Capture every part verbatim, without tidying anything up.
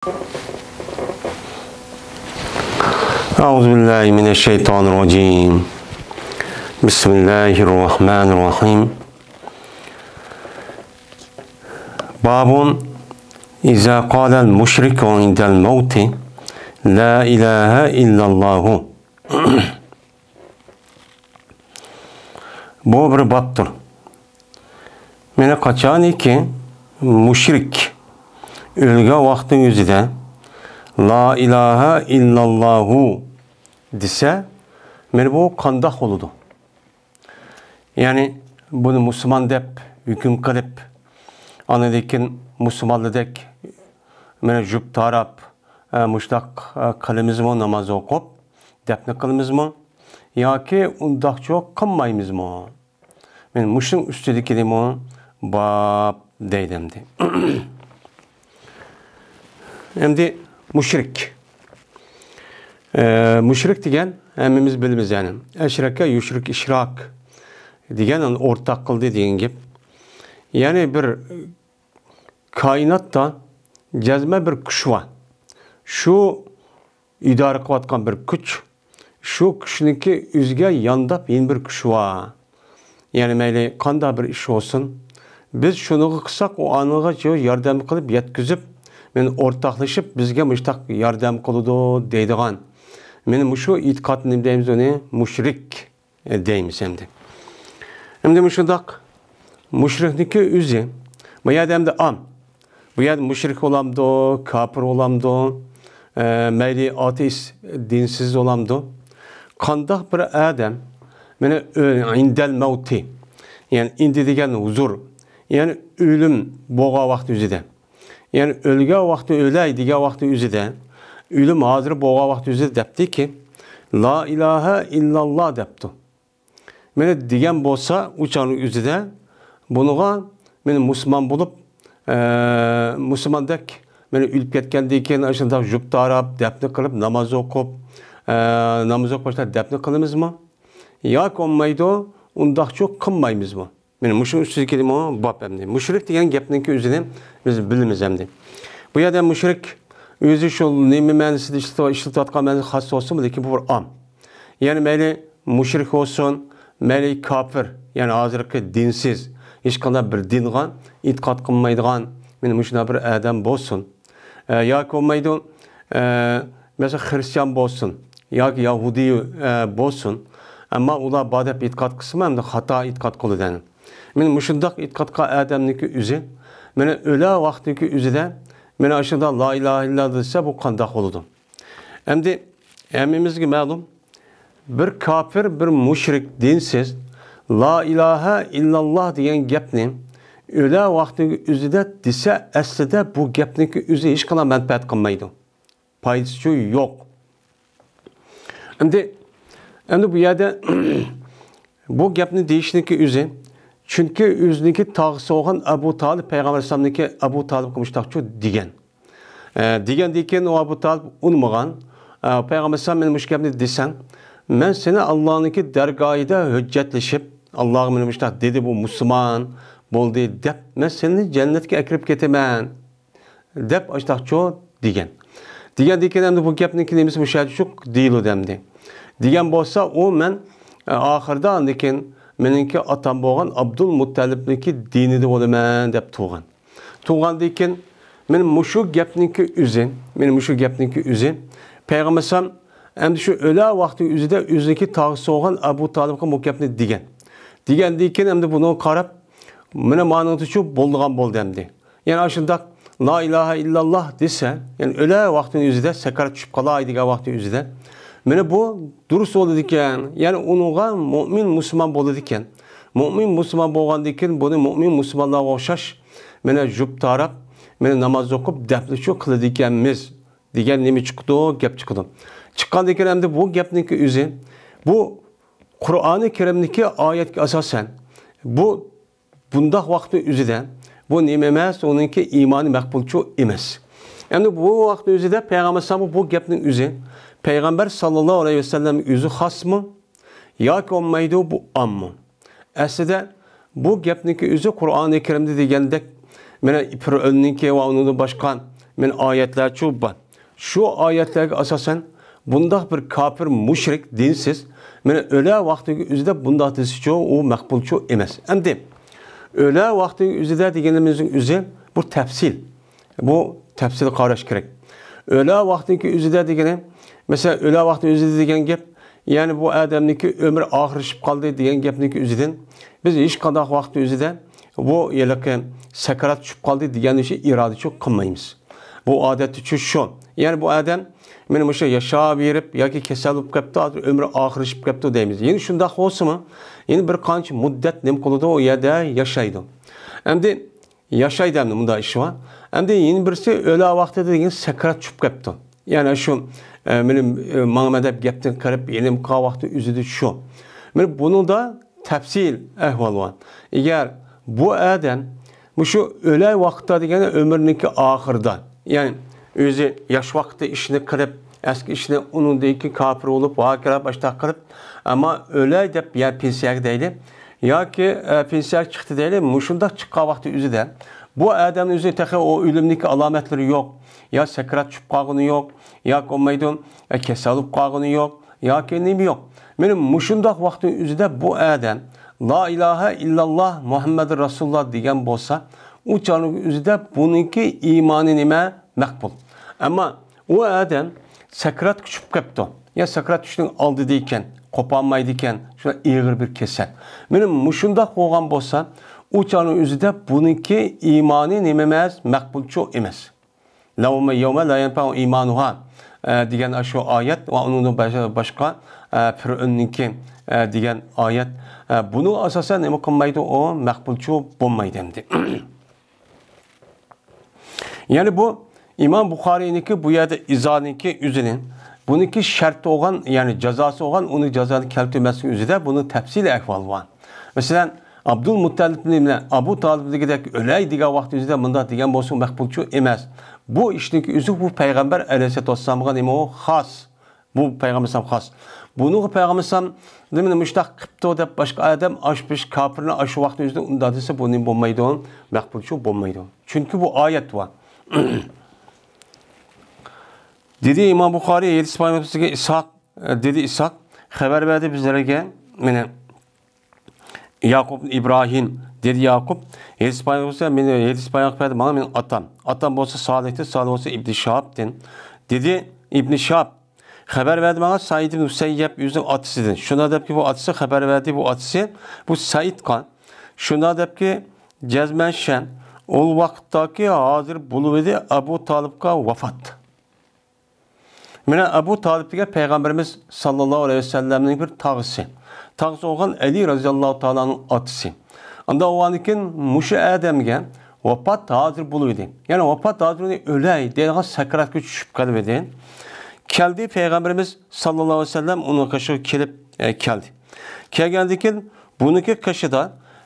أعوذ بالله من الشيطان الرجيم. بسم الله الرحمن الرحيم. باب إذا قال المشرك عند الموت لا إله إلا الله. بۇ بىر بابتۇر. مانا قاچانكى مۇشرىك ئۆلگەن ۋاقتىنىڭ ئۆزىدە لا ئىلاھە ئىللاللاھۇ دېسە، مانا بۇ قانداق بولىدۇ؟ يەنى بۇنى مۇسۇلمان دەپ ھۆكۈم قىلىپ، ئاندىن كېيىن مۇسۇلمانلاردەك مانا جۈپ تاراپ، ئە، مۇشۇنداق، ئە، قىلىمىزمۇ، ناماز ئوقۇپ، دەپنە قىلىمىزمۇ؟ ياكى ئۇنداقچۇ قىلمايمىزمۇ؟ مەن مۇشۇنىڭ ئۈستىدىكىنىمۇ باب دەيدۇ ئەمدى. ئەمدى مۇشرىك. ئە، مۇشرىك دېگەن ھەممىمىز بىلىمىز، يەنى ئەشرەكە يۇشرىك ئىشراك دېگەن، ئۇنى ئورتاق قىلدى دېگەن گەپ. يەنى بىر كائىناتتا جەزمەن بىر كۈچ بار. شۇ ئىدارە قىلىۋاتقان بىر كۈچ، شۇ كۈچنىڭكى ئۆزىگە يانداپ يەنە بىر كۈچ بار. يەنى مەيلى قانداق بىر ئىش بولسۇن، بىز شۇنىڭغا قىلساق، ئۇ ئانىڭغا ياردەم قىلىپ يەتكۈزۈپ، مەن ئورتاقلىشىپ بىزگە مۇشتاق ياردەم قىلىدۇ دەيدىغان. مەن مۇشۇ ئېتىقادنى نېمە دەيمىز ئۇنى؟ مۇشرىك دەيمىز ئەمدى. ئەمدى مۇشۇنداق مۇشرىكنىڭكى ئۆزى، بۇ يەردە ئەمدى ئام، بۇ يەردە مۇشرىك بولامدۇ، كاپىر بولامدۇ، ئە، مەيلى ئاتېئىست، دىنسىز بولامدۇ؟ قانداق بىر ئادەم، مانا، ئۆ-، ئىندەل مەۋتى، يەنى ئىندى دېگەن ھۇزۇر، يەنى ئۆلۈم بولغان ۋاقىت ئۆزىدە. يەنى ئۆلگەن ۋاقتى، ئۆلەي دېگەن ۋاقتى ئۆزىدە، ئۆلۈم ھازىر بولغان ۋاقتى ئۆزىدە دەپتىكى، لا ئىلاھە ئىللاللا دەپتۇ. مانا دېگەن بولسا، ئۇ چاغنىڭ ئۆزىدە بۇنىڭغا مانا مۇسۇلمان بولۇپ، ئە، مۇسۇلماندەك مانا ئۆلۈپ كەتكەندىن كېيىن ئاشۇنداق جۈپ تاراپ، دەپنە قىلىپ، ناماز ئوقۇپ، ئە، ناماز ئوقۇپ باشلاپ دەپنە قىلىمىزمۇ؟ ياكى بولمايدۇ، ئۇنداقچۇ قىلمايمىزمۇ؟ مانا مۇشۇ ئۈستىدىكىمۇ باب ئەمدى. مۇشرىك دېگەن گەپنىڭكى ئۆزىنى بىز بىلىمىز ئەمدى. بۇ يەردە مۇشرىك ئۆزى شۇ نېمە مەنىسىدە ئىشلىتىۋ-، ئىشلىتىۋاتقان مەنىسى خاس بولسىمۇ، لېكىن بۇ بىر ئام. يەنى مەيلى مۇشرىك بولسۇن، مەيلى كاپىر، يەنى ھازىرقى دىنسىز، ھېچقانداق بىر دىنغا ئېتىقاد قىلمايدىغان، مانا مۇشۇنداق بىر ئادەم بولسۇن. ئە، ياكى بولمايدۇ، ئە، مەسىلەن، خرىستىيان بولسۇن ياكى يەھۇدىي، ئە، بولسۇن، ئەمما ئۇلار بار دەپ ئېتىقاد قىلسىمۇ، ئەمدى خاتا ئېتىقاد قىلىدۇ. مانا مۇشۇنداق ئېتىقاد قىلغان ئادەمنىڭكى ئۆزى، مانا ئۆلە ۋاقتىنىڭكى ئۆزىدە، مانا ئاشۇنداق لا ئىلاھە ئىللا دېسە، بۇ قانداق بولىدۇ؟ ئەمدى ھەممىمىزگە مەلۇم، بىر كاپىر، بىر مۇشرىك، دىنسىز، لا ئىلاھە ئىللاللا دېگەن گەپنى ئۆلە ۋاقتىنىڭ ئۆزىدە دېسە، ئەسلىدە بۇ گەپنىڭكى ئۆزى ھېچقانداق مەنپەئەت قىلمايدۇ. پايدىسىچۇ يوق. ئەمدى، ئەمدى بۇ يەردە بۇ گەپنى دېيىشنىڭكى ئۆزى، چۈنكى ئۆزىنىڭكى تاغىسى بولغان ئەبۇ تالىپ پەيغەمبەر ئەلەيھىسسالامنىڭكى ئەبۇ تالىپقا مۇشتاقچۇ دېگەن. ئە، دېگەندىن كېيىن ئۇ ئەبۇ تالىپ ئۇنىمىغان. ئە، پەيغەمبەر ئەلەيھىسسالام، مېنى مۇشۇ گەپنى دېسەڭ، مەن سېنى ئاللانىڭكى دەرگاھىدا ھۆججەتلىشىپ، ئاللاغا مېنى مۇشۇنداق دېدى، بۇ مۇسۇلمان بولدى دەپ، مەن سېنى جەننەتكە ئەكىرىپ كېتىمەن. دەپ ئاشتاقچۇ دېگەن. دېگەندىن كېيىن ئەمدى بۇ گەپنىڭكى نېمىسى مۇشۇ يەردە شۇ دېيىلىدۇ ئەمدى. دېگەن بولسا ئۇ مەن، ئە، ئاخىرىدا ئاندىن كېيىن مېنىڭكى ئاتام بولغان ئابدۇل مۇتتەلىپنىڭكى دىنىدا بولىمەن دەپ تۇرغان. تۇرغاندىن كېيىن مەن مۇشۇ گەپنىڭكى ئۆزى، مەن مۇشۇ گەپنىڭكى ئۆزى پەيغەمبەر ئەلەيھىسسالام ئەمدى شۇ ئۆلە ۋاقتى ئۆزىدە ئۆزىنىڭكى تاغىسى بولغان ئەبۇ تالىپقا بۇ گەپنى دېگەن. دېگەندىن كېيىن ئەمدى بۇنىڭغا قاراپ، مانا مانىڭدىچۇ بولىدىغان بولدى ئەمدى. يەنى ئاشۇنداق لا ئىلاھە ئىللاللا دېسە، يەنى ئۆلە ۋاقتىنىڭ ئۆزىدە، سەكرات چۈشۈپ قالاي دېگەن ۋاقتىنىڭ ئۆزىدە، مانا بۇ دۇرۇس بولىدىكەن. يەنى ئۇنىڭغا مۇئمىن مۇسۇلمان بولىدىكەن. مۇئمىن مۇسۇلمان بولغاندىن كېيىن بۇنى مۇئمىن مۇسۇلمانلارغا ئوخشاش، مانا جۈپ تاراپ، مانا ناماز ئوقۇپ، دەپنىچۇ قىلىدىكەنمىز دېگەن نېمە چىقىدۇ؟ گەپ چىقىدۇ. چىققاندىن كېيىن ئەمدى بۇ گەپنىڭكى ئۆزى، بۇ قۇرئانى كەرىمدىكى ئايەتكە ئاساسەن، بۇ بۇنداق ۋاقىتنىڭ ئۆزىدە بۇ نېمە ئەمەس، ئۇنىڭكى ئىمانى مەقبۇلچۇ ئەمەس. ئەمدى بۇ ۋاقىتنىڭ ئۆزىدە پەيغەمبەر ئەلەيھىسسالام بۇ گەپنىڭ ئۆزى، پەيغەمبەر ساللاللاھۇ ئەلەيھى ۋەسەللەم ئۆزى خاسمۇ ياكى بولمايدۇ، بۇ ئاممۇ؟ ئەسلىدە بۇ گەپنىڭكى ئۆزى قۇرئانى كەرىمدە دېگەندەك، مانا پىرئەۋننىڭكى ۋە ئۇنىڭدىن باشقا مانا ئايەتلەرچۇ بار. شۇ ئايەتلەرگە ئاساسەن بۇنداق بىر كاپىر، مۇشرىك، دىنسىز، مانا ئۆلە ۋاقتىنىڭكى ئۆزىدە بۇنداق دېسىچۇ، ئۇ مەقبۇلچۇ ئەمەس. ئەمدى ئۆلە ۋاقتىنىڭكى ئۆزىدە دېگىنىمىزنىڭ ئۆزى بۇ تەپسىل. بۇ تەپسىلىي قاراش كېرەك. ئۆلە ۋاقتىنىڭكى ئۆزىدە دېگىنى، مەسىلەن، ئۆلە ۋاقتىنىڭ ئۆزىدە دېگەن گەپ، يەنى بۇ ئادەمنىڭكى ئۆمرى ئاخىرلىشىپ قالدى دېگەن گەپنىڭكى ئۆزىدىن بىز ھېچقانداق ۋاقىتنىڭ ئۆزىدە بۇ ھېلىقى سەكرات چۈشۈپ قالدى دېگەن ئىشنى ئىرادىچۇ قىلمايمىز. بۇ ئادەتتىچۇ شۇ. يەنى بۇ ئادەم مانا مۇشۇ ياشاۋېرىپ ياكى كېسەل بولۇپ قاپتۇ، ھازىر ئۆمرى ئاخىرلىشىپ قاپتۇ دەيمىز. يەنە شۇنداق بولسىمۇ، يەنە بىر قانچە مۇددەت نېمە قىلىدۇ، ئۇ يەردە ياشايدۇ. ئەمدى ياشايدۇ ئەمدى، مۇنداق ئىش بار. ئەمدى يەنە بىرسى ئۆلە ۋاقتىدا دېگەن سەكرات چۈشۈپ قاپتۇ. يەنى شۇ، ئە، مېنىڭ، ئە، ماڭىمەن دەپ گەپتىن قېرىپ، يەنە قالغان ۋاقتى ئۆزىدە شۇ. مانا بۇنىڭدا تەپسىل ئەھۋال بار. ئەگەر بۇ ئادەم مۇشۇ ئۆلە ۋاقىتتا دېگەن ئۆمرىنىڭكى ئاخىرىدا، يەنى ئۆزى ياش ۋاقىتتا ئىشنى قىلىپ، ئەسكى ئىشنى ئۇنىڭدىن كېيىن كاپىر بولۇپ، ۋاكىرا باشتا قىلىپ، ئەمما ئۆلەي دەپ يا پېنسىيەگە دەيلى، ياكى، ئە، پېنسىيەگە چىقتى دەيلى، مۇشۇنداق چىققان ۋاقتى ئۆزىدە بۇ ئادەمنىڭ ئۆزى تېخى ئۇ ئۆلۈمنىڭكى ئالامەتلىرى يوق، يا سەكرات چۈشۈپ قالغىنى يوق، ياكى بولمايدۇ، ئە، كېسەل بولۇپ قالغىنى يوق، ياكى نېمە يوق. مانا مۇشۇنداق ۋاقىتنىڭ ئۆزىدە بۇ ئادەم لا ئىلاھە ئىللاللا مۇھەممەدۇر رەسۇلۇللا دېگەن بولسا، ئۇ چاغنىڭ ئۆزىدە بۇنىڭكى ئىمانى نېمە؟ مەقبۇل. ئەمما ئۇ ئادەم سەكراتقا چۈشۈپ قاپتۇ. يا سەكرات چۈشۈشنىڭ ئالدىدا ئىكەن، قوپالمايدىكەن، شۇنداق ئېغىر بىر كېسەل. مانا مۇشۇنداق بولغان بولسا، ئۇ چاغنىڭ ئۆزىدە بۇنىڭكى ئىمانى نېمە ئەمەس؟ مەقبۇلچۇ ئەمەس. لەۋمە يەۋمە لا يەنپەئۇ ئىمانۇھا، ئە، دېگەن ئاشۇ ئايەت ۋە ئۇنىڭدىن باش-، باشقا، ئە، پىرئۆننىڭكى، ئە، دېگەن ئايەت. ئە، بۇنىڭغا ئاساسەن نېمە قىلمايدۇ؟ ئۇ مەقبۇلچۇ بولمايدۇ ئەمدى. يەنى بۇ ئىمام بۇخارىينىڭكى بۇ يەردە ئىزانىڭكى ئۆزىنى، بۇنىڭكى شەرتى بولغان، يەنى جازاسى بولغان، ئۇنى جازانى كەلتۈرمەسلىك ئۆزىدە بۇنىڭ تەپسىلىي ئەھۋالى بار. مەسىلەن، ئابدۇل مۇتتەلىپنى بىلەن ئابۇ تالىپنىڭكىدەك ئۆلەي دېگەن ۋاقتى ئۆزىدە مۇنداق دېگەن بولسا مەقبۇلچۇ ئەمەس. بۇ ئىشنىڭكى ئۆزى بۇ پەيغەمبەر ئەلەيھىسسالاتۇ ۋەسسالامغا نېمە ئۇ خاس. بۇ پەيغەمبەر ئەلەيھىسسالام خاس. بۇنىڭغا پەيغەمبەر ئەلەيھىسسالام نېمىنى مۇشۇنداق قىپتۇ دەپ باشقا ئادەم ئاشۇ بىر كاپىرنى ئاشۇ ۋاقىتنىڭ ئۆزىدە ئۇنداق دېسە بۇ نېمە بولمايدۇ؟ مەقبۇلچۇ بولمايدۇ. چۈنكى بۇ ئايەت بار. دېدى ئىمام بۇخارىي، ھەدىس بايان قىلغان ئىسھاق، دېدى ئىسھاق، خەۋەر بەردى بىزلەرگە، مانا، ياقۇب ئىبراھىم، دېدى ياقۇب، ھەدىس بايان قىلسا، مېنى ھەدىس بايان قىلىپ بەردى ماڭا مېنىڭ ئاتام. ئاتام بولسا سالىھتىن، سالىھ بولسا ئىبنى شىھابتىن. دېدى ئىبنى شىھاب، خەۋەر بەردى ماڭا سەئىد ئىبنى مۇسەييەب ئۆزىنىڭ ئاتىسىدىن. شۇنداق دەپكى بۇ ئاتىسى خەۋەر بەردى، بۇ ئاتىسى بۇ سەئىدقا. شۇنداق دەپكى جەزمەن شەن، ئۇ ۋاقىتتاكى ھازىر بولۇۋىدى ئەبۇ تالىپقا ۋاپات. مانا ئەبۇ تالىپ دېگەن پەيغەمبىرىمىز ساللاللاھۇ ئەلەيھى ۋەسەللەمنىڭ بىر تاغىسى. تاغىسى بولغان ئەلى رەزىياللاھۇ تائالا ئانھۇنىڭ ئاتىسى. ئاندا بولغاندىن كېيىن مۇشۇ ئادەمگە ۋاپات ھازىر بولۇۋىدى. يەنى ۋاپات ھازىر بولۇۋىدى، ئۆلەي دەيدىغان سەكراتقا چۈشۈپ قېلىۋىدى. كەلدى پەيغەمبىرىمىز ساللاللاھۇ ئەلەيھى ۋەسەللەم ئۇنىڭ قېشىغا كېلىپ، ئە، كەلدى. كەلگەندىن كېيىن بۇنىڭكى قېشىدا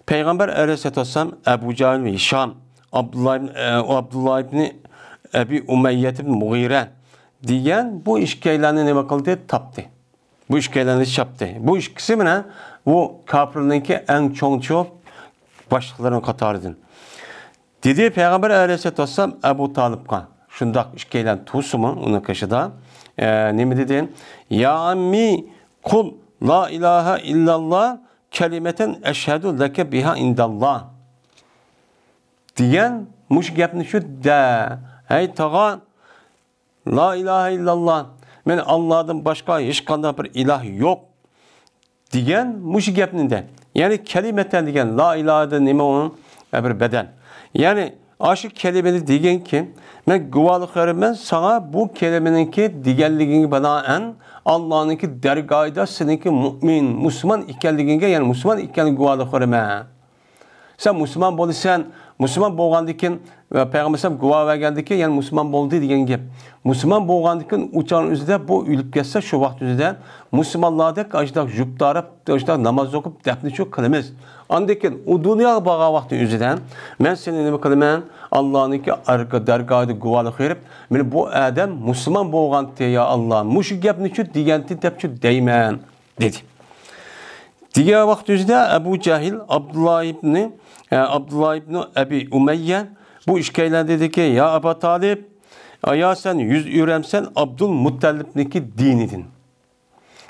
پەيغەمبەر ئەلەيھىسسالاتۇ ۋەسسالام، ئەبۇ جەھىل ۋە ھىشام، ئابدۇللا ئىبن، ئە، ئابدۇللا ئىبنى ئەبى ئۇمەييەت ئىبن مۇغىرە دېگەن بۇ ئىككىيلەننى نېمە قىلدى؟ تاپتى. بۇ ئىككىيلەننى چاپتى. بۇ ئىككىسى مانا بۇ كاپىرلارنىڭكى ئەڭ چوڭچۇ باشلىقلىرىنىڭ قاتارىدىن. دېدى پەيغەمبەر ئەلەيھىسسالاتۇ ۋەسسالام ئەبۇ تالىپقا، شۇنداق ئىككىيلەن تۇرسىمۇ ئۇنىڭ قېشىدا، ئە، نېمە دېدى؟ يا ئەممى، قۇل لا ئىلاھە ئىللاللا كەلىمەتەن ئەشھەدۇ لەكە بىھا ئىنداللا. دېگەن مۇشۇ گەپنى شۇ دە، ھەي تاغا، لا ئىلاھە ئىللاللا، مەن ئاللادىن باشقا ھېچقانداق بىر ئىلاھ يوق دېگەن مۇشۇ گەپنى دە. يەنى كەلىمەتەن دېگەن لا ئىلاھەدىن نېمە ئۇنىڭ؟ ئە، بىر بەدەل. يەنى ئاشۇ كەلىمىنى دېگىنكى، مەن گۇۋاھلىق بېرىمەن ساڭا بۇ كەلىمىنىڭكى دېگەنلىكىڭگە بىنائەن ئاللانىڭكى دەرگاھىدا سېنىڭكى مۇئمىن، مۇسۇلمان ئىكەنلىكىڭگە، يەنى مۇسۇلمان ئىكەنلىكىڭگە گۇۋاھلىق بېرىمەن. سەن مۇسۇلمان بولىسەن، مۇسۇلمان بولغاندىن كېيىن، پەيغەمبەر ئەلەيھىسسالام گۇۋاھ بەرگەندىن كېيىن، يەنى مۇسۇلمان بولدى دېگەن گەپ. مۇسۇلمان بولغاندىن كېيىن ئۇ چاغنىڭ ئۆزىدە بۇ ئۆلۈپ كەتسە، شۇ ۋاقىت ئۆزىدە مۇسۇلمانلاردەك ئاشۇنداق جۈپ تارىپ، ئاشۇنداق ناماز ئوقۇپ، دەپنىچۇ قىلىمىز. ئاندىن كېيىن ئۇ دۇنياغا بارغان ۋاقتى ئۆزىدە، مەن سېنى نېمە قىلىمەن؟ ئاللانىڭكى ئارقا دەرگاھىدا گۇۋاھلىق بېرىپ، مېنى بۇ ئادەم مۇسۇلمان بولغانتى، يا ئاللا، مۇشۇ گەپنىچۇ دېگەنتى دەپچۇ دەيمەن. دېدى. دېگەن ۋاقىت ئۆزىدە ئەبۇ جەھىل، ئابدۇللا ئىبنى، ئە، ئابدۇللا ئىبنى ئەبى ئۇمەييە بۇ ئىككىيلەن دېدىكى، يا ئەبا تالىپ، يا سەن يۈز ئۆرەمسەن ئابدۇلمۇتتەلىپنىڭكى دىنىدىن؟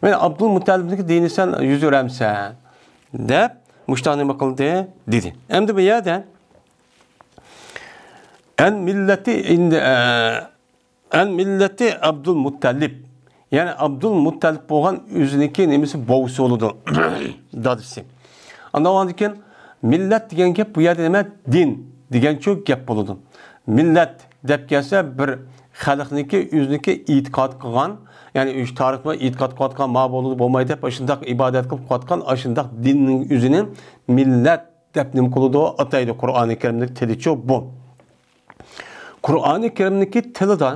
مانا ئابدۇلمۇتتەلىپنىڭكى دىنى سەن يۈز ئۆرەمسەن دەپ مۇشۇنداق نېمە قىلدى دېدى. ئەمدى بۇ يەردە ئەن مىللەتى ئىن-، ئە، ئەن مىللەتى ئابدۇلمۇتتەلىپ. يەنى ئابدۇلمۇتتەلىپ بولغان ئۆزىنىڭكى نېمىسى بوۋىسى بولىدۇ. دادىسى. ئاندىن كېيىن مىللەت دېگەن گەپ بۇ يەردە نېمە؟ دىن دېگەنچۇ گەپ بولىدۇ. مىللەت دەپ كەلسە بىر خەلقنىڭكى ئۆزىنىڭكى ئېتىقاد قىلغان، يەنى ئۆز تارىخى بىلەن ئېتىقاد قىلىۋاتقان ما بولىدۇ بولمايدۇ دەپ ئاشۇنداق ئىبادەت قىلىپ قىلىۋاتقان ئاشۇنداق دىننىڭ ئۆزىنى مىللەت دەپ نېمە قىلىدۇ؟ ئاتايدۇ. قۇرئانى كەرىمدىكى تىلىچۇ بۇ. قۇرئانى كەرىمدىكى تىلىدا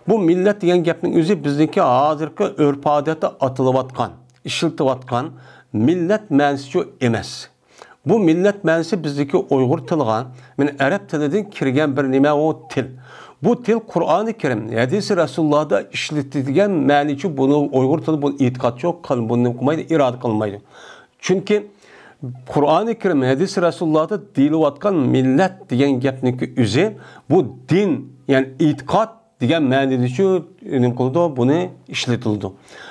بۇ مىللەت دېگەن گەپنىڭ ئۆزى بىزنىڭكى ھازىرقى ئۆرپ-ئادەتتە ئاتىلىۋاتقان، ئىشلىتىۋاتقان مىللەت مەنىسىچۇ ئەمەس. بۇ مىللەت مەنىسى بىزدىكى ئۇيغۇر تىلىغا، مانا ئەرەب تىلىدىن كىرگەن بىر نېمە ئۇ تىل. بۇ تىل قۇرئانى كەرىم، ھەدىسى رەسۇلۇللاھدا ئىشلىتىلگەن مەنىچۇ بۇنى ئۇيغۇر تىلى بۇنى ئېتىقادچۇ قىل-، بۇنى نېمە قىلمايدۇ، ئىرادە قىلمايدۇ. چۈنكى قۇرئانى كەرىم، ھەدىس رەسۇلۇللاھدا دېيىلىۋاتقان مىللەت دېگەن گەپنىڭكى ئۆزى بۇ دىن، يەنى ئېتىقاد دېگەن مەنىدىچۇ نېمە قىلىدۇ، بۇنى ئىشلىتىلىدۇ.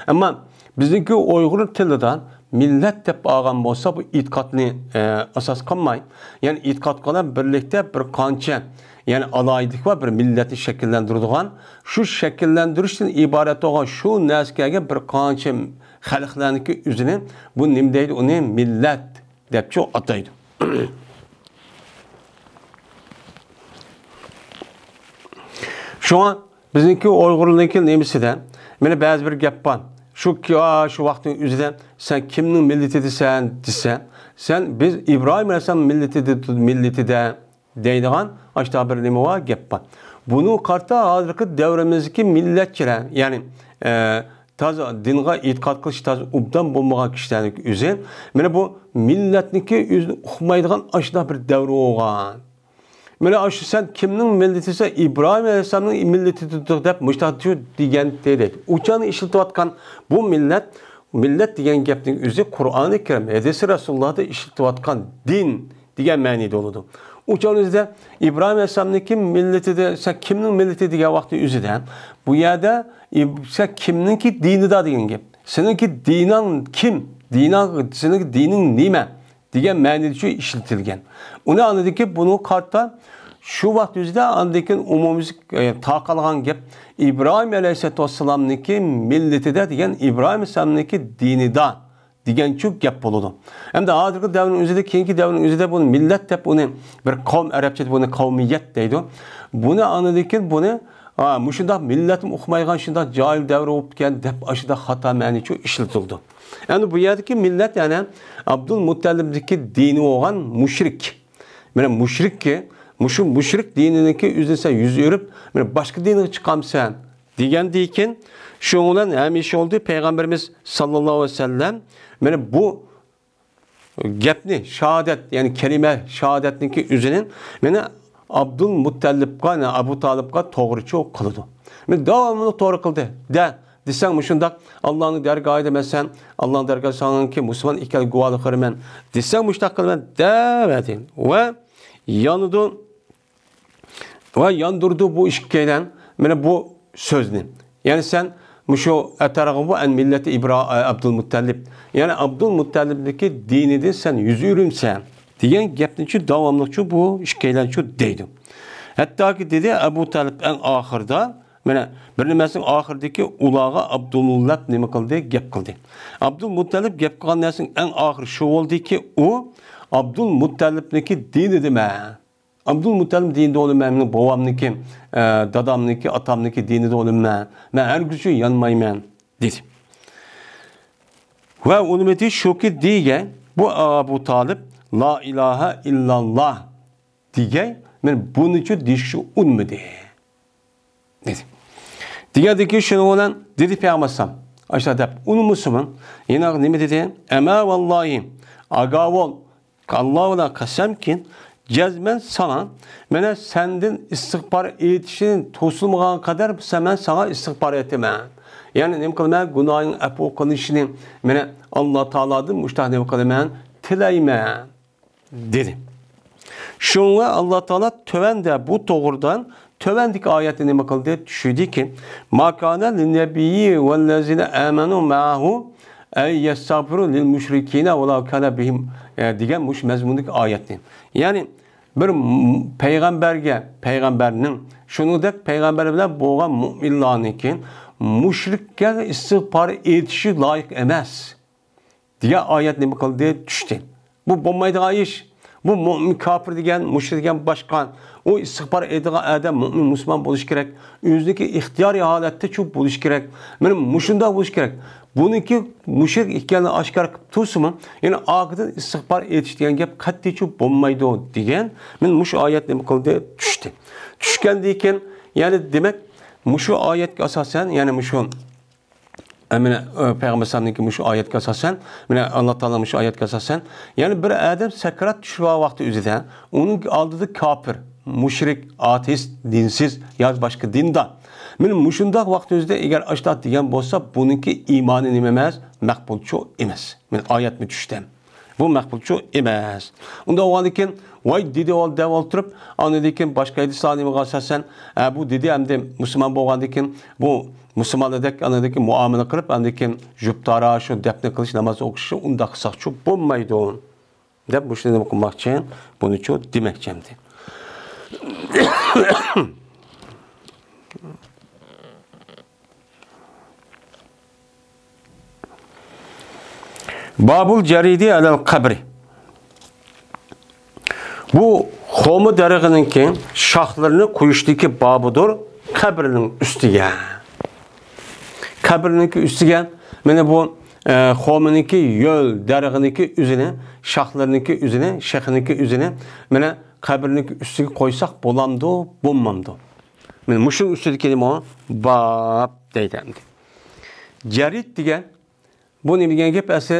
ئەمما بىزنىڭكى ئۇيغۇر تىلىدا مىللەت دەپ ئالغان بولسا، بۇ ئېتىقادنى، ئە، ئاساس قىلماي، يەنى ئېتىقاد قىلىپ بىرلىكتە بىر قانچە، يەنى ئالاھىدىلىك بار بىر مىللەتنى شەكىللەندۈرىدىغان، شۇ شەكىللەندۈرۈشتىن ئىبارەت بولغان شۇ نەرسىگە بىر قانچە خەلقلەرنىڭكى ئۆزىنى بۇ نېمە دەيدۇ؟ ئۇنى مىللەت دەپچۇ ئاتايدۇ. شۇڭا بىزنىڭكى ئۇيغۇرلارنىڭكى نېمىسىدە، مانا بەزى بىر گەپ بار. شۇ كى-، ئا، شۇ ۋاقىتنىڭ ئۆزىدە سەن كىمنىڭ مىللىتىدىسەن دېسە، سەن بىز ئىبراھىم ئەلەيھىسسالام مىللىتىدە، مىللىتىدە دەيدىغان ئاشۇنداق بىر نېمە بار، گەپ بار. بۇنىڭغا قارىتا ھازىرقى دەۋرىمىزدىكى مىللەتچىلەر، يەنى، ئە، تازا دىنغا ئېتىقاد قىلىش تازا ئوبدان بولمىغان كىشىلەرنىڭ ئۆزى، مانا بۇ مىللەتنىڭكى ئۆزىنى ئۇقمايدىغان ئاشۇنداق بىر دەۋر بولغان. مانا ئاشۇ سەن كىمنىڭ مىللىتى دېسە، ئىبراھىم ئەلەيھىسسالامنىڭ مىللىتىدۇر دەپ مۇشۇنداق دېگەنتى دەيدۇ. ئۇچانى ئىشلىتىۋاتقان بۇ مىللەت، مىللەت دېگەن گەپنىڭ ئۆزى قۇرئانى كەرىم، ھەدىسى رەسۇلۇللاھدا ئىشلىتىۋاتقان دىن دېگەن مەنىدە بولىدۇ. ئۇ چاغدا ئۆزىدە ئىبراھىم ئەلەيھىسسالامنىڭكى مىللىتىدە، سەن كىمنىڭ مىللىتى دېگەن ۋاقىتتا ئۆزىدە، بۇ يەردە ئىب-، سەن كىمنىڭكى دىنىدا دېگەن گەپ. سېنىڭكى دىنىڭ كىم؟ دىنىڭ، سېنىڭكى دىنىڭ نېمە؟ دېگەن مەنىدە شۇ ئىشلىتىلگەن. ئۇنى ئاندىن كېيىن بۇنىڭغا قارىتا شۇ ۋاقىت ئۆزىدە ئاندىن كېيىن ئومۇميۈزلۈك، ئە، تارقالغان گەپ ئىبراھىم ئەلەيھىسسالاتۇ ۋەسسالامنىڭكى مىللىتىدە دېگەن ئىبراھىم ئەلەيھىسسالامنىڭكى دىنىدا دېگەنچۇ گەپ بولىدۇ. ھەمدە ھازىرقى دەۋرنىڭ ئۆزىدە، كېيىنكى دەۋرنىڭ ئۆزىدە بۇنى مىللەت دەپ، ئۇنى بىر قەۋم، ئەرەبچىدە بۇنى قەۋمىيەت دەيدۇ. بۇنى ئاندىن كېيىن بۇنى، ئا، مۇشۇنداق مىللەتمۇ ئۇقمايدىغان شۇنداق جاھىل دەۋر بولۇپتىكەن دەپ ئاشۇنداق خاتا مەنىچۇ ئىشلىتىلىدۇ. ئەمدى بۇ يەردىكى مىللەت يەنى ئابدۇلمۇتتەلىپنىڭكى دىنى بولغان مۇشرىك. مانا مۇشرىككى، مۇشۇ مۇشرىك دىنىنىڭكى ئۆزىنى سەن يۈز ئۆرۈپ، مانا باشقا دىنغا چىقامسەن؟ دېگەندىن كېيىن، شۇنىڭ بىلەن ھەمىشە بولدى پەيغەمبىرىمىز ساللاللاھۇ ئەلەيھى ۋەسەللەم مانا بۇ گەپنى، شاھادەت، يەنى كەلىمە شاھادەتنىڭكى ئۆزىنى مانا ئابدۇلمۇتتەلىپقا، يەنى ئەبۇ تالىپقا توغرىچۇ قىلىدۇ. مانا داۋاملىق توغرا قىلدى. دە، دېسەڭ مۇشۇنداق، ئاللانىڭ دەرگاھىدا مەن سەن، ئاللانىڭ دەرگاھىدا ساڭىڭكى مۇسۇلمان ئىكەنلىكىگە گۇۋاھلىق بېرىمەن دېسەڭ، مۇشۇنداق قىلىمەن دەۋەردى. ۋە يانىدۇ. ۋە ياندۇرىدۇ بۇ ئىككىيلەن مانا بۇ سۆزنى. يەنى سەن مۇشۇ ئەتەرغۇ ئەن مىللەتى ئىبرا-، ئابدۇلمۇتتەلىپ. يەنى ئابدۇلمۇتتەلىپنىڭكى دىنىدىن سەن يۈز ئۆرۈمسەن دېگەن گەپنىچۇ داۋاملىقچۇ بۇ ئىككىيلەنچۇ دەيدۇ. ھەتتاكى دېدى ئەبۇ تالىپ ئەڭ ئاخىرىدا، مانا بىر نېمەسىنىڭ ئاخىرىدىكى ئۇلارغا ئابدۇلمۇتتەلىپ نېمە قىلدى؟ گەپ قىلدى. ئابدۇلمۇتتەلىپ گەپ قىلغان نەرسىنىڭ ئەڭ ئاخىرى شۇ بولدىكى، ئۇ ئابدۇلمۇتتەلىپنىڭكى دىنىدىمەن. ئابدۇلمۇتتەلىپ دىنىدا بولىمەن، مېنىڭ بوۋامنىڭكى، ئە، دادامنىڭكى، ئاتامنىڭكى دىنىدا بولىمەن. مەن ھەرگىزچۇ يانمايمەن، دېدى. ۋە ئۇنىمىدى شۇكى دېگەي، بۇ ئابۇ تالىپ، لا ئىلاھە ئىللاللا دېگەي، مەن بۇنىچۇ دېيىشكە ئۇنىمىدى، دېدى. دېگەندىكى شۇنىڭ بىلەن دېدى پەيغەمبەر ئەلەيھىسسالام، ئاشۇنداق دەپ ئۇنىمىسىمۇ، يەنە نېمە دېدى؟ ئەمە ۋاللاھى، ئاگاھ بول، ئاللا بىلەن قەسەمكى، جەزمەن ساڭا، مانا سەندىن ئىستىغپار ئېيتىشىنى توسۇلمىغان قەدەر سەن، مەن ساڭا ئىستىغپار ئېيتىمەن. يەنى نېمە قىلىمەن؟ گۇناھىڭ ئەپۇ قىلىنىشىنى، مانا ئاللا تائالادىن مۇشۇنداق نېمە قىلىمەن؟ تىلەيمەن، دېدى. شۇڭا ئاللا تائالا تۆۋەندە بۇ توغرىدا تۆۋەندىكى ئايەتنى نېمە قىلدى؟ چۈشۈردىكى، ما كان للنبي والذين آمنوا معه أن يستغفروا للمشركين ولو كان بهم، ئە، دېگەن مۇشۇ مەزمۇندىكى ئايەتنى. يەنى بىر م-، پەيغەمبەرگە، پەيغەمبەرنىڭ، شۇنىڭدەك پەيغەمبەر بىلەن بولغان مۇئمىنلارنىڭكى مۇشرىككە ئىستىغپار ئېيتىشى لايىق ئەمەس. دېگەن ئايەت نېمە قىلدى؟ چۈشتى. بۇ بولمايدىغان ئىش. بۇ مۇئمىن كاپىر دېگەن، مۇشرىك دېگەن باشقا. ئۇ ئىستىغپار ئېيتىدىغان ئادەم مۇئمىن مۇسۇلمان بولۇشى كېرەك. ئۆزىنىڭكى ئىختىيارىي ھالەتتە شۇ بولۇشى كېرەك. مانا مۇشۇنداق بولۇشى كېرەك. بۇنىڭكى مۇشرىك ئىكەنلىكىنى ئاشكارا قىلىپ تۇرسىمۇ، يەنە ئارقىدىن ئىستىغپار ئېيتىش دېگەن گەپ قەتئىيچۇ بولمايدۇ دېگەن. مانا مۇشۇ ئايەت نېمە قىلدى؟ چۈشتى. چۈشكەندىن كېيىن، يەنى دېمەك، مۇشۇ ئايەتكە ئاساسەن، يەنى مۇشۇ ئە، مانا، ئە، پەيغەمبەر ئەلەيھىسسالامنىڭكى مۇشۇ ئايەتكە ئاساسەن، مانا، ئاللا تائالانىڭ مۇشۇ ئايەتكە ئاساسەن، يەنى بىر ئادەم سەكرات چۈشۈپ ۋاقتى ئۆزىدە، ئۇنىڭ ئالدىدا كاپىر، مۇشرىك، ئاتېئىست، دىنسىز ياكى باشقا دىندار. مانا مۇشۇنداق ۋاقتى ئۆزىدە ئەگەر ئاشۇنداق دېگەن بولسا، بۇنىڭكى ئىمانى نېمە ئەمەس؟ مەقبۇلچۇ ئەمەس. مانا ئايەتمۇ چۈشتى. بۇ مەقبۇلچۇ ئەمەس. ئۇنداق بولغاندىن كېيىن، ۋاي دېدى ئول دەپ ئولتۇرۇپ، ئاندىن كېيىن باشقا ھەدىسلەرنى ئاساسەن، ئە، بۇ دېدى ئەمدى مۇسۇلمان بولغاندىن كېيىن، بۇ مۇسۇلمانلاردەك ئاندىن كېيىن مۇئامىلە قىلىپ، ئاندىن كېيىن جۈپتارا شۇ دەپنە قىلىش، ناماز ئوقۇشى ئۇنداق قىلساقچۇ بولمايدۇ دەپ مۇشۇنى نېمە قىلماقچى، بۇنىچۇ دېمەكچى ئەمدى. بابۇل جەرىدى ئەلەل قەبرى. بۇ خورما دەرىخىنىڭكى شاخلىرىنى قويۇشتىكى بابىدۇر قەبرىنىڭ ئۈستىگە. قەبرىنىڭكى ئۈستىگە، مانا بۇ، ئە، خورمىنىڭكى يۆل دەرىخىنىڭكى ئۆزىنى، شاخلىرىنىڭكى ئۆزىنى، شېخىنىڭكى ئۆزىنى، مانا قەبرىنىڭكى ئۈستىگە قويساق بولامدۇ، بولمامدۇ؟ مانا مۇشۇنىڭ ئۈستىدىكى نېمە؟ باب دەيدۇ ئەمدى. جەرىد دېگەن، بۇ نېمە دېگەن گەپ؟ ئەسلى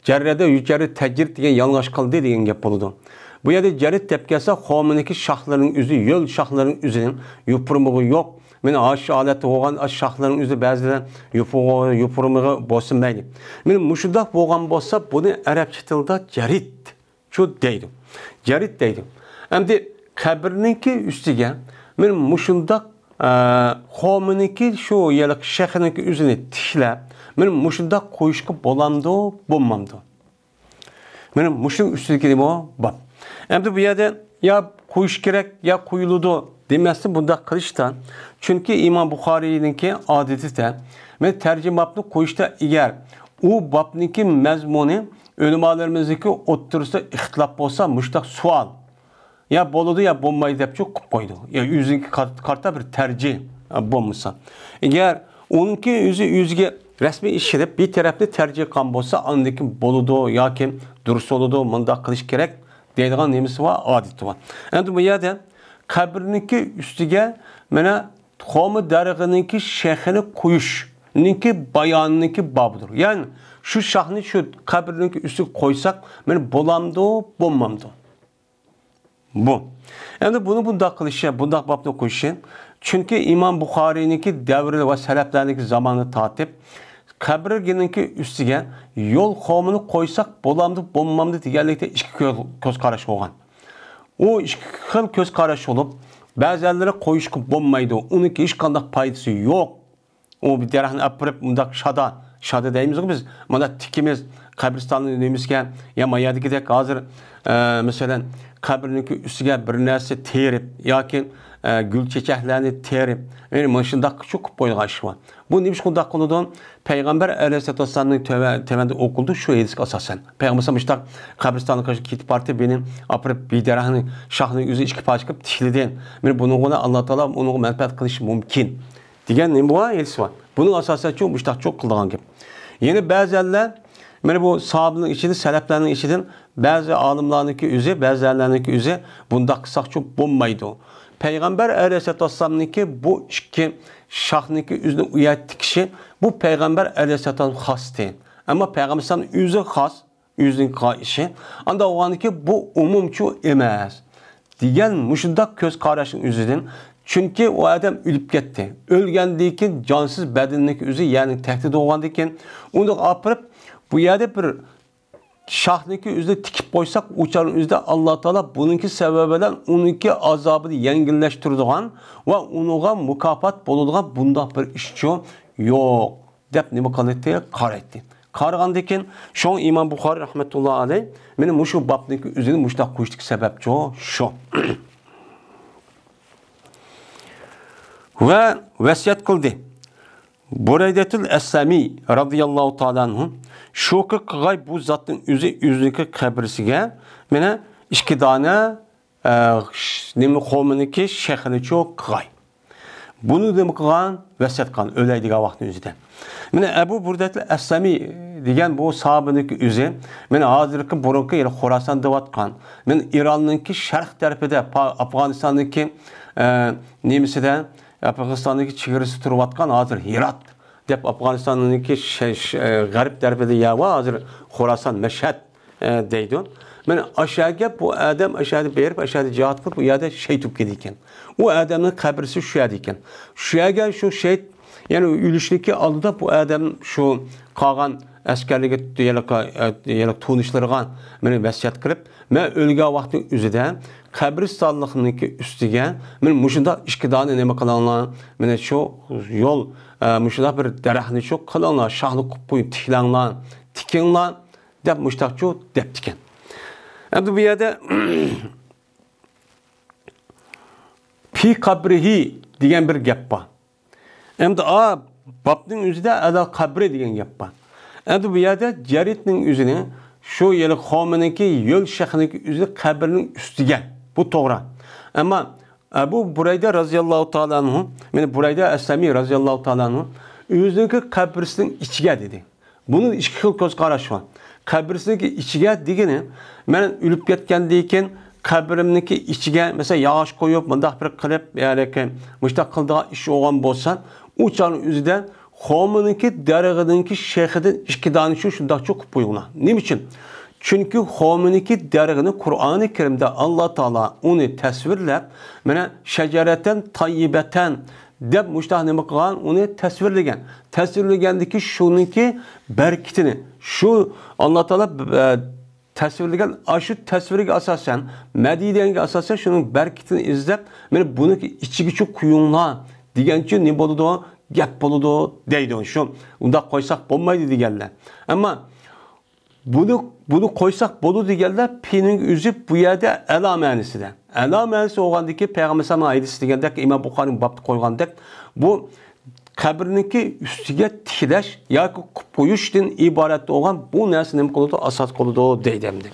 جەررەدە يۇجەررى تەجرىد دېگەن يالىڭاچ قىلدى دېگەن گەپ بولىدۇ. بۇ يەردە جەرىد دەپ كەلسە، خورمىنىڭكى شاخلىرىنىڭ ئۆزى، يۆل شاخلىرىنىڭ ئۆزىنىڭ يوپۇرمىقى يوق. مانا ئاشۇ ھالەتتە بولغان ئاشۇ شاخلىرىنىڭ ئۆزى بەزىدە يوپۇرغا-، يوپۇرمىقى بولسا مەيلى. مانا مۇشۇنداق بولغان بولسا، بۇنى ئەرەبچە تىلدا جەرىد شۇ دەيدۇ. جەرىد دەيدۇ. ئەمدى قەبرىنىڭكى ئۈستىگە مانا مۇشۇنداق، ئە، خورمىنىڭكى شۇ يەرلىك شېخىنىڭكى ئۆزىنى تىكلەپ، مانا مۇشۇنداق قويۇشقا بولامدۇ، بولمامدۇ؟ مانا مۇشۇنىڭ ئۈستىدىكى نېمە باب. ئەمدى بۇ يەردە يا قويۇش كېرەك، يا قويۇلىدۇ دېمەستىن بۇنداق قىلىشتا. چۈنكى ئىمام بۇخارىينىڭكى ئادىتىدە، مەن تەرجىمە بابنى قويۇشتا ئەگەر ئۇ بابنىڭكى مەزمۇنى ئۆلىمالىرىمىزنىڭكى ئوتتۇرىسىدا ئىختىلاپ بولسا، مۇشۇنداق سوئال، يا بولىدۇ، يا بولمايدۇ دەپچۇ قىلىپ قويىدۇ. يا ئۆزىنىڭكى قار-، قارىتا بىر تەرجىھ، ئە، بولمىسا. ئەگەر ئۇنىڭكى ئۆزى ئۆزىگە رەسمىي ئىش قىلىپ، بىر تەرەپنى تەرجىھ قىلغان بولسا، ئاندىن كېيىن بولىدۇ ياكى دۇرۇس بولىدۇ، مۇنداق قىلىش كېرەك دەيدىغان نېمىسى بار، ئادىتى بار. ئەمدى بۇ يەردە قەبرىنىڭكى ئۈستىگە مانا خورما دەرىخىنىڭكى شېخىنى قويۇشنىڭكى بايانىنىڭكى بابىدۇر. يەنى شۇ شاخنى شۇ قەبرىنىڭكى ئۈستىگە قويساق، مانا بولامدۇ، بولمامدۇ؟ بۇ. ئەمدى بۇنى بۇنداق قىلىشى، بۇنداق بابنى قويۇشى، چۈنكى ئىمام بۇخارىينىڭكى دەۋرى ۋە سەلەپلەرنىڭكى زامانى تارتىپ، قەبرىنىڭكى ئۈستىگە يول خورمىنى قويساق بولامدۇ، بولمامدۇ دېگەنلىكتە ئىككى كۆ-، كۆز قاراش بولغان. ئۇ ئىككى خىل كۆز قاراش بولۇپ، بەزەنلىرى قويۇشقا بولمايدۇ، ئۇنىڭكى ھېچقانداق پايدىسى يوق. ئۇ بىر دەرەخنى ئاپىرىپ، مۇنداق شادا، شادا دەيمىزغۇ بىز، مانا تىكىمىز، قەبرىستاننىڭ نېمىسىگە، يا ما يەردىكىدەك ھازىر، ئە، مەسىلەن، قەبرىنىڭكى ئۈستىگە بىر نەرسە تېرىپ ياكى، ئە، گۈل چېچەكلەرنى تېرىپ، يەنى مانا شۇنداق چوقۇپ قويىدىغان ئىش بار. بۇ نېمىشقا ئۇنداق قىلىدۇ؟ پەيغەمبەر ئەلەيھىسسالاتۇ ۋەسسالامنىڭ تۆۋە-، تۆۋەندە ئوقۇلدى شۇ ھەدىسكە ئاساسەن. پەيغەمبەر مۇشۇنداق قەبرىستانغا كېتىپ بارتى، بېنى ئاپىرىپ، بىر دەرەخنى شاخىنى ئۆزى ئىككى پارچە قىلىپ تىكلىدى. مانا بۇنىڭغا ئاللا تائالا ئۇنىڭغا مەنپەئەت قىلىشى مۇمكىن. دېگەن نېمە بار؟ ھېلىسى بار. بۇنىڭ ئاساسەن چوڭ مۇشتاقچۇ قىلىدىغان گەپ. يەنە بەزىلەر، مانا بۇ ساھابىنىڭ ئىچىدە، سەلەپلەرنىڭ ئىچىدىن بەزى ئالىملارنىڭكى ئۆزى، بەزىلەرنىڭكى ئۆزى بۇنداق قىلساقچۇ بولمايدۇ. پەيغەمبەر ئەلەيھىسسالاتۇ ۋەسسالامنىڭكى بۇ ئىككى شاخنىڭكى ئۆزىنى ئۇ يەردە تىكىشى، بۇ پەيغەمبەر ئەلەيھىسسالاتۇ ۋەسسالام خاستى. ئەمما پەيغەمبەر ئەلەيھىسسالام ئۆزى خاس، ئۆزىنىڭ قىلغان ئىشى. ئانداق بولغاندىكىن بۇ ئومۇمچۇ ئەمەس دېگەن مۇشۇنداق كۆز قاراشنىڭ ئۆزىدىن، چۈنكى ئۇ ئادەم ئۆلۈپ كەتتى. ئۆلگەندىن كېيىن جانسىز بەدىنىنىڭ ئۆزى يەرنىڭ تەھتىدە بولغاندىن كېيىن، ئۇنى ئاپىرىپ، بۇ يەردە بىر شاخنىڭكى ئۆزىنى تىكىپ قويساق، ئۇ چاغنىڭ ئۆزىدە ئاللا تائالا بۇنىڭكى سەۋەبى بىلەن ئۇنىڭكى ئازابىنى يەڭگىللەشتۈرىدىغان ۋە ئۇنىڭغا مۇكاپات بولىدىغان بۇنداق بىر ئىشچۇ يوق، دەپ نېمە قىلاتتى؟ قارايتتى. قارىغاندىن كېيىن، شۇڭا ئىمام بۇخارىي رەھمەتۇللا ئەلەيھ مانا مۇشۇ بابنىڭكى ئۆزىنى مۇشۇنداق قويۇشتىكى سەۋەبچۇ شۇ. ۋە ۋەسىيەت قىلدى. بۇرەيدەتۇل ئەسلەمى رەزىياللاھۇ تائالا ئەنھۇ، شۇكى قىلغاي بۇ زاتنىڭ ئۆزى ئۆزىنىڭكى قەبرىسىگە مانا ئىككى دانە، ئە، ش-، نېمە، خورمىنىڭكى شېخىنىچۇ قىلغاي. بۇنى نېمە قىلغان؟ ۋەسىيەت قىلغان، ئۆلەي دېگەن ۋاقىتنىڭ ئۆزىدە. مانا ئەبۇ بۇردەتۇل ئەسلەمى دېگەن بۇ ساھابىنىڭكى ئۆزى، مانا ھازىرقى بۇرۇنقى، يەنى خوراسان دەۋاتقان، مانا ئىراننىڭكى شەرق تەرىپىدە، پا-، ئافغانىستاننىڭكى، ئە، نېمىسىدە، ئافغانىستاننىڭكى چېگرىسى تۇرۇۋاتقان ھازىر ھىرات دەپ ئافغانىستاننىڭكى شە-، شە-، غەرب تەرىپىدە يەر بار، ھازىر خوراسان، مەشھەد، ئە، دەيدۇ. مانا ئاشۇ يەرگە بۇ ئادەم، ئاشۇ يەردە بېرىپ، ئاشۇ يەردە جىھاد قىلىپ، ئۇ يەردە شېھىت بولۇپ كېتىدىكەن. ئۇ ئادەمنىڭ قەبرىسى شۇ يەردە ئىكەن. شۇ يەرگە شۇ شېھىت، يەنى ئۆلۈشنىڭكى ئالدىدا بۇ ئادەم شۇ قالغان ئەسكەرلەرگە، يەنە، يەنە تونۇشلىرىغا مانا ۋەسىيەت قىلىپ، مەن ئۆلگەن ۋاقتىنىڭ ئۆزىدە قەبرىستانلىقنىڭكى ئۈستىگە مانا مۇشۇنداق ئىككى دانە نېمە قىلىڭلار، مانا شۇ يول، ئە، مۇشۇنداق بىر دەرەخنى شۇ قىلىڭلار، شاخلىق قىلىپ قويۇپ تىكلەڭلار، تىكىڭلار، دەپ مۇشتاقچۇ دەپتىكەن. ئەمدى بۇ يەردە پى قەبرىھى دېگەن بىر گەپ بار. ئەمدى ئا، بابنىڭ ئۆزىدە ئەلەل قەبرى دېگەن گەپ بار. ئەمدى بۇ يەردە جەرىدنىڭ ئۆزىنى شۇ يەنى خورمىنىڭكى يول شېخىنىڭكى ئۆزى قەبرىنىڭ ئۈستىگە. بۇ توغرا. ئەمما ئەبۇ بۇرەيدە رەزىياللاھۇ تائالا ئەنھۇ، مانا بۇرەيدە ئەسلەمى رەزىياللاھۇ تائالا ئەنھۇ ئۆزىنىڭكى قەبرىسىنىڭ ئىچىگە دېدى. بۇنىڭ ئىككى خىل كۆز قاراش بار. قەبرىسىنىڭكى ئىچىگە دېگىنى، مەن ئۆلۈپ كەتكەندىن كېيىن قەبرىمنىڭكى ئىچىگە، مەسىلەن، ياغاچ قويۇپ، مۇنداق بىر قىلىپ، يەنى مۇشۇنداق قىلىدىغان ئىش بولغان بولسا، ئۇ چاغنىڭ ئۆزىدە خورمىنىڭكى دەرىخىنىڭكى شېخىدىن ئىككى دانە شۇ شۇنداقچۇ قىلىپ قويۇڭلار. نېمە ئۈچۈن؟ چۈنكى خورمىنىڭكى دەرىخىنى قۇرئانى كەرىمدە ئاللا تائالا ئۇنى تەسۋىرلەپ، مانا، شەجەرەتەن تەييىبەتەن دەپ مۇشۇنداق نېمە قىلغان، ئۇنى تەسۋىرلىگەن. تەسۋىرلىگەندىكى شۇنىڭكى بەرىكىتىنى، شۇ ئاللا تائالا، ئە، تەسۋىرلىگەن، ئاشۇ تەسۋىرگە ئاساسەن، مەدھىيە دېگەنگە ئاساسەن شۇنىڭ بەرىكىتىنى ئىزدەپ، مانا بۇنىڭكى ئىچىگىچۇ قۇيۇڭلار دېگەنچۇ نېمە بولىدۇ؟ گەپ بولىدۇ دەيدۇ. شۇ، ئۇنداق قويساق بولمايدۇ دېگەنلەر. ئەمما بۇنى، بۇنى قويساق بولىدۇ دېگەنلەر پىنىڭ ئۆزى بۇ يەردە ئەلا مەنىسىدە. ئەلا مەنىسى بولغاندىكى پەيغەمبەر سەللەللاھۇ ئەلەيھى ۋەسەللەم ھەدىسى دېگەندەك ئىمام بۇخارىنىڭ بابتا قويغاندەك بۇ قەبرىنىڭكى ئۈستىگە تىكلەش ياكى قۇپ قويۇشتىن ئىبارەت بولغان بۇ نەرسە نېمە قىلىدۇ؟ ئاساس قىلىدۇ دەيدۇ ئەمدى.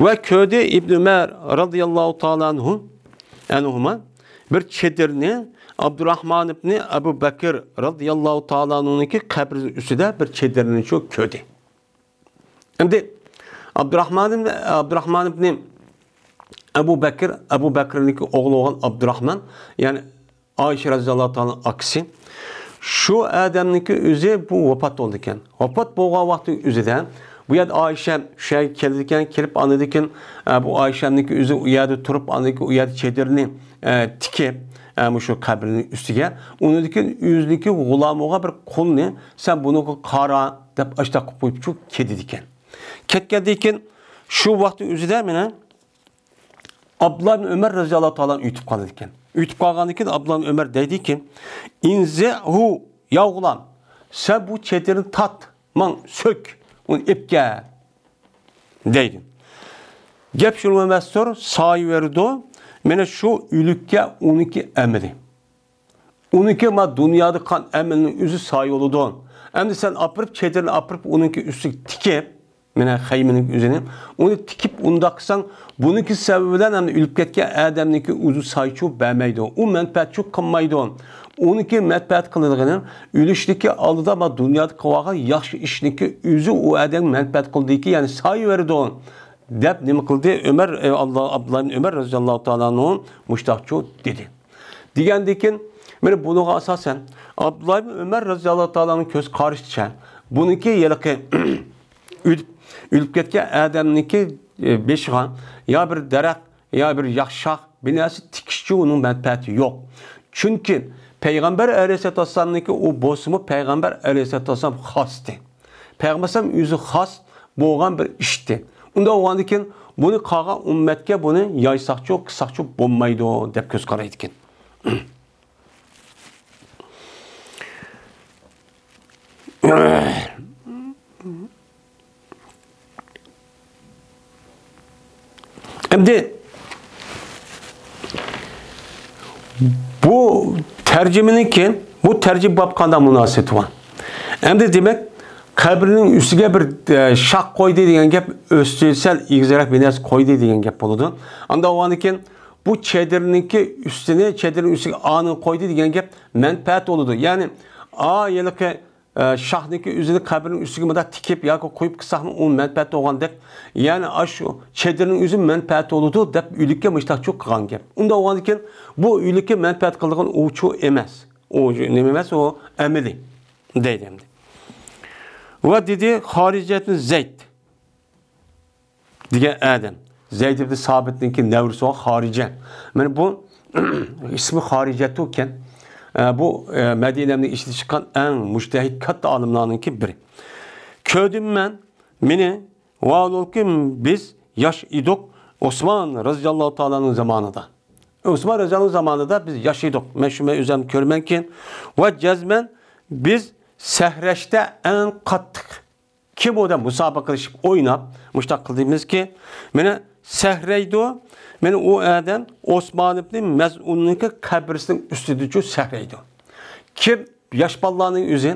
ۋە كۆردى ئىبن ئۆمەر رەزىياللاھۇ تائالا ئەنھۇ، ئەنھۇما بىر چېدىرنى ئابدۇراھمان ئىبنى ئەبۇ بەكىر رەزىياللاھۇ تائالا ئەنھۇنىڭكى قەبرىسى ئۈستىدە بىر چېدىرنى شۇ كۆردى. ئەمدى ئابدۇراھمان ئىبنى، ئابدۇراھمان ئىبنى ئەبۇ بەكىر، ئەبۇ بەكرىنىڭكى ئوغلى بولغان ئابدۇراھمان، يەنى ئائىشە رەزىياللاھۇ تائالا ئاكىسى. شۇ ئادەمنىڭكى ئۆزى بۇ ۋاپات بولىدىكەن. ۋاپات بولغان ۋاقتى ئۆزىدە بۇ يەردە ئائىشە شۇ يەرگە كېلىدىكەن، كېلىپ ئاندىن كېيىن، ئە، بۇ ئائىشەنىڭكى ئۆزى ئۇ يەردە تۇرۇپ، ئاندىن كېيىن ئۇ يەردە چېدىرنى، ئە، تىكىپ، ئە، مۇشۇ قەبرىنىڭ ئۈستىگە، ئۇنىڭدىن كېيىن ئۆزىنىڭكى غۇلامىغا بىر قۇلنى، سەن بۇنىڭغا قارا دەپ ئاشۇنداق قىلىپ قويۇپچۇ كېتىدىكەن. كەتكەندىن كېيىن شۇ ۋاقتى ئۆزىدە مانا ئابدۇللا ئىبن ئۆمەر رەزىياللاھۇ تائالا ئۆتۈپ قالىدىكەن. ئۆتۈپ قالغاندىن كېيىن ئابدۇللا ئىبن ئۆمەر دەيدىكى، ئىنزىئھۇ، يا غۇلام، سەن بۇ چېدىرنى تارت، ماڭ، سۆك، ئۇنى ئېلىپ كەل، دەيدۇ. گەپ شۇنىڭ ئەمەستۇر، سايە بېرىدۇ. مانا شۇ ئۆلۈككە ئۇنىڭكى ئەمىلى. ئۇنىڭكى ما دۇنيادا قىلغان ئەمىلىنىڭ ئۆزى سايە بولىدۇ. ئەمدى سەن ئاپىرىپ، چېدىرنى ئاپىرىپ، ئۇنىڭكى ئۈستىگە تىكىپ، مانا خەيمىنىڭ ئۆزىنى، ئۇنى تىكىپ ئۇنداق قىلساڭ، بۇنىڭكى سەۋەبى بىلەن ئەمدى ئۆلۈپ كەتكەن ئادەمنىڭكى ئۆزى سايىچۇ بەرمەيدۇ. ئۇ مەنپەئەتچۇ قىلمايدۇ. ئۇنىڭكى مەنپەئەت قىلىدىغىنى ئۆلۈشتىكى ئالدىدا ما دۇنيادا قىلىۋالغان ياخشى ئىشنىڭكى ئۆزى ئۇ ئادەمگە مەنپەئەت قىلىدىكى، يەنى سايە بېرىدۇ، دەپ نېمە قىلدى؟ ئۆمەر، ئابدۇللا، ئابدۇللا ئىبن ئۆمەر رەزىياللاھۇ تائالا ئەنھۇ مۇشتاقچۇ دېدى. دېگەندىن كېيىن، مانا بۇنىڭغا ئاساسەن، ئابدۇللا ئىبن ئۆمەر رەزىياللاھۇ تائالا ئەنھۇنىڭ كۆز قارىشىچە، بۇنىڭكى ھېلىقى ئۆلۈپ، ئۆلۈپ كەتكەن ئادەمنىڭكى، ئە، بېشىغا يا بىر دەرەخ، يا بىر ياخشى شاخ، بىر نەرسە تىكىشچە ئۇنىڭ مەنپەئەتى يوق. چۈنكى پەيغەمبەر ئەلەيھىسسالاتۇ ۋەسسالامنىڭكى ئۇ بولسىمۇ پەيغەمبەر ئەلەيھىسسالاتۇ ۋەسسالام خاستى. پەيغەمبەر ئەلەيھىسسالام ئۆزى خاس بولغان بىر ئىشتى. ئۇنداق بولغاندىكىن بۇنى قالغان ئۈممەتكە بۇنى يايساقچۇ، قىلساقچۇ بولمايدۇ دەپ كۆز قارايدىكەن. ئەمدى بۇ تەرجىمىنىڭكى، بۇ تەرجىمە باب قانداق مۇناسىۋىتى بار؟ ئەمدى دېمەك، قەبرىنىڭ ئۈستىگە بىر، ئە، شاخ قويدى دېگەن گەپ، ئۆستى سەل ئېگىزرەك بىر نەرسە قويدى دېگەن گەپ بولىدۇ. ئانداق بولغاندىكىن بۇ چېدىرنىڭكى ئۈستىنى، چېدىرنىڭ ئۈستىگە ئانىنى قويدى دېگەن گەپ مەنپەئەت بولىدۇ. يەنى، ئا، ھېلىقى ئە، شاخنىڭكى ئۆزىنى قەبرىنىڭ ئۈستىگە مۇنداق تىكىپ ياكى قويۇپ قىلساقمۇ ئۇ مەنپەئەت بولغاندەك. يەنى ئاشۇ چېدىرنىڭ ئۆزى مەنپەئەت بولىدۇ دەپ ئۆلۈككە مۇشتاقچۇ قىلغان گەپ. ئۇنداق بولغاندىكىن بۇ ئۆلۈككە مەنپەئەت قىلىدىغان ئۇچۇ ئەمەس. ئۇ نېمە ئەمەس، ئۇ ئەمەلىي دەيدۇ ئەمدى. ۋە دېدى خارىجەتنى زەيد. دېگەن ئادەم. زەيد ئىبن سابىتنىڭكى نەۋرىسى بولغان خارىجە. مانا بۇ ئىسمى خارىجەتۇ ئىكەن. ئە، بۇ، ئە، مەدىنەنىڭ ئىچىدە چىققان ئەڭ مۇجتەھىد كاتتا ئالىملارنىڭكى بىرى. كۆردۈم مەن، مېنى، ۋاھالۇكى بىز ياش ئىدۇق، ئوسمان رەزىياللاھۇ تائالانىڭ زامانىدا. ئوسمان رەزىياللاھۇ زامانىدا بىز ياش ئىدۇق. مەن شۇ مەن ئۆزۈم كۆرمەنكى. ۋە جەزمەن بىز سەھرەشتە ئەڭ قاتتىق كىم ئۇ دەپ مۇسابىقىلىشىپ ئويناپ، مۇشتاق قىلدىمىزكى، مانا سەھرەيدۇ، مانا ئۇ ئادەم ئوسمان ئىبنى مەزئۇننىڭكى قەبرىسىنىڭ ئۈستىدىچۇ سەھرەيدۇ. كىم ياش بالىلارنىڭ ئۆزى،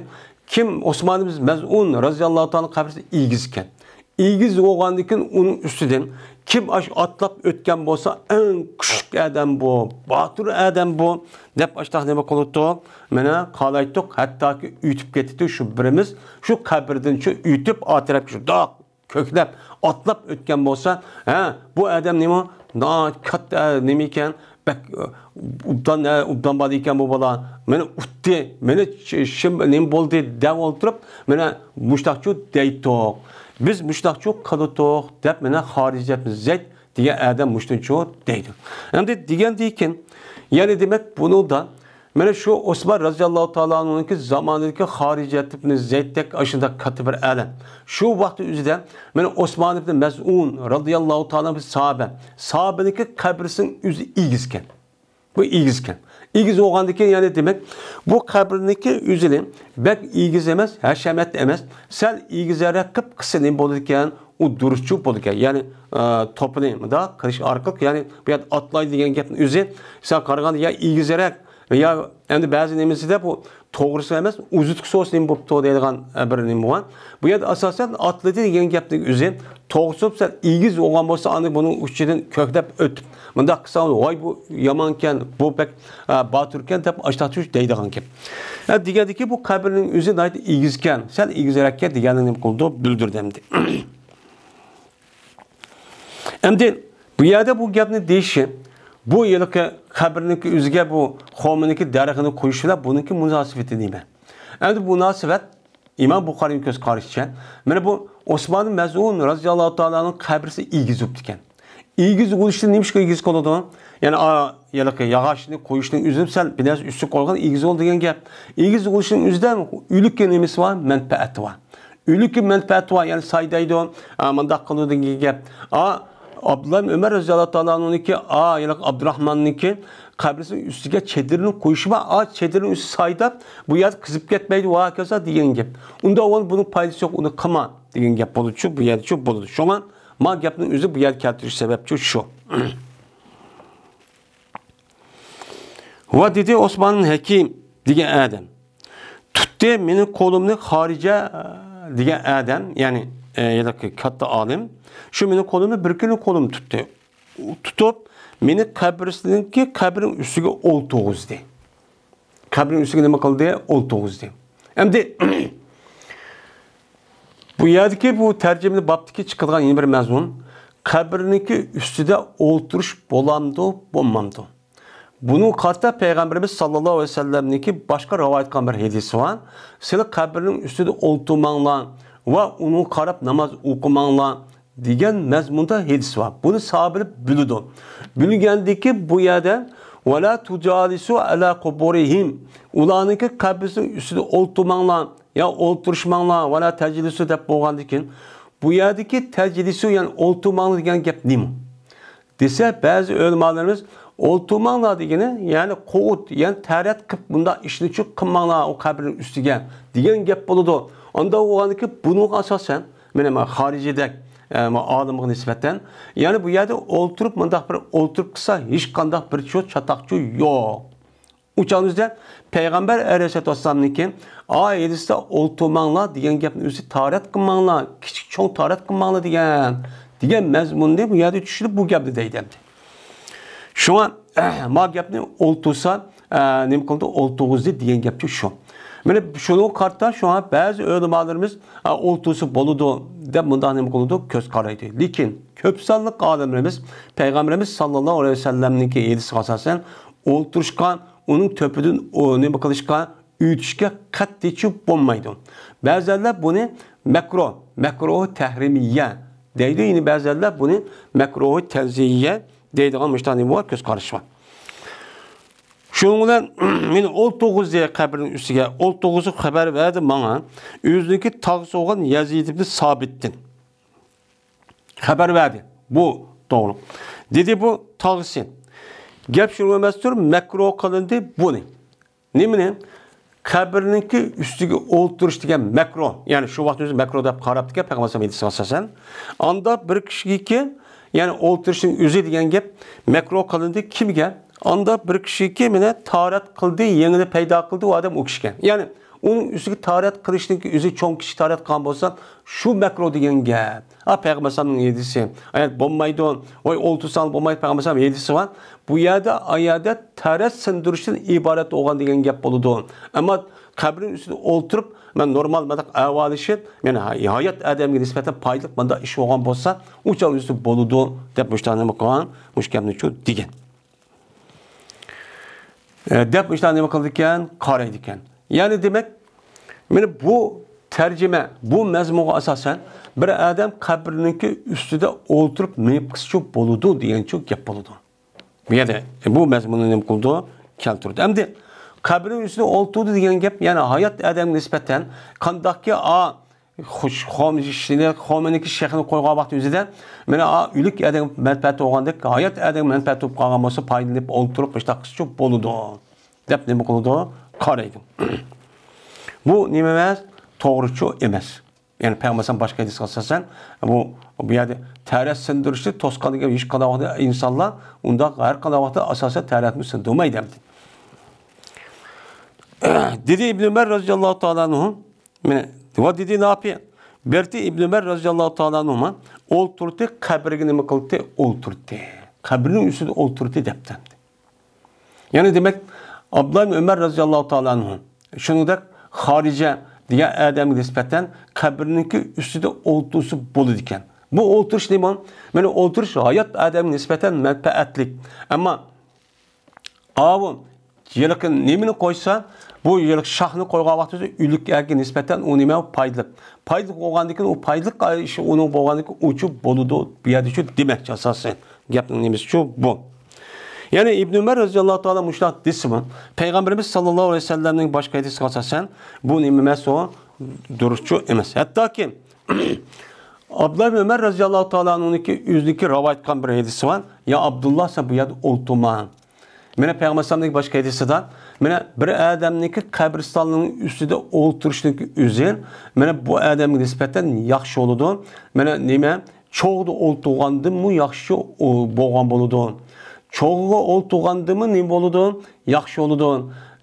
كىم ئوسمان ئىبنى مەزئۇن رەزىياللاھۇ تائالا قەبرىسى ئېگىز ئىكەن. ئېگىز بولغاندىكىن ئۇنىڭ ئۈستىدىن كىم ئاشۇ ئاتلاپ ئۆتكەن بولسا، ئەڭ كۈچلۈك ئادەم بۇ، باتۇر ئادەم بۇ، دەپ ئاشتاق نېمە قىلىدۇ؟ مانا قالايتتۇق، ھەتتاكى ئۆتۈپ كېتىدۇ شۇ بىرىمىز، شۇ قەبرىدىن شۇ ئۆتۈپ، ئا تەرەپكە شۇنداق كۆكلەپ، ئاتلاپ ئۆتكەن بولسا، ھە، بۇ ئادەم نېمە؟ ناھايىتى كاتتا نېمە ئىكەن، بەك، ئوبدان، ئوبدان بالا ئىكەن بۇ بالا. مېنى ئۇتتى، مېنى شىم، نېمە بولدى دەپ ئولتۇرۇپ، مانا مۇشتاقچۇ دەيتتۇق. بىز مۇشتاقچۇ قىلدۇق دەپ، مانا خارىجەت زەيد دېگەن ئادەم مۇشتىنچۇ دەيدۇ. ئەمدى دېگەندىكىن، يەنى دېمەك، بۇنىڭدا مانا شۇ ئوسمان رەزىياللاھۇ تائالا ئەنھۇنىڭكى زامانىدىكى خارىجەت ئىبنى زەيدتەك ئاشۇنداق كاتتا بىر ئالىم. شۇ ۋاقىت ئۆزىدە مانا ئوسمان ئىبنى مەزئۇن رەزىياللاھۇ تائالا بىر ساھابە. ساھابىنىڭكى قەبرىسىنىڭ ئۆزى ئېگىزكەن. بۇ ئېگىزكەن. ئېگىز بولغاندىكىن، يەنى دېمەك، بۇ قەبرىنىڭكى ئۆزىنى بەك ئېگىز ئەمەس، ھەشەمەت ئەمەس، سەل ئېگىزرەك قىلىپ قىلسا نېمە بولىدىكەن؟ ئۇ دۇرۇسچۇ بولىدىكەن. يەنى، ئە، توپىنى مۇنداق قىلىش ئارقىلىق، يەنى بۇ يەردە ئاتلايدۇ دېگەن گەپنىڭ ئۆزى، سەن قارىغاندا يا ئېگىزرەك، يا ئەمدى بەزى نېمىسىدە بۇ توغرىسى ئەمەس، ئۇزۇتقۇ سوس نېمە بوپتۇ دەيدىغان، ئە، بىر نېمە بار. بۇ يەردە ئاساسەن ئاتلىدى دېگەن گەپنىڭ ئۆزى توغرىسى بولسا، ئېگىز بولغان بولسا، ئاندىن بۇنىڭ ئۈستىدىن كۆكلەپ ئۆتۈپ، مۇنداق قىلساڭ، ۋاي، بۇ يامانكەن، بۇ بەك، ئە، باتۇركەن دەپ ئاشتاق دەيدىغان گەپ. ئە، دېگەندىكى بۇ قەبرىنىڭ ئۆزى ناھايىتى ئېگىزكەن، سەل ئېگىزرەككەن دېگەننى نېمە قىلدى، بىلدۈردى ئەمدى. ئەمدى بۇ يەردە بۇ گەپنى دېيىشى، بۇ ھېلىقى قەبرىنىڭكى ئۆزىگە بۇ خورمىنىڭكى دەرىخىنى قويۇش بىلەن بۇنىڭكى مۇناسىۋىتى نېمە؟ ئەمدى بۇ مۇناسىۋەت ئىمام بۇخارىنىڭ كۆز قارىشىچە، مانا بۇ ئوسمان مەزئۇن رەزىياللاھۇ تائالانىڭ قەبرىسى ئېگىز بوپتىكەن. ئېگىز بولۇشتا نېمىشقا ئېگىز قىلىدۇ؟ يەنى، ئا، ھېلىقى ياغاچنى قويۇشنىڭ ئۆزى سەل بىر نەرسە ئۈستىگە قويغان ئېگىز بولدى دېگەن گەپ. ئېگىز بولۇشنىڭ ئۆزىدە ئۆلۈككە نېمىسى بار؟ مەنپەئەتى بار. ئۆلۈككە مەنپەئەتى بار، يەنى سايدايدۇ، ئا، مۇنداق قىلىدۇ دېگەن گەپ. ئا، ئابدۇللا ئىبن ئۆمەر رەزىياللاھۇ تائالا ئەنھۇنىڭكى، ئا، ھېلىقى ئابدۇراھماننىڭكى قەبرىسىنىڭ ئۈستىگە چېدىرنى قويۇشى بار، ئا، چېدىرنىڭ ئۈستى سايداپ، بۇ يەردە قىزىپ كەتمەيدۇ، ۋە ھاكازا دېگەن گەپ. ئۇنداق بولغاندا بۇنىڭ پايدىسى يوق، ئۇنى قىلما دېگەن گەپ بولىدۇچۇ، بۇ يەردىچۇ بولىدۇ. شۇڭا ما گەپنىڭ ئۆزى بۇ يەردە كەلتۈرۈش سەۋەبچۇ شۇ. ۋە دېدى ئوسمان ھەكىم دېگەن ئادەم. تۇتتى مېنىڭ قولۇمنى خارىجە دېگەن ئادەم، يەنى، ئە، ھېلىقى كاتتا ئالىم. شۇ مېنىڭ قولۇمنى، بىر كۈنى قولۇمنى تۇتتى. تۇتۇپ، مېنى قەبرىسىنىڭكى قەبرىنىڭ ئۈستىگە ئولتۇرغۇزدى. قەبرىنىڭ ئۈستىگە نېمە قىلدى؟ ئولتۇرغۇزدى. ئەمدى بۇ يەردىكى بۇ تەرجىمىنى بابتىكى چىقىدىغان يەنە بىر مەزمۇن، قەبرىنىڭكى ئۈستىدە ئولتۇرۇش بولامدۇ، بولمامدۇ؟ بۇنىڭغا قارىتا پەيغەمبىرىمىز ساللاللاھۇ ئەلەيھى ۋەسەللەمنىڭكى باشقا رىۋايەت قىلغان بىر ھەدىسى بار. سىلەر قەبرىنىڭ ئۈستىدە ئولتۇرماڭلار ۋە ئۇنىڭغا قاراپ ناماز ئوقۇماڭلار دېگەن مەزمۇندا ھەدىس بار. بۇنى ساھابىلەر بىلىدۇ. بىلگەندىكى بۇ يەردە «ۋەلا تۇجالىسۇ ئەلا قۇبۇرىھىم»، ئۇلارنىڭكى قەبرىسىنىڭ ئۈستىدە ئولتۇرماڭلار يا ئولتۇرۇشماڭلار، ۋەلا تەجلىسۇ دەپ بولغاندىن كېيىن، بۇ يەردىكى تەجلىسۇ، يەنى ئولتۇرماڭلار دېگەن گەپ نېمە؟ دېسە، بەزى ئۆلىمالىرىمىز ئولتۇرماڭلار دېگىنى، يەنى قوغۇت، يەنى تەرەت قىلىپ، بۇنداق ئىشنى چۇ قىلماڭلار ئۇ قەبرىنىڭ ئۈستىگە دېگەن گەپ بولىدۇ. ئاندا بولغاندىكى بۇنىڭغا ئاساسەن، مانا، مانا خارىجىدەك، ئە، مانا ئالىمغا نىسبەتەن، يەنى بۇ يەردە ئولتۇرۇپ، مۇنداق بىر ئولتۇرۇپ قىلسا، ھېچقانداق بىر چۇ، چاتاقچۇ يوق. ئۇ چاغدا بىزدە پەيغەمبەر ئەلەيھىسسالاتۇ ۋەسسالامنىڭكى ئاي ھەدىستە ئولتۇرماڭلار دېگەن گەپنى ئۆزى تارەت قىلماڭلار، كىچىك چوڭ تارەت قىلماڭلار دېگەن، دېگەن مەزمۇننى بۇ يەردە چۈشۈرۈپ بۇ گەپنى دەيدۇ ئەمدى. شۇڭا ما گەپنى ئولتۇرسا، ئە، نېمە قىلدى؟ ئولتۇرغۇزدى دېگەن گەپچۇ شۇ. مانا شۇنىڭغا قارىتا شۇڭا بەزى ئۆلىمالىرىمىز، ئە، ئولتۇرسا بولىدۇ دەپ مۇنداق نېمە قىلىدۇ؟ كۆز قارايدۇ. لېكىن كۆپ سانلىق ئالىملىرىمىز پەيغەمبىرىمىز ساللاللاھۇ ئەلەيھى ۋەسەللەمنىڭكى ھەدىسىگە ئاساسەن، ئولتۇرۇشقا، ئۇنىڭ تۆپىدىن ئۇ نېمە قىلىشقا، ئۆتۈشكە قەتئىيچە بولمايدۇ. بەزەنلەر بۇنى مەكرۇ، مەكرۇھ تەھرىمىيە دەيدۇ. يەنە بەزەنلەر بۇنى مەكرۇھ تەنزىھىيە دەيدىغان مۇشۇنداق نېمە بار، كۆز قارىشى بار. شۇنىڭ بىلەن مېنى ئولتۇرغۇزدى قەبرىنىڭ ئۈستىگە، ئولتۇرغۇزۇپ خەۋەر بەردى ماڭا، ئۆزىنىڭكى تاغىسى بولغان يەزىد ئىبنى سابىتتىن. خەۋەر بەردى. بۇ توغرۇلۇق. دېدى بۇ تاغىسى. گەپ شۇ ئەمەستۇر، مەكرۇھ قىلىندى بۇنى. نېمىنى؟ قەبرىنىڭكى ئۈستىگە ئولتۇرۇش دېگەن مەكرۇھ. يەنى شۇ ۋاقىت ئۆزى مەكرۇھ دەپ قاراپتىكەن پەيغەمبەر ئەلەيھىسسالام ھەدىسىگە ئاساسەن. ئاندا بىر كىشىگىكى، يەنى ئولتۇرۇشنىڭ ئۆزى دېگەن گەپ مەكرۇھ قىلىندى. كىمگە؟ ئاندا بىر كىشىگىكى مانا تارەت قىلدى، يېڭىنى پەيدا قىلدى، ئۇ ئادەم ئۇ كىشىكەن. يەنى ئۇنىڭ ئۈستىگە تارەت قىلىشنىڭكى ئۆزى چوڭ كىشى تارەت قىلغان بولسا، شۇ مەكرۇھ دېگەن گەپ. ھە، پەيغەمبەر ئەلەيھىسسالامنىڭ ھەدىسى. ئايەت بولمايدۇ. ۋاي، ئولتۇرساڭ بولمايدۇ، پەيغەمبەر ئەلەيھىسسالام ھەدىسى بار. بۇ يەردە، ئا يەردە تەرەت سىندۇرۇشتىن ئىبارەت بولغان دېگەن گەپ بولىدۇ. ئەمما قەبرىنىڭ ئۈستىدە ئولتۇرۇپ، مەن نورمال مۇنداق ئەۋالىشىپ، يەنى ھايات ئادەمگە نىسبەتەن پايدىلىق مۇنداق ئىش بولغان بولسا، ئۇ چاغ ئۆزى بولىدۇ، دەپ مۇشۇنداق نېمە قىلغان، مۇشۇ گەپنى شۇ دېگەن. ئە، دەپ مۇشۇنداق نېمە قىلىدىكەن، قارايدىكەن. يەنى دېمەك، مانا بۇ تەرجىمە، بۇ مەزمۇنغا ئاساسەن، بىر ئادەم قەبرىنىڭكى ئۈستىدە ئولتۇرۇپ مېڭىپ قىلسىچۇ بولىدۇ دېگەنچۇ گەپ بولىدۇ. بۇ يەردە بۇ مەزمۇننى نېمە قىلىدۇ؟ كەلتۈرىدۇ. ئەمدى قەبرىنىڭ ئۈستىدە ئولتۇردى دېگەن گەپ، يەنى ھايات ئادەمگە نىسبەتەن قانداقكى ئا، خوش-، خوم-، شېخىنى، خومىنىڭكى شېخىنى قويغان ۋاقتى ئۆزىدە، مانا، ئا، ئۆلۈك ئادەمگە مەنپەئەت بولغاندەك، ھايات ئادەمگە مەنپەئەت بولۇپ قالغان بولسا، پايدىلىنىپ ئولتۇرۇپ مۇشۇنداق قىلسىچۇ بولىدۇ، دەپ نېمە قىلىدۇ؟ قارايدۇ. بۇ نېمە ئەمەس؟ توغرىچۇ ئەمەس. يەنى پەيغەمبەر باشقا ھەدىسكە ئاساسەن، بۇ، بۇ يەردە تەرەت سىندۇرۇشنى توسقان دېگەن ھېچقانداق ۋاقىتتا ئىنسانلار ئۇنداق ھەر قانداق ۋاقىتتا ئاساسەن تەرەتمۇ سىندۇرمايدۇ ئەمدى. دېدى ئىبن ئۆمەر رازىياللاھۇ تائالا ئەنھۇ، مانا، ۋە دېدى نافىئ، بەردى ئىبن ئۆمەر رازىياللاھۇ تائالا ئەنھۇما، ئولتۇردى، قەبرىگە نېمە قىلدى؟ ئولتۇردى. قەبرىنىڭ ئۈستىدە ئولتۇردى دەپتۇ. يەنى دېمەك، ئابدۇللا ئىبن ئۆمەر رازىياللاھۇ تائالا ئەنھۇ، شۇنىڭدەك خارىجە دېگەن ئادەمگە نىسبەتەن قەبرىنىڭكى ئۈستىدە ئولتۇرسا بولىدىكەن. بۇ ئولتۇرۇش نېمە؟ مانا ئولتۇرۇش ھايات ئادەمگە نىسبەتەن مەنپەئەتلىك. ئەمما ئاۋۇ ھېلىقى نېمىنى قويسا، بۇ ھېلىقى شاخنى قويغان ۋاقتىدا ئۆلۈككە نىسبەتەن ئۇ نېمە پايدىلىق. پايدىلىق بولغاندىكىن ئۇ پايدىلىق ئىش ئۇنىڭ بولغاندىكىن ئۇچۇ بولىدۇ. بۇ يەردە شۇ دېمەكچى ئاساسەن. گەپنىڭ نېمىسى شۇ بۇ. يەنى ئىبن ئۆمەر رازىياللاھۇ تائالا مۇشۇنداق دېسىمۇ، پەيغەمبىرىمىز ساللاللاھۇ ئەلەيھى ۋەسەللەمنىڭ باشقا ھەدىسىگە ئاساسەن، بۇ نېمە ئەمەس ئۇ؟ دۇرۇسچۇ ئەمەس. ھەتتاكى ئابدۇللا ئىبن ئۆمەر رازىياللاھۇ تائالا ئەنھۇنىڭكى ئۆزىنىڭكى رىۋايەت قىلغان بىر ھەدىسى بار. يا ئابدۇللا، سەن بۇ يەردە ئولتۇرما. مانا پەيغەمبەر ئەلەيھىسسالامنىڭ باشقا ھەدىسىدە، مانا بىر ئادەمنىڭكى قەبرىستاننىڭ ئۈستىدە ئولتۇرۇشنىڭكى ئۆزى، مانا بۇ ئادەمگە نىسبەتەن ياخشى بولىدۇ. مانا نېمە؟ چوغدا ئولتۇرغاندىنمۇ ياخشى ئو-، بولغان بولىدۇ. چوغغا ئولتۇرغاندىنمۇ نېمە بولىدۇ؟ ياخشى بولىدۇ.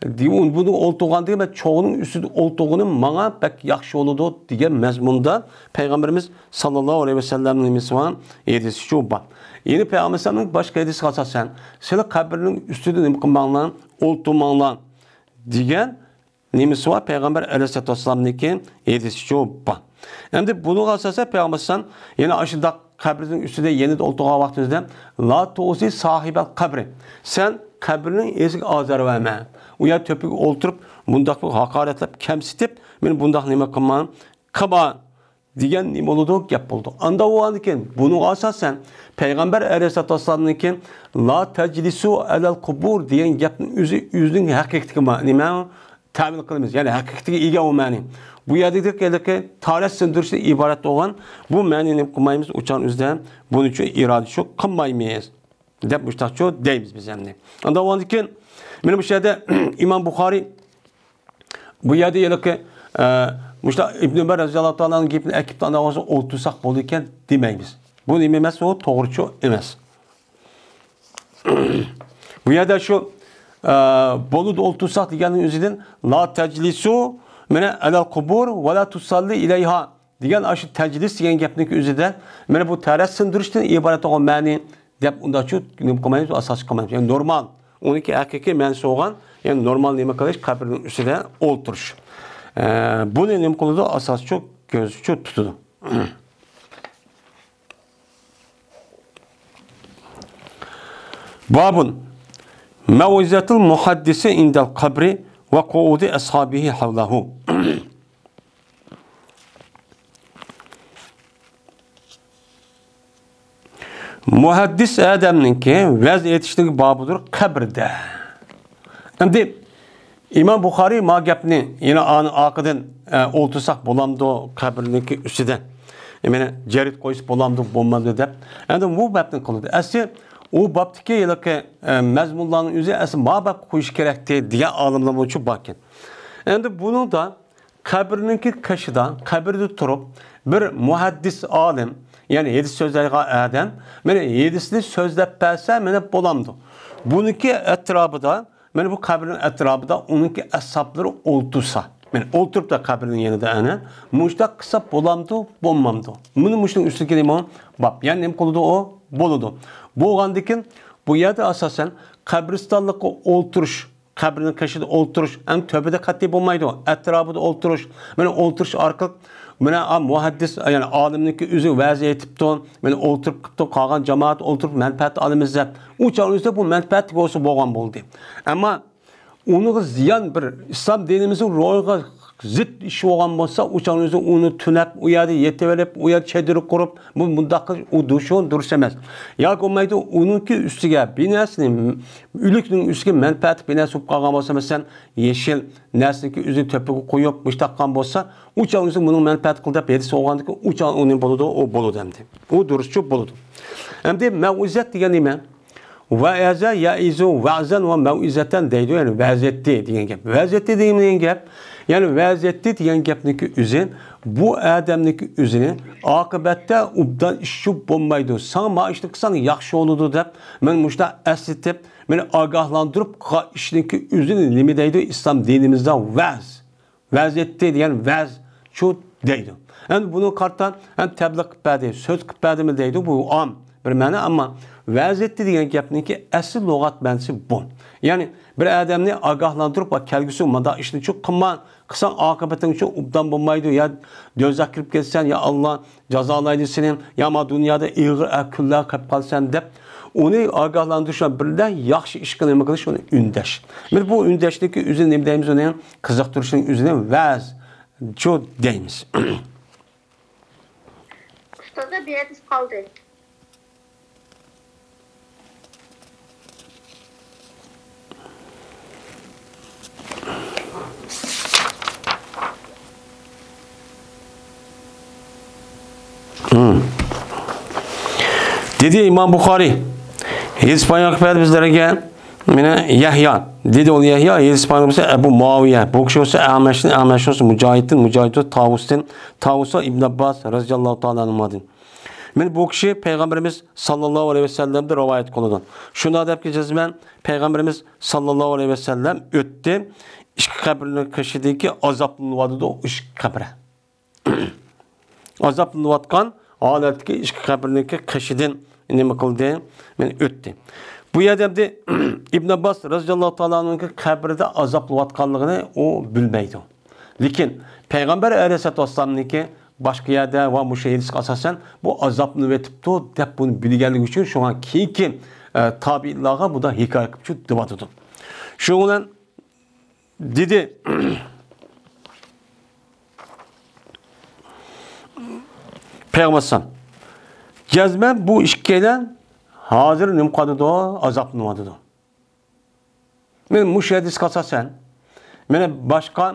دېگەن، بۇنى ئولتۇرغاندىن مەن چوغنىڭ ئۈستىدە ئولتۇرغىنىم ماڭا بەك ياخشى بولىدۇ، دېگەن مەزمۇندا پەيغەمبىرىمىز ساللاللاھۇ ئەلەيھى ۋەسەللەمنىڭ نېمىسى بار؟ ھەدىسى شۇ بار. يەنى پەيغەمبەر ئەلەيھىسسالامنىڭ باشقا ھەدىسىگە ئاساسەن، سىلەر قەبرىنىڭ ئۈستىدە نېمە قىلماڭلار؟ ئولتۇرماڭلار، دېگەن نېمىسى بار؟ پەيغەمبەر ئەلەيھىسسالاتۇ ۋەسسالامنىڭكى ھەدىسى شۇ بار. ئەمدى بۇنىڭغا ئاساسەن پەيغەمبەر ئەلەيھىسسالام يەنە ئاشۇنداق قەبرىنىڭ ئۈستىدە يېنىدا ئولتۇرغان ۋاقتىمىزدا، لا تۇزى ساھىبەل قەبرى، سەن قەبرىنىڭ ئىگىسىگە ئازار بەرمە. ئۇ يەر تۆپىگە ئولتۇرۇپ، بۇنداق بىر ھاقارەتلەپ، كەمسىتىپ، مېنى بۇنداق نېمە قىلما، قىلما دېگەن نېمە بولىدۇ؟ گەپ بولىدۇ. ئاندا بولغاندىكىن، بۇنىڭغا ئاساسەن، پەيغەمبەر ئەلەيھىسسالاتۇ ۋەسسالامنىڭكى لا تەجلىسۇ ئەلەل قۇبۇر دېگەن گەپنىڭ ئۆزى، ئۆزىنىڭ ھەقىقىتىگە ما-، نېمە؟ تەۋىل قىلىمىز. يەنى ھەقىقىتىگە ئىگە ئۇ مەنى. بۇ يەردىكى ھېلىقى تارەت سىندۇرۇشتىن ئىبارەت بولغان بۇ مەنىنى نېمە قىلمايمىز، ئۇچان ئۆزىدە بۇنىڭ ئۈچۈن ئىرادە شۇ قىلمايمىز دەپ مۇشتاقچۇ دەيمىز بىز ئەمدى. ئاندىن كېيىن مانا مۇشۇ يەردە ئىمام بۇخارىي بۇ يەردە ھېلىقى، ئە، مۇشۇنداق ئىبن ئۆمەر رەزىياللاھۇ تائالا ئانھۇنىڭ گېپىنى ئەكىپ ئاندىن ئولتۇرساق بولىدىكەن دېمەيمىز. بۇ نېمە ئەمەس، ئۇ توغرىچۇ ئەمەس. بۇ يەردە شۇ، ئە، بولىدۇ ئولتۇرساق دېگەننىڭ ئۆزىدىن لا تەجلىسۇ مىنە ئەلەل قۇبۇر ۋە لا تۇساللى ئىلەيھا دېگەن ئاشۇ تەجلىس دېگەن گەپنىڭ ئۆزىدە مانا بۇ تەرەت سىندۇرۇشتىن ئىبارەت بولغان مەنى دەپ ئۇنداقچۇ نېمە قىلمايمىز، ئاساس قىلمايمىز. يەنى نورمال، ئۇنىڭكى ھەقىقىي مەنىسى بولغان، يەنى نورمال نېمە قىلىش، قەبرىنىڭ ئۈستىدە ئولتۇرۇش. ئە، بۇنى نېمە قىلىدۇ، ئاساسچۇ كۆزچۇ تۇتىدۇ. بابۇن مەۋئىزەتۇل مۇھەددىسى ئىندەل قەبرى ۋە قۇئۇدى ئەسھابىھى ھەۋلەھۇ. مۇھەددىس ئادەمنىڭكى ۋەز ئېيتىشلىكى بابىدۇر قەبرىدە. ئەمدى ئىمام بۇخارىي ما گەپنى يەنە ئانىڭ ئارقىدىن، ئە، ئولتۇرساق بولامدۇ قەبرىنىڭكى ئۈستىدە؟ ئە، مانا جەرىد قويسا بولامدۇ، بولمامدۇ دەپ. ئەمدى بۇ بابنى قىلدى. ئەسلى ئۇ بابتىكى ھېلىقى، ئە، مەزمۇنلارنىڭ ئۆزى ئەسلى ما بابقا قويۇش كېرەكتى دېگەن ئالىملار بولۇشى باركەن. ئەمدى بۇنىڭدا قەبرىنىڭكى قېشىدا، قەبرىدە تۇرۇپ، بىر مۇھەددىس ئالىم، يەنى ھەدىس سۆزلەيدىغان ئادەم، مانا ھەدىسنى سۆزلەپ بەرسە، مانا بولامدۇ؟ بۇنىڭكى ئەتراپىدا، مانا بۇ قەبرىنىڭ ئەتراپىدا ئۇنىڭكى ئەسھابلىرى ئولتۇرسا، مانا ئولتۇرۇپلا قەبرىنىڭ يېنىدا ئەنە، مۇشۇنداق قىلسا بولامدۇ، بولمامدۇ؟ مانا مۇشۇنىڭ ئۈستىدىكى نېمە؟ باب. يەنى نېمە قىلىدۇ ئۇ؟ بولىدۇ. بولغاندىكىن بۇ يەردە ئاساسەن قەبرىستانلىققا ئولتۇرۇش، قەبرىنىڭ قېشىدا ئولتۇرۇش، ھەم تۆپىدە قەتئىي بولمايدۇ. ئەتراپىدا ئولتۇرۇش، مانا ئولتۇرۇش ئارقىلىق، مانا، ئا، مۇھەددىس، يەنى ئالىمنىڭكى ئۆزى ۋەز ئېيتىپتۇ، مانا ئولتۇرۇپ قىپتۇ، قالغان جامائەت ئولتۇرۇپ مەنپەئەت ئالىمىز دەپ. ئۇ چاغنىڭ ئۆزىدە بۇ مەنپەئەتلىك بولسا بولغان بولدى. ئەمما ئۇنىڭغا زىيان، بىر ئىسلام دىنىمىزنىڭ روھىغا زىت ئىش بولغان بولسا، ئۇ چاغنىڭ ئۆزىدە ئۇنى تۈنەپ، ئۇ يەردە يېتىۋېلىپ، ئۇ يەردە چېدىر قۇرۇپ، بۇ، مۇنداق قىلىش، ئۇ دۇشۇن دۇرۇس ئەمەس. ياكى بولمايدۇ، ئۇنىڭكى ئۈستىگە بىناسىنى، ئۆلۈكنىڭ ئۈستىگە مەنپەئەتلىك بىناسى بولۇپ قالغان بولسا، مەسىلەن، يېشىل نەرسىنىڭكى ئۆزىنى تۆپىگە قويۇپ، مۇشتاق قىلغان بولسا، ئۇ چاغ ئۆزى بۇنىڭ مەنپەئەتلىك قىل دەپ ھەدىس بولغاندىكىن، ئۇ چاغ ئۇنى بولىدۇ، ئۇ بولىدۇ ئەمدى. ئۇ دۇرۇسچۇ بولىدۇ. ئەمدى مەۋئىزەت دېگەن نېمە؟ ۋەئەزە يەئىزۇ ۋەئزەن ۋە مەۋئىزەتەن دەيدۇ، يەنى ۋەز ئېيتتى دېگەن گەپ. ۋەز ئېيتتى دېگەن گەپ، يەنى ۋەز ئېيتتى دېگەن گەپنىڭكى ئۆزى، بۇ ئادەمنىڭكى ئۆزىنى ئاقىۋەتتە ئوبدان ئىش چۈشۈپ بولمايدۇ. ساڭا ما ئىشنى قىلساڭ ياخشى بولىدۇ دەپ، مەن مۇشۇنداق ئەسلىتىپ، مېنى ئاگاھلاندۇرۇپ قىلغان ئىشنىڭكى ئۆزىنى نېمە دەيدۇ؟ ئىسلام دىنىمىزدا ۋەز. ۋەز ئېيتتى دېگەن ۋەزچۇ دەيدۇ. ئەمدى بۇنى قارىتا، ئەمدى تەبلىغ قىلىپ بەردى، سۆز قىلىپ بەردىمۇ دەيدۇ، بۇ ئام بىر مەنە. ئەمما ۋەز ئېيتتى دېگەن گەپنىڭكى ئەسلى لۇغەت مەنىسى بۇ. يەنى بىر ئادەمنى ئاگاھلاندۇرۇپ، ۋە كەلگۈسى مۇنداق ئىشنى چۈ قىلما، قىلساڭ ئاقىۋىتىڭ چۈ ئوبدان بولمايدۇ، يا دوزاخقا كىرىپ كېتىسەن، يا ئاللا جازالايدۇ سېنى، يا ما دۇنيادا ئېغىر كۈنلەرگە قېلىپ قالىسەن دەپ، ئۇنى ئاگاھلاندۇرۇش بىلەن بىللە ياخشى ئىشقا نېمە قىلىش، ئۇنى ئۈندەش. مانا بۇ ئۈندەشنىڭكى ئۆزى نېمە دەيمىز، ئۇنى قىزىقتۇرۇشنىڭ ئۆزىنى ۋەزچۇ دەيمىز. ئۇستاز، بىر ھەدىس قالدى. دېدى ئىمام بۇخارىي، ھەدىس بايان قىلىپ بەردى بىزلەرگە، مانا يەھيا. دېدى ئۇ يەھيا، ھەدىس بايان قىلىپ ئەبۇ مۇئاۋىيە، بۇ كىشى بولسا ئەمەشتىن، ئەمەش بولسا مۇجاھىدتىن، مۇجاھىد بولسا تاۋۇستىن، تاۋۇسا ئىبن ئابباس رەزىياللاھۇ تائالا ئەنھۇمادىن. مانا بۇ كىشى پەيغەمبىرىمىز ساللاللاھۇ ئەلەيھى ۋەسەللەمدىن رىۋايەت قىلىدۇ. شۇنداق دەپكى جەزمەن پەيغەمبىرىمىز ساللاللاھۇ ئەلەيھى ۋەسەللەم ئۆتتى. ئىككى قەبرىنىڭ قېشىدىكى ئازابلىنىۋاتىدۇ، ئىككى قەبرە. ئازابلىنىۋاتقان ھالەتتىكى ئىككى قەبرىنىڭكى قېشىدىن نېمە قىلدى؟ مانا ئۆتتى. بۇ يەردە ئەمدى ئىبن ئابباس رەزىياللاھۇ تائالا ئەنھۇنىڭكى قەبرىدە ئازابلىنىۋاتقانلىقىنى ئۇ بىلمەيدۇ. لېكىن پەيغەمبەر ئەلەيھىسسالاتۇ ۋەسسالامنىڭكى باشقا يەردە ۋە مۇشۇ ھەدىسكە ئاساسەن بۇ ئازابلىنىۋېتىپتۇ دەپ بۇنى بىلگەنلىكى ئۈچۈن شۇڭا كېيىنكى، ئە، تابىئىنلارغا بۇنداق ھېكايە قىلىپ دەۋاتىدۇ. شۇنىڭ بىلەن دېدى پەيغەمبەر ئەلەيھىسسالام، جەزمەن بۇ ئىككىيلەن ھازىر نېمە قىلىدۇ؟ ئازابلىنىۋاتىدۇ. مانا مۇشۇ ھەدىسكە ئاساسەن، مانا باشقا،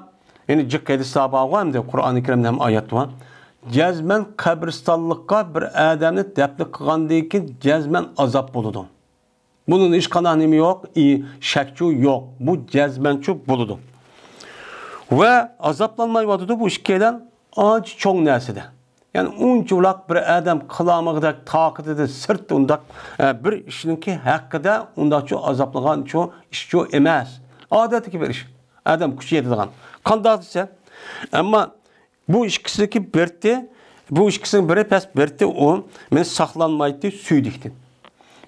يەنى جىق ھەدىسلەر بارغۇ، ھەمدە قۇرئانى كەرىمدە ھەم ئايەت بار. جەزمەن قەبرىستانلىققا بىر ئادەمنى دەپنە قىلغاندىن كېيىن جەزمەن ئازاب بولىدۇ. بۇنىڭ ھېچقانداق نېمە يوق، ئى، شەكچۇ يوق. بۇ جەزمەنچۇ بولىدۇ. ۋە ئازابلانمايۋاتىدۇ بۇ ئىككىيلەن ئانچە چوڭ نەرسىدە. يەنى ئۇنچىۋالاق بىر ئادەم قىلالمىغۇدەك تاقىتىدىن سىرت ئۇنداق، ئە، بىر ئىشنىڭكى ھەققىدە ئۇنداقچۇ ئازابلىغانچۇ ئىشچۇ ئەمەس. ئادەتتىكى بىر ئىش. ئادەم كۈچى يېتىدىغان. قانداق دېسە، ئەمما بۇ ئىككىسىدىكى بىرتى، بۇ ئىككىسىنىڭ بىرى پەس بىرتى ئۇ، مېنى ساقلانمايتتى سۈيدۈكتىن.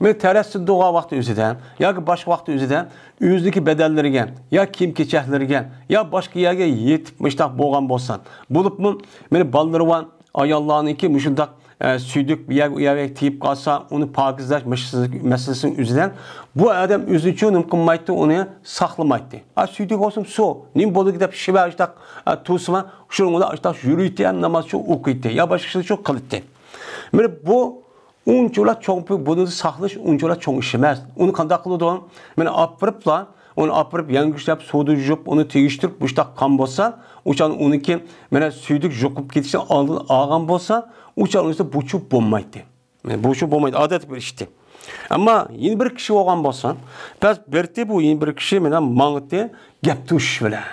مېنى تەرەتتە تۇرغان ۋاقتى ئۆزىدە ياكى باشقا ۋاقتى ئۆزىدە ئۆزىنىڭكى بەدەنلىرىگە يا كىيىم-كېچەكلىرىگە يا باشقا يەرگە يېتىپ مۇشتاق بولغان بولسا، بولۇپمۇ مېنى بالىلىرى بار، ئاياللارنىڭكى مۇشۇنداق، ئە، سۈيدۈك بۇ يەرگە، ئۇ يەرگە تېگىپ قالسا، ئۇنى پاكىزلاش مەسىلىسى، مەسىلىسىنىڭ ئۆزىدە بۇ ئادەم ئۆزىچۇ نېمە قىلمايتتى، ئۇنى ساقلىمايتتى. ئا، سۈيدۈك بولسۇن سۇ، نېمە بولدى دەپ شىۋە ئاشتاق، ئە، تۇرسىما، شۇنىڭ بىلەن ئاشتاق يۈرۈيتتى، ھەم نامازچۇ ئوقۇيتتى يا باشقا ئىشلارچۇ قىلىتتى. مېنى بۇ ئۇنچىۋالا چوڭ، بۇنى ساقلىشى ئۇنچىۋالا چوڭ ئىش ئەمەس. ئۇنى قانداق قىلىدۇ؟ مېنى ئاپىرىپلا، ئۇنى ئاپىرىپ، يەڭگۈشلەپ، سۇدا يۇيۇپ، ئۇنى تېگىشتۈرۈپ، مۇشتاق قان بولسا، ئۇچان ئۇنىڭكى مانا سۈيدۈك يۇقۇپ كېتىشنىڭ ئالدىنى ئالغان بولسا، ئۇچان ئۇنىسى بۇچۇ بولمايتتى. مانا بۇچۇ بولمايدۇ، ئادەتتە بىر ئىشتى. ئەمما يەنە بىر كىشى بولغان بولسا، بەس بىرتى بۇ يەنە بىر كىشى مانا ماڭىتتى، گەپ توشۇش بىلەن.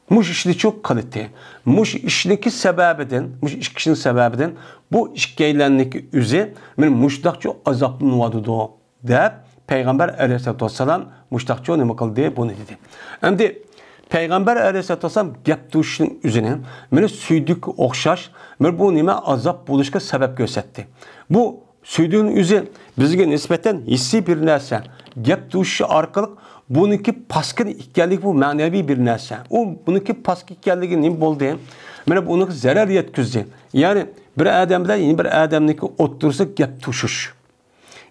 مۇشۇ ئىشنىچۇ قىلىتتى. مۇشۇ ئىشنىكى سەۋەبىدىن، مۇشۇ ئىككى ئىشنىڭ سەۋەبىدىن بۇ ئىككىيلەننىكى ئۆزى مانا مۇشۇنداقچۇ ئازابلىنىۋاتىدۇ، دەپ پەيغەمبەر ئەلەيھىسسالاتۇ ۋەسسالام مۇشۇنداقچۇ نېمە قىلدى، بۇنى دېدى. ئەمدى پەيغەمبەر ئەلەيھىسسالاتۇ ۋەسسالام گەپ توشۇشنىڭ ئۆزىنى مانا سۈيدۈككە ئوخشاش، مانا بۇ نېمە ئازاب بولۇشقا سەۋەب كۆرسەتتى. بۇ سۈيدۈكنىڭ ئۆزى بىزگە نىسبەتەن ھېسسىي بىر نەرسە. گەپ توشۇشى ئارقىلىق بۇنىڭكى پاسكىنا ئىكەنلىكى بۇ مەنىۋى بىر نەرسە. ئۇ بۇنىڭكى پاسكىنا ئىكەنلىكى نېمە بولدى؟ مانا بۇنىڭغا زەرەر يەتكۈزدى. يەنى بىر ئادەم بىلەن يەنە بىر ئادەمنىڭكى ئوتتۇرىسىدا گەپ توشۇش.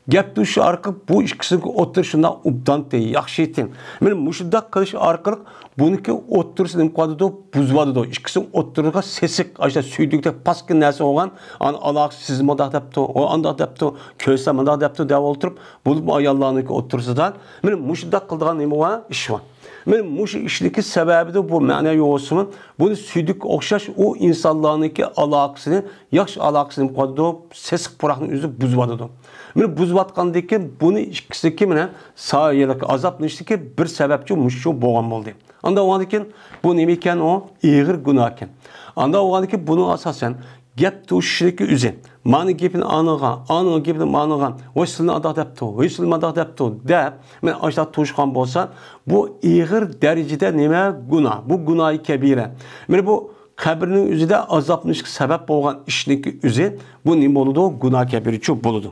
گەپ توشۇش ئارقىلىق بۇ ئىككىسىنىڭكى ئوتتۇرىسى شۇنداق ئوبدان ئىدى، ياخشى ئىدى. مانا مۇشۇنداق قىلىش ئارقىلىق بۇنىڭكى ئوتتۇرىسى نېمە قىلىۋاتىدۇ؟ بۇزۇۋاتىدۇ. ئىككىسىنىڭ ئوتتۇرىسىغا سېسىق، ئاشۇ سۈيدۈكتەك پاسكىنا نەرسە بولغان، ئانا ئالاقىسى سىز مۇنداق دەپتۇ، ئۇ ئانداق دەپتۇ، كۆرسە مۇنداق دەپتۇ دەپ ئولتۇرۇپ، بولۇپمۇ ئاياللارنىڭكى ئوتتۇرىسىدا مانا مۇشۇنداق قىلىدىغان نېمە بار؟ ئىش بار. مانا مۇشۇ ئىشنىڭكى سەۋەبىدە بۇ مەنە يوغىسىمۇ، بۇنى سۈيدۈككە ئوخشاش ئۇ ئىنسانلارنىڭكى ئالاقىسىنى، ياخشى ئالاقىسىنى نېمە قىلىدۇ؟ سېسىق پۇراقنىڭ ئۆزى بۇزۇۋاتىدۇ. مانا بۇزۇۋاتقاندىن كېيىن بۇنى ئىككىسىدىكى مانا سايىلىق ئازابلىنىشتىكى بىر سەۋەبچۇ مۇشۇ بولغان بولدى. ئاندا بولغاندىن كېيىن بۇ نېمە ئىكەن؟ ئۇ ئېغىر گۇناھ ئىكەن. ئاندا بولغاندىن كېيىن بۇنىڭ ئاساسەن گەپ توشۇشنىڭكى ئۆزى. مانا گېپىنى ئاڭلىغان، ئانا گېپىنى ئاڭلىغان، ۋاي سىلىنى ئانداق دەپتۇ، ۋاي سىلىنى مانداق دەپتۇ دەپ، مانا ئاشۇنداق توشقان بولسا، بۇ ئېغىر دەرىجىدە نېمە؟ گۇناھ. بۇ گۇناھى كەبىرە. مانا بۇ قەبرىنىڭ ئۆزىدە ئازابلىنىشقا سەۋەب بولغان ئىشنىڭكى ئۆزى، بۇ نېمە بولىدۇ؟ گۇناھ كەبىرىچۇ بولىدۇ.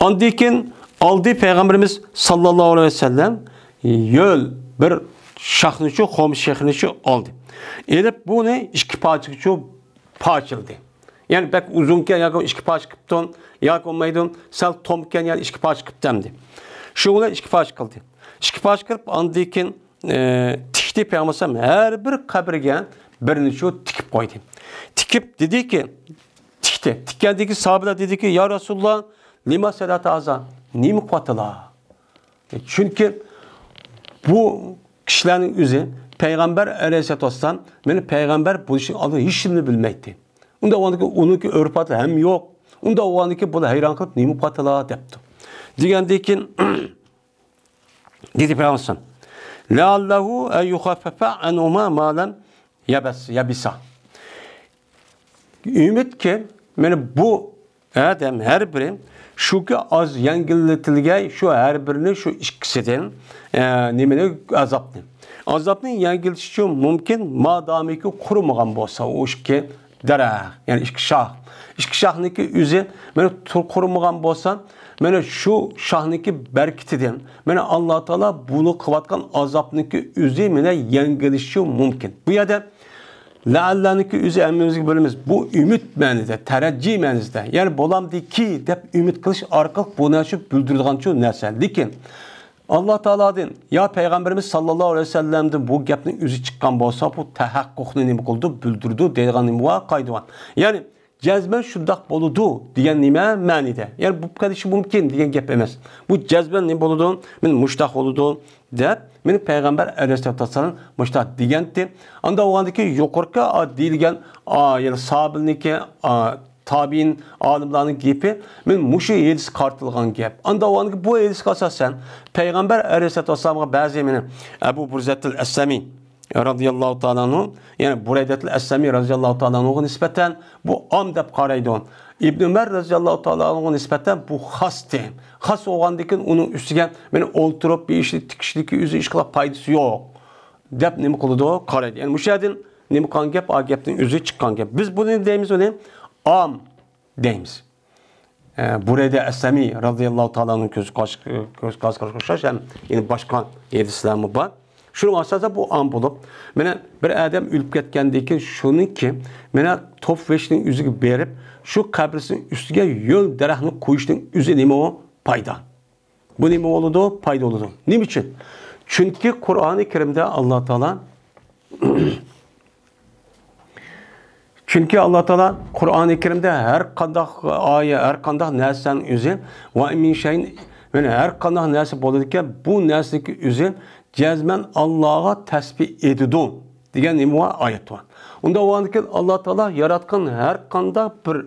ئاندىن كېيىن ئالدى پەيغەمبىرىمىز ساللاللاھۇ ئەلەيھى ۋەسەللەم يۆل بىر شاخنىچۇ، خۇم شېخىنىچۇ ئالدى. ئېلىپ بۇنى ئىككى پارچىغىچۇ پارچىلىدى. يەنى بەك ئۇزۇنكەن ياكى ئىككى پارچە قىپتۇ، ياكى بولمايدۇ، سەل تومكەن يەنى ئىككى پارچە قىپتۇ ئەمدى. شۇ بىلەن ئىككى پارچە قىلدى. ئىككى پارچە قىلىپ ئاندىن كېيىن ئى، تىكتى پەيغەمبەر ھەر بىر قەبرىگە بىرنى شۇ تىكىپ قويدى. تىكىپ دېدىكى، تىكتى. تىككەندىكى ساھابىلەر دېدىكى، يا رەسۇلاللا، لىما سەنئتە ھازا؟ نېمە قىلىۋاتىلا؟ ئى، چۈنكى بۇ كىشىلەرنىڭ ئۆزى پەيغەمبەر ئەلەيھىسسالاتۇ ۋەسسالام مېنى پەيغەمبەر بولۇشنىڭ ئالدىدا ھېچنېمىنى بىلمەيتتى. ئۇنداق بولغاندىكى ئۇنىڭكى ئۆرپ-ئادىتى ھەم يوق. ئۇنداق بولغاندىكى بۇلار ھەيران قېلىپ، نېمە قىلىۋاتىلا دەپتۇ. دېگەندىن كېيىن دېدى پەيغەمبەر، لەئەللەھۇ ئەن يۇخەففەفە ئەنھۇما ما لەم يەبەس، يەبىسا. ئۈمىدكى، مانا بۇ ئادەم ھەر بىرى شۇكى ئاز يەڭگىللىتىلگەي شۇ ھەر بىرىنى شۇ ئىككىسىدىن، ئە، نېمىنى؟ ئازابنى. ئازابنى يەڭگىللىتىشى مۇمكىن، مادامىكى قۇرۇمىغان بولسا ئۇ ئىككى دەرەخ، يەنى ئىككى شاخ. ئىككى شاخنىكى ئۆزى مانا تۇر قۇرۇمىغان بولسا، مانا شۇ شاخنىكى بەرىكىتىدىن، مانا ئاللا تائالا بۇنى قىلىۋاتقان ئازابنىكى ئۆزى مانا يەڭگىلىشىشى مۇمكىن. بۇ يەردە لەئەللەنىكى ئۆزى ھەممىمىزگە بىلىمىز، بۇ ئۈمىد مەنىدە، تەرەججى مەنىسىدە، يەنى بولامدىكى دەپ ئۈمىد قىلىش ئارقىلىق بۇ نەرسە بىلدۈرىدىغانچۇ نەرسە. لېكىن ئاللا تائالادىن يا پەيغەمبىرىمىز ساللاللاھۇ ئەلەيھى ۋەسەللەمدىن بۇ گەپنىڭ ئۆزى چىققان بولسا، بۇ تەھەققۇقنى نېمە قىلىدۇ؟ بىلدۈرىدۇ دەيدىغان نېمە بار؟ قايدىۋان. يەنى جەزمەن شۇنداق بولىدۇ دېگەن نېمە مەنىدە؟ يەنى بولۇپ قېلىشى مۇمكىن دېگەن گەپ ئەمەس. بۇ جەزمەن نېمە بولىدۇ؟ مانا مۇشۇنداق بولىدۇ دەپ، مانا پەيغەمبەر ئەلەيھىسسالاتۇ ۋەسسالام مۇشۇنداق دېگەنتى. ئاندا بولغاندىكى يۇقىرىقى، ئا، دېيىلگەن، ئا، يەنى ساھابىنىڭكى، ئا، تابىئىن ئالىملارنىڭ گېپى، مانا مۇشۇ ھەدىسكە قارىتىلغان گەپ. ئاندا بولغاندىكى بۇ ھەدىسكە ئاساسەن پەيغەمبەر ئەلەيھىسسالاتۇ ۋەسسالامغا بەزى مانا ئەبۇ بۇرزەتۇل ئەسلەمى رازىياللاھۇ تائالا ئەنھۇ، يەنى بۇرەيدەتۇل ئەسلەمى رازىياللاھۇ تائالا ئەنھۇغا نىسبەتەن بۇ ئام دەپ قارايدۇ. ئىبن ئۆمەر رازىياللاھۇ تائالا ئەنھۇغا نىسبەتەن بۇ خاستى. خاس بولغاندىكىن ئۇنىڭ ئۈستىگە مانا ئولتۇرۇپ بىر ئىشنى تىكىشلىكى ئۆزى ھېچقانداق پايدىسى يوق دەپ نېمە قىلىدۇ؟ قارايدۇ. يەنى مۇشۇ يەردىن نېمە قىلغان گەپ؟ ئا گەپنىڭ ئۆزى چىققان گەپ. بىز بۇنى دەيمىز، ئۇنى ئام دەيمىز. ئە، بۇرەيدە ئەسلەمى رازىياللاھۇ تائالا ئەنھۇ كۆز قاش-، كۆز قاش-، قاش-، قاش-، ھەم يەنە باشقا ھەدىسلەرمۇ بار. شۇنىڭ ئاساسىدا بۇ ئام بولۇپ، مانا بىر ئادەم ئۆلۈپ كەتكەندىن كېيىن شۇنىڭكى، مانا توپا بېشىنىڭ ئۆزىگە بېرىپ، شۇ قەبرىسىنىڭ ئۈستىگە ھۆل دەرەخنى قويۇشنىڭ ئۆزى نېمە ئۇ؟ پايدا. بۇ نېمە بولىدۇ؟ پايدا بولىدۇ. نېمە ئۈچۈن؟ چۈنكى قۇرئانى كەرىمدە ئاللا تائالا، چۈنكى ئاللا تائالا قۇرئانى كەرىمدە ھەر قانداق ئايە، ھەر قانداق نەرسىنىڭ ئۆزى، ۋە مىن شەيئىن، يەنى ھەر قانداق نەرسە بولىدىكەن، بۇ نەرسىنىڭكى ئۆزى جەزمەن ئاللاغا تەسبىھ ئېيتىدۇ دېگەن نېمە بار؟ ئايەت بار. ئۇنداق بولغاندىكىن ئاللا تائالا ياراتقان ھەر قانداق بىر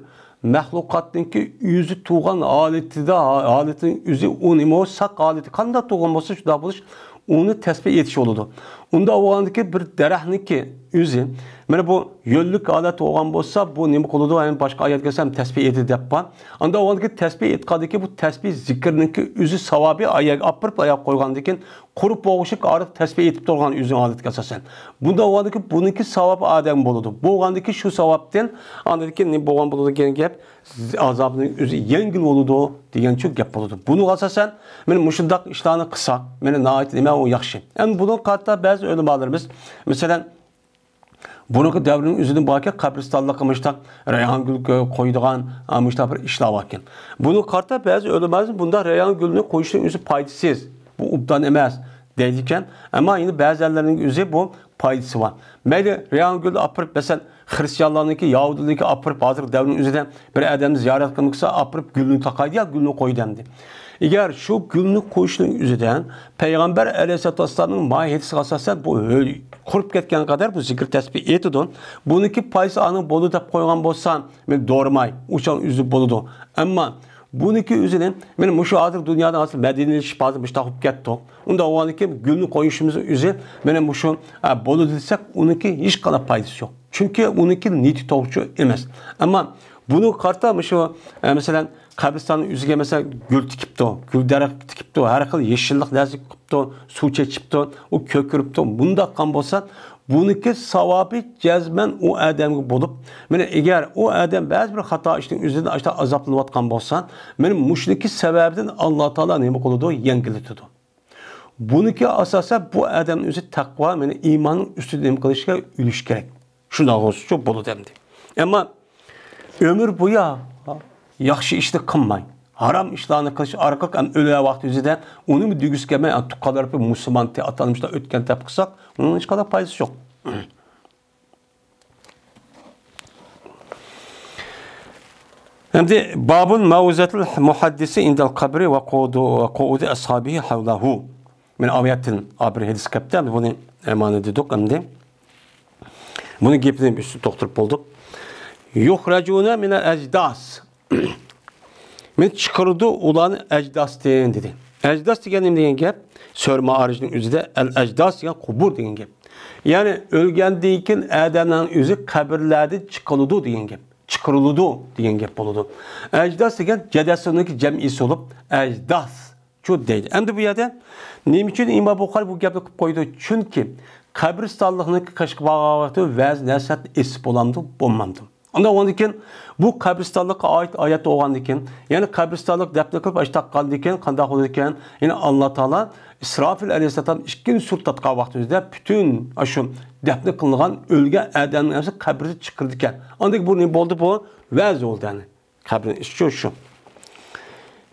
مەخلۇقاتنىڭكى ئۆزى تۇغان ھالىتىدە، ھالىتىنىڭ ئۆزى ئۇ نېمە بولسا، ساق ھالىتى قانداق تۇغان بولسا، شۇنداق بولۇش، ئۇنى تەسبىھ ئېيتىش بولىدۇ. ئۇنداق بولغاندىكى بىر دەرەخنىڭكى ئۆزى، مانا بۇ ھۆللۈك ھالەت بولغان بولسا، بۇ نېمە قىلىدۇ؟ يەنى باشقا ئايەتكە كەلسەم، تەسبىھ ئېيتىدۇ دەپ بار. ئۇنداق بولغاندىكى تەسبىھ ئېيتقاندىكى بۇ تەسبىھ زىكىرنىڭكى ئۆزى ساۋابى ئايەگە ئاپىرىپ ئاياغ قويغاندىكىن، قۇرۇپ بولغۇچە ئارىدا تەسبىھ ئېيتىپ تۇرغان ئۆزىنىڭ ھالىتىگە ئاساسەن. بۇنداق بولغاندىكى بۇنىڭكى ساۋابى ئادەم بولىدۇ. بولغاندىكى شۇ ساۋابتىن ئاندىن كېيىن نېمە بولغان بولىدۇ دېگەن گەپ، ئازابنىڭ ئۆزى يەڭگىل بولىدۇ دېگەن شۇ گەپ بولىدۇ. بۇنىڭغا ئاساسەن، مانا مۇشۇنداق ئىشلارنى قىلساق، مانا ناھايىتى نېمە ئۇ ياخشى. ئەمدى بۇنىڭغا قارىتا بەزى ئۆلىمالىرىمىز، مەسىلەن، بۇرۇنقى دەۋرنىڭ ئۆزىدىن باركەن، قەبرىستانلىققا مۇشتاق رەيھان گۈل كۆ-، قويىدىغان، ئا، مۇشتاق بىر ئىشلار باركەن. بۇنىڭغا قارىتا بەزى ئۆلىمالىرىمىز بۇنداق رەيھان گۈلنى قويۇشنىڭ ئۆزى پايدىسىز، بۇ ئوبدان ئەمەس دەيدىكەن. ئەمما يەنە بەزىلەرنىڭ ئۆزى بۇ پايدىسى بار. مەيلى، رەيھان گۈلنى ئاپىرىپ، مەسىلەن، خرىستىيانلارنىڭكى، يەھۇدىيلارنىڭكى ئاپىرىپ، ھازىرقى دەۋرنىڭ ئۆزىدە بىر ئادەمنى زىيارەت قىلمىسا، ئاپىرىپ گۈلنى تاقايدۇ يا گۈلنى قويىدۇ ئەمدى. ئەگەر شۇ گۈلنى قويۇشنىڭ ئۆزىدە پەيغەمبەر ئەلەيھىسسالاتۇ ۋەسسالامنىڭ مانا ھەدىسىگە ئاساسەن، بۇ ھۆل-، قۇرۇپ كەتكەن قەدەر بۇ زىكىر تەسبىھ ئېيتىدۇ. بۇنىڭكى پايدىسى ئانىڭ بولىدۇ دەپ قويغان بولسا، مەن دورىماي، ئۇچان ئۈزۈپ بولىدۇ. ئەمما بۇنىڭكى ئۆزىنى، مانا مۇشۇ ھازىر دۇنيادا ھازىر مەدەنىيلىشىپ، ھازىر مۇشۇنداق بولۇپ كەتتۇق. ئۇنداق بولغاندىكىن گۈلنى قويۇشىمىزنىڭ ئۆزى، مانا مۇشۇ، ئە، بولىدۇ دېسەك، ئۇنىڭكى ھېچقانداق پايدىسى يوق. چۈنكى ئۇنىڭكى نىيىتى توغرا ئەمەس. ئەمما بۇنىڭغا قارىتا مۇشۇ، ئە، مەسىلەن، قەبرىستاننىڭ ئۆزىگە، مەسىلەن، گۈل تىكىپتۇ، گۈل دەرەخ تىكىپتۇ، ھەر خىل يېشىللىق نەرسە قىپتۇ، سۇ چېچىپتۇ، ئۇ كۆكىرىپتۇ. مۇنداق قىلغان بولسا، بۇنىڭكى ساۋابى جەزمەن ئۇ ئادەمگە بولۇپ، مانا ئەگەر ئۇ ئادەم بەزى بىر خاتا ئىشنىڭ ئۆزىدىن ئاشتا ئازابلىنىۋاتقان بولسا، مانا مۇشۇنىڭكى سەۋەبىدىن ئاللا تائالا نېمە قىلىدۇ؟ يەڭگىللىتىدۇ. بۇنىڭكى ئاساسەن بۇ ئادەمنىڭ ئۆزى تەقۋا، مانا ئىماننىڭ ئۈستىدە نېمە قىلىشقا ئۈلۈش كېرەك. شۇنداق بولسىچۇ بولىدۇ ئەمدى. ئەمما ئۆمۈر بويى ياخشى ئىشنى قىلماي، ھارام ئىشلارنى قىلىش ئارقىلىق ھەم ئۆلگەن ۋاقتى ئۆزىدە ئۇنىمۇ دېگۈسى كەلمەي، تۇغقانلىرى مۇسۇلمان، ئاتا-ئانىمىزدا ئۆتكەن دەپ قىلساق، ئۇنىڭ ھېچقانداق پايدىسى يوق. ئەمدى بابۇن مەۋزەتىل مۇھەددىسى ئىندەل قەبرى ۋە قۇئۇدى ئەسھابىھى ھەۋلەھۇ. مانا ئايەتتىن بىر ھەدىس كەپتى، ئەمدى بۇنى مانا دېدۇق ئەمدى. بۇنى گېپىنى ئۈستىدە توختىلىپ بولدۇق. يۇخرەجۇنە مىنەل ئەجداس. مانا چىقىرىدۇ ئۇلارنى ئەجداستىن دېدى. ئەجداس دېگەن نېمە دېگەن گەپ؟ سۆرە مائارىجنىڭ ئۆزىدە ئەل ئەجداس دېگەن قۇبۇر دېگەن گەپ. يەنى ئۆلگەندىن كېيىن ئادەمنىڭ ئۆزى قەبرىلەردىن چىقىلىدۇ دېگەن گەپ. چىقىرىلىدۇ دېگەن گەپ بولىدۇ. ئەجداس دېگەن جەدەسۇنىڭكى جەمئىسى بولۇپ، ئەجداس شۇ دەيدۇ. ئەمدى بۇ يەردە نېمە ئۈچۈن ئىمام بۇخارى بۇ گەپنى قىلىپ قويدى؟ چۈنكى قەبرىستانلىقنىڭ قېشىغا بارغان ۋاقتىدا بەزى نەرسىلەرنى ئېسىپ بولامدۇ؟ بولمامدۇ؟ ئاندىن ئاندىن كېيىن بۇ قەبرىستانلىققا ئائىت ئايەت بولغاندىن كېيىن، يەنى قەبرىستانلىق دەپنە قىلىپ ئاشتاققاندىن كېيىن قانداق بولىدىكەن؟ يەنى ئاللا تائالا ئىسرافىل ئەلەيھىسسالام ئىككىنچى سۇر تارتقان ۋاقتىمىزدا پۈتۈن ئاشۇ دەپنە قىلىنغان ئۆلگەن ئادەمنىڭ ھەممىسى قەبرىدىن چىقىرىدىكەن. ئاندىن كېيىن بۇ نېمە بولدى؟ بۇ ۋەز بولدى، يەنى قەبرىنىڭ ئىچى شۇ.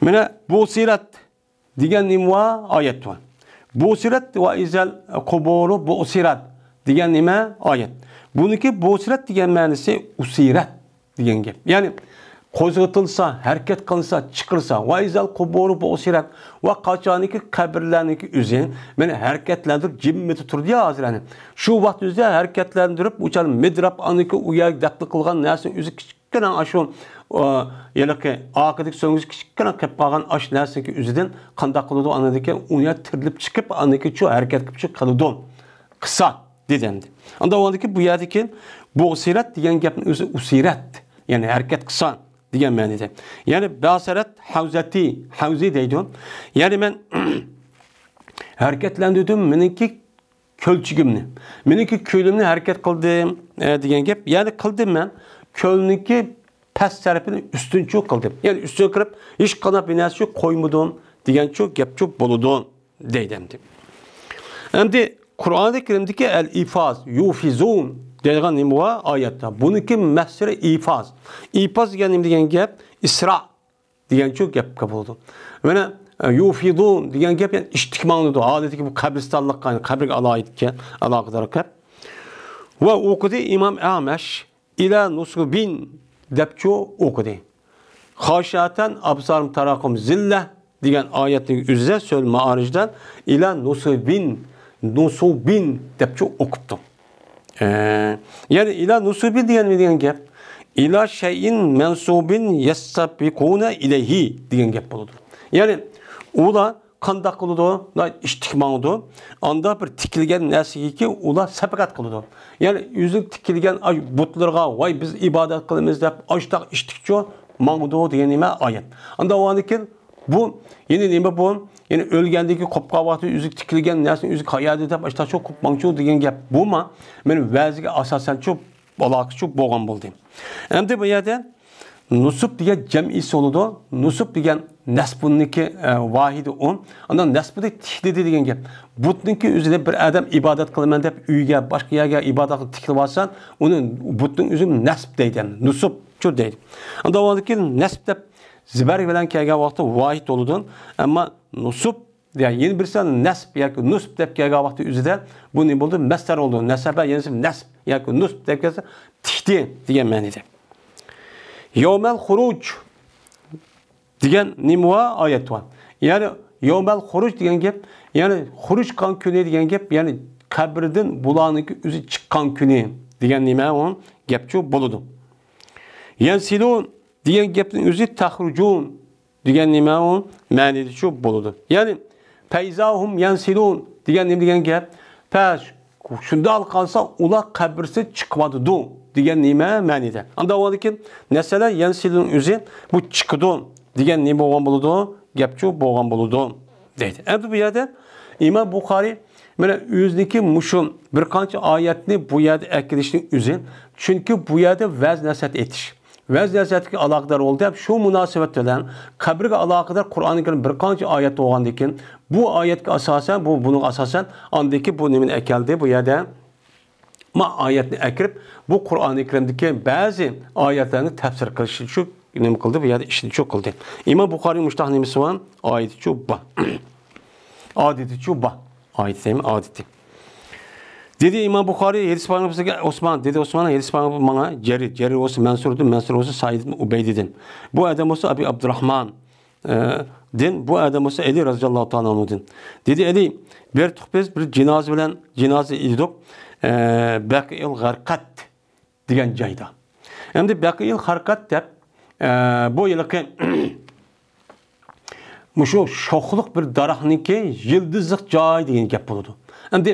مانا بۇسىرەت دېگەن نېمە بار؟ ئايەت بار. بۇسىرەت ۋە ئىزەل قۇبۇرۇ بۇسىرەت دېگەن نېمە؟ ئايەت. بۇنىڭكى بۇسىرەت دېگەن مەنىسى ئۇسىرەت. دېگەن گەپ. يەنى قوزغىتىلسا، ھەرىكەت قىلسا، چىقىرسا، ۋە ئىزەل قۇبۇرۇ بۇئسىرەت، ۋە قاچانكى قەبرىلەرنىڭكى ئۆزى مېنى ھەرىكەتلەندۈرۈپ جىممىتى تۇردى يا ھازىر، يەنى شۇ ۋاقىت ئۆزىدە ھەرىكەتلەندۈرۈپ، ئۇ چاغ مىدراپ ئانىكى ئۇ يەرگە دەپنە قىلغان نەرسىنىڭ ئۆزى كىچىككىنە ئاشۇ، ئا، ھېلىقى ئارقىدىكى سۆڭگىسى كىچىككىنە قېلىپ قالغان ئاشۇ نەرسىنىڭكى ئۆزىدىن قانداق قىلىدۇ؟ ئاندىن كېيىن ئۇ يەر تىرىلىپ چىقىپ، ئاندىن كېيىن شۇ ھەرىكەت قىلىپ چىقىپ قالىدۇ. قىسا دېدى ئەمدى. ئاندىن ئۇنىڭدىن كېيىن بۇ يەردىكى بۇ ئۇسىرەت دېگەن گەپنىڭ ئۆزى ئۇسىرەت، يەنى ھەرىكەت قىسا دېگەن مەنىدە. يەنى باسەرەت ھەۋزەتى، ھەۋزى دەيدۇ. يەنى مەن ھەرىكەتلەندۈردۈم مېنىڭكى كۆلچىكىمنى. مېنىڭكى كۆلۈمنى ھەرىكەت قىلدىم، ئە، دېگەن گەپ. يەنى قىلدىم مەن كۆلنىڭكى پەس تەرىپىنى ئۈستۈنچۇ قىلدىم. يەنى ئۈستۈن قىلىپ، ھېچقانداق بىر نەرسە قويمىدىم دېگەنچۇ گەپچۇ بولىدۇ. دەيدۇ ئەمدى. ئەمدى قۇرئانى كەرىمدىكى ئەل ئىفاز، يۇفىزۇن دەيدىغان نېمە بار؟ ئايەتتە. بۇنىڭكى مەسدىرى ئىفاز. ئىفاز دېگەن نېمە دېگەن گەپ؟ ئىسرا دېگەنچۇ گەپكە بولىدۇ. مانا، ئە، يۇفىزۇن دېگەن گەپ، يەنى ئىشتىك ماڭىدۇ. ھالىتىكى بۇ قەبرىستانلىققا، يەنى قەبرىگە ئالاھىدىكەن، ئالاقىدار گەپ. ۋە ئوقۇدى ئىمام ئەمەش. ئىلە نۇسۇبىن دەپچۇ ئوقۇدى. خاشىئەتەن ئابسارىم تەرھەقۇم زىللە دېگەن ئايەتنىڭ ئۆزىدە سۈرە مائارىجدا ئىلە نۇسۇبىن، نۇسۇبىن دەپچۇ ئوقۇپتۇ. ئە، يەنى ئىلە نۇسۇبىن دېگەن نېمە دېگەن گەپ؟ ئىلە شەيئىن مەنسۇبىن يەستەبىقۇنە ئىلەيھى دېگەن گەپ بولىدۇ. يەنى ئۇلار قانداق قىلىدۇ؟ ئىشتىك ماڭىدۇ. ئاندا بىر تىكىلگەن نەرسىگىكى ئۇلار سەبىقەت قىلىدۇ. يەنى ئۆزى تىكىلگەن ئاي بۇتلىرىغا، ۋاي، بىز ئىبادەت قىلىمىز دەپ، ئاشتاق ئىشتىكچۇ ماڭىدۇ دېگەن نېمە ئايەت. ئاندا ئۇنىڭدىن كېيىن بۇ يەنى نېمە بۇ؟ يەنى ئۆلگەندىن كېيىن قوپقان ۋاقتى ئۆزى تىكىلگەن نەرسىنى ئۆزى قايەردە دەپ، ئاشتاقچۇ قوپ ماڭچۇ دېگەن گەپ بۇمۇ؟ مېنىڭ ۋەزىگە ئاساسەنچۇ ئالاقىچۇ بولغان بولدى. ئەمدى بۇ يەردە نۇسۇب دېگەن جەمئىسى بولىدۇ. نۇسۇب دېگەن نەسبۇننىڭكى، ئە، ۋاھىدى ئۇ. ئاندىن نەسبۇدە تىكلىدى دېگەن گەپ. بۇتنىڭكى ئۆزىنى بىر ئادەم ئىبادەت قىلىمەن دەپ ئۆيگە، باشقا يەرگە ئىبادەت قىلىپ تىكلىۋالسا، ئۇنى بۇتنىڭ ئۆزى نەسب دەيدۇ، نۇسۇبچۇ دەيدۇ. ئاندىن ئۇنىڭدىن كېيىن نەسب دەپ زىبەر بىلەن كەلگەن ۋاقىتتا ۋاھىد بولىدۇ. ئەمما نۇسۇب، يەنى يەنە بىرسى نەسب ياكى نۇسب دەپ كەلگەن ۋاقىتتا ئۆزىدە بۇ نېمە بولىدۇ؟ مەسدەر بولىدۇ. نەسەبە، يەنى نەسب ياكى نۇسب دەپ كەلسە، تىكتى دېگەن مەنىدە. يەۋمەل خۇرۇج دېگەن نېمە بار؟ ئايەت بار. يەنى يەۋمەل خۇرۇج دېگەن گەپ، يەنى خۇرۇج قىلغان كۈنى دېگەن گەپ، يەنى قەبرىدىن بۇلارنىڭكى ئۆزى چىققان كۈنى دېگەن نېمە ئۇ گەپچۇ بولىدۇ. يەنسىلۇن دېگەن گەپنىڭ ئۆزى تەخرۇجۇن دېگەن نېمە ئۇ؟ مەنىدىچۇ بولىدۇ. يەنى، پەيزاھۇم يەنسىلۇن دېگەن نېمە دېگەن گەپ؟ پەس، شۇنداق قالسا، ئۇلار قەبرىسى چىقىۋاتىدۇ دېگەن نېمە مەنىدە؟ ئاندىن ئۇنىڭدىن كېيىن، نەسەلە يەنسىلۇن ئۆزى بۇ چىقىدۇ دېگەن نېمە بولغان بولىدۇ؟ گەپچۇ بولغان بولىدۇ دەيدۇ. ئەمدى بۇ يەردە ئىمام بۇخارىي مانا ئۆزىنىڭكى مۇشۇ بىر قانچە ئايەتنى بۇ يەردە ئەكىرىشنىڭ ئۆزى، چۈنكى بۇ يەردە ۋەز نەسىھەت ئېيتىش. ۋەز نەسىھەتكە ئالاقىدار بولدى دەپ، شۇ مۇناسىۋەت بىلەن قەبرىگە ئالاقىدار قۇرئانى كەرىم بىر قانچە ئايەت بولغاندىن كېيىن، بۇ ئايەتكە ئاساسەن، بۇ، بۇنىڭغا ئاساسەن، ئاندىن كېيىن بۇ نېمىنى ئەكەلدى؟ بۇ يەردە ما ئايەتنى ئەكىرىپ، بۇ قۇرئانى كەرىمدىكى بەزى ئايەتلەرنى تەپسىر قىلىشنى شۇ نېمە قىلدى؟ بۇ يەردە ئىشنى شۇ قىلدى. ئىمام بۇخارىي مۇشۇنداق نېمىسى بار؟ ئايىتىچۇ بار. ئادىتىچۇ بار. ئايىتى دەيمەن، ئادىتى. دېدى ئىمام بۇخارىي، ھېدىس پەيغەمبىرىمىزگە ئوسمان، دېدى ئوسمان، ھېدىس پەيغەمبىر ماڭا جەرىر، جەرىر بولسا مەنسۇردىن، مەنسۇر بولسا سەئىد ئىبن ئۇبەيدىدىن. بۇ ئادەم بولسا ئەبى ئابدۇراخمان، ئە، دىن، بۇ ئادەم بولسا ئەلى رەزىياللاھۇ تائالا ئەنھۇدىن. دېدى ئەلى، بېرىتۇق بىز بىر جىنازا بىلەن، جىنازا ئىدۇق، ئە، بەقىئىل غەرقەت دېگەن جايدا. ئەمدى بەقىئىل غەرقەت دەپ، ئە، بۇ ھېلىقى مۇشۇ شوخلۇق بىر دەرەخنىڭكى يىلدىزلىق جاي دېگەن گەپ بولىدۇ. ئەمدى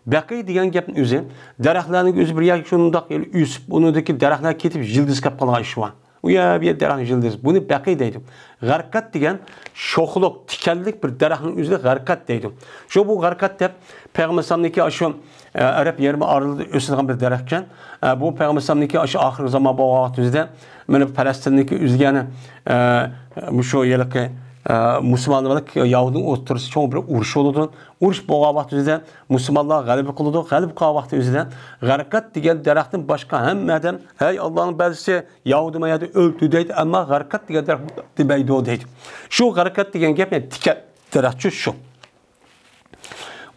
بەقىي دېگەن گەپنىڭ ئۆزى، دەرەخلەرنىڭ ئۆزى بىر يەرگە شۇنداق ئۆسۈپ، ئۇنىڭدىكى دەرەخلەر كېتىپ يىلدىز كەپ قالغان ئىش بار. ئۇ يەر، بۇ يەر دەرەخنىڭ يىلدىزى. بۇنى بەقىي دەيدۇ. غەرقەت دېگەن شوخلۇق، تىكەنلىك بىر دەرەخنىڭ ئۆزىنى غەرقەت دەيدۇ. شۇ بۇ غەرقەت دەپ پەيغەمبەر ئەلەيھىسسالامنىڭكى ئاشۇ، ئە، ئەرەب يېرىمى ئارىلىدا ئۆسىدىغان بىر دەرەخكەن. ئە، بۇ پەيغەمبەر ئەلەيھىسسالامنىڭكى ئاشۇ ئاخىرقى زامان بولغان ۋاقتى ئۆزىدە، مانا پەلەستىندىكى ئۆزىگە يەنە، ئە، مۇشۇ ھېلىقى، ئە، مۇسۇلمانلار بىلەن يەھۇدىينىڭ ئوتتۇرىسىدا چوڭ بىر ئۇرۇش بولىدۇ. ئۇرۇش بولغان ۋاقتى ئۆزىدە مۇسۇلمانلار غەلىبە قىلىدۇ. غەلىبە قىلغان ۋاقتى ئۆزىدە غەرقەت دېگەن دەرەختىن باشقا ھەممە ئادەم، ھەي، ئاللانىڭ بەندىسى، يەھۇدىي ما يەردە ئۆلدى دەيدۇ، ئەمما غەرقەت دېگەن دەرەخ دېمەيدۇ دەيدۇ. شۇ غەرقەت دېگەن گەپ، يەنى تىكەن دەرەخچۇ شۇ.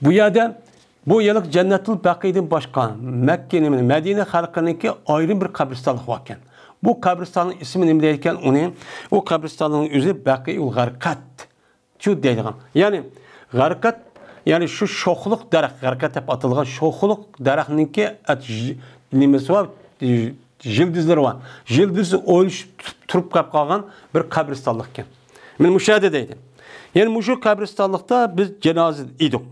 بۇ يەردە بۇ يىللىق جەننەتۇل بەقىدىن باشقا مەككە، نېمە، مەدىنە خەلقىنىڭكى ئايرىم بىر قەبرىستانلىق باركەن. بۇ قەبرىستاننىڭ ئىسمى نېمە دەيدىكەن ئۇنى؟ ئۇ قەبرىستاننىڭ ئۆزى بەقىئۇل غەرقەد شۇ دەيدىغان. يەنى غەرقەد، يەنى شۇ شوخلۇق دەرەخ، غەرقەد دەپ ئاتالغان شوخلۇق دەرەخنىڭكى ئەت-، ژ-، نېمىسى بار، ژ-، يىلدىزلىرى بار. يىلدىزى ئوينىشىپ تۇرۇپ، تۇرۇپ قېلىپ قالغان بىر قەبرىستانلىق ئىكەن. مانا مۇشۇ يەردە دەيدۇ. يەنى مۇشۇ قەبرىستانلىقتا بىز جانازا ئىدۇق.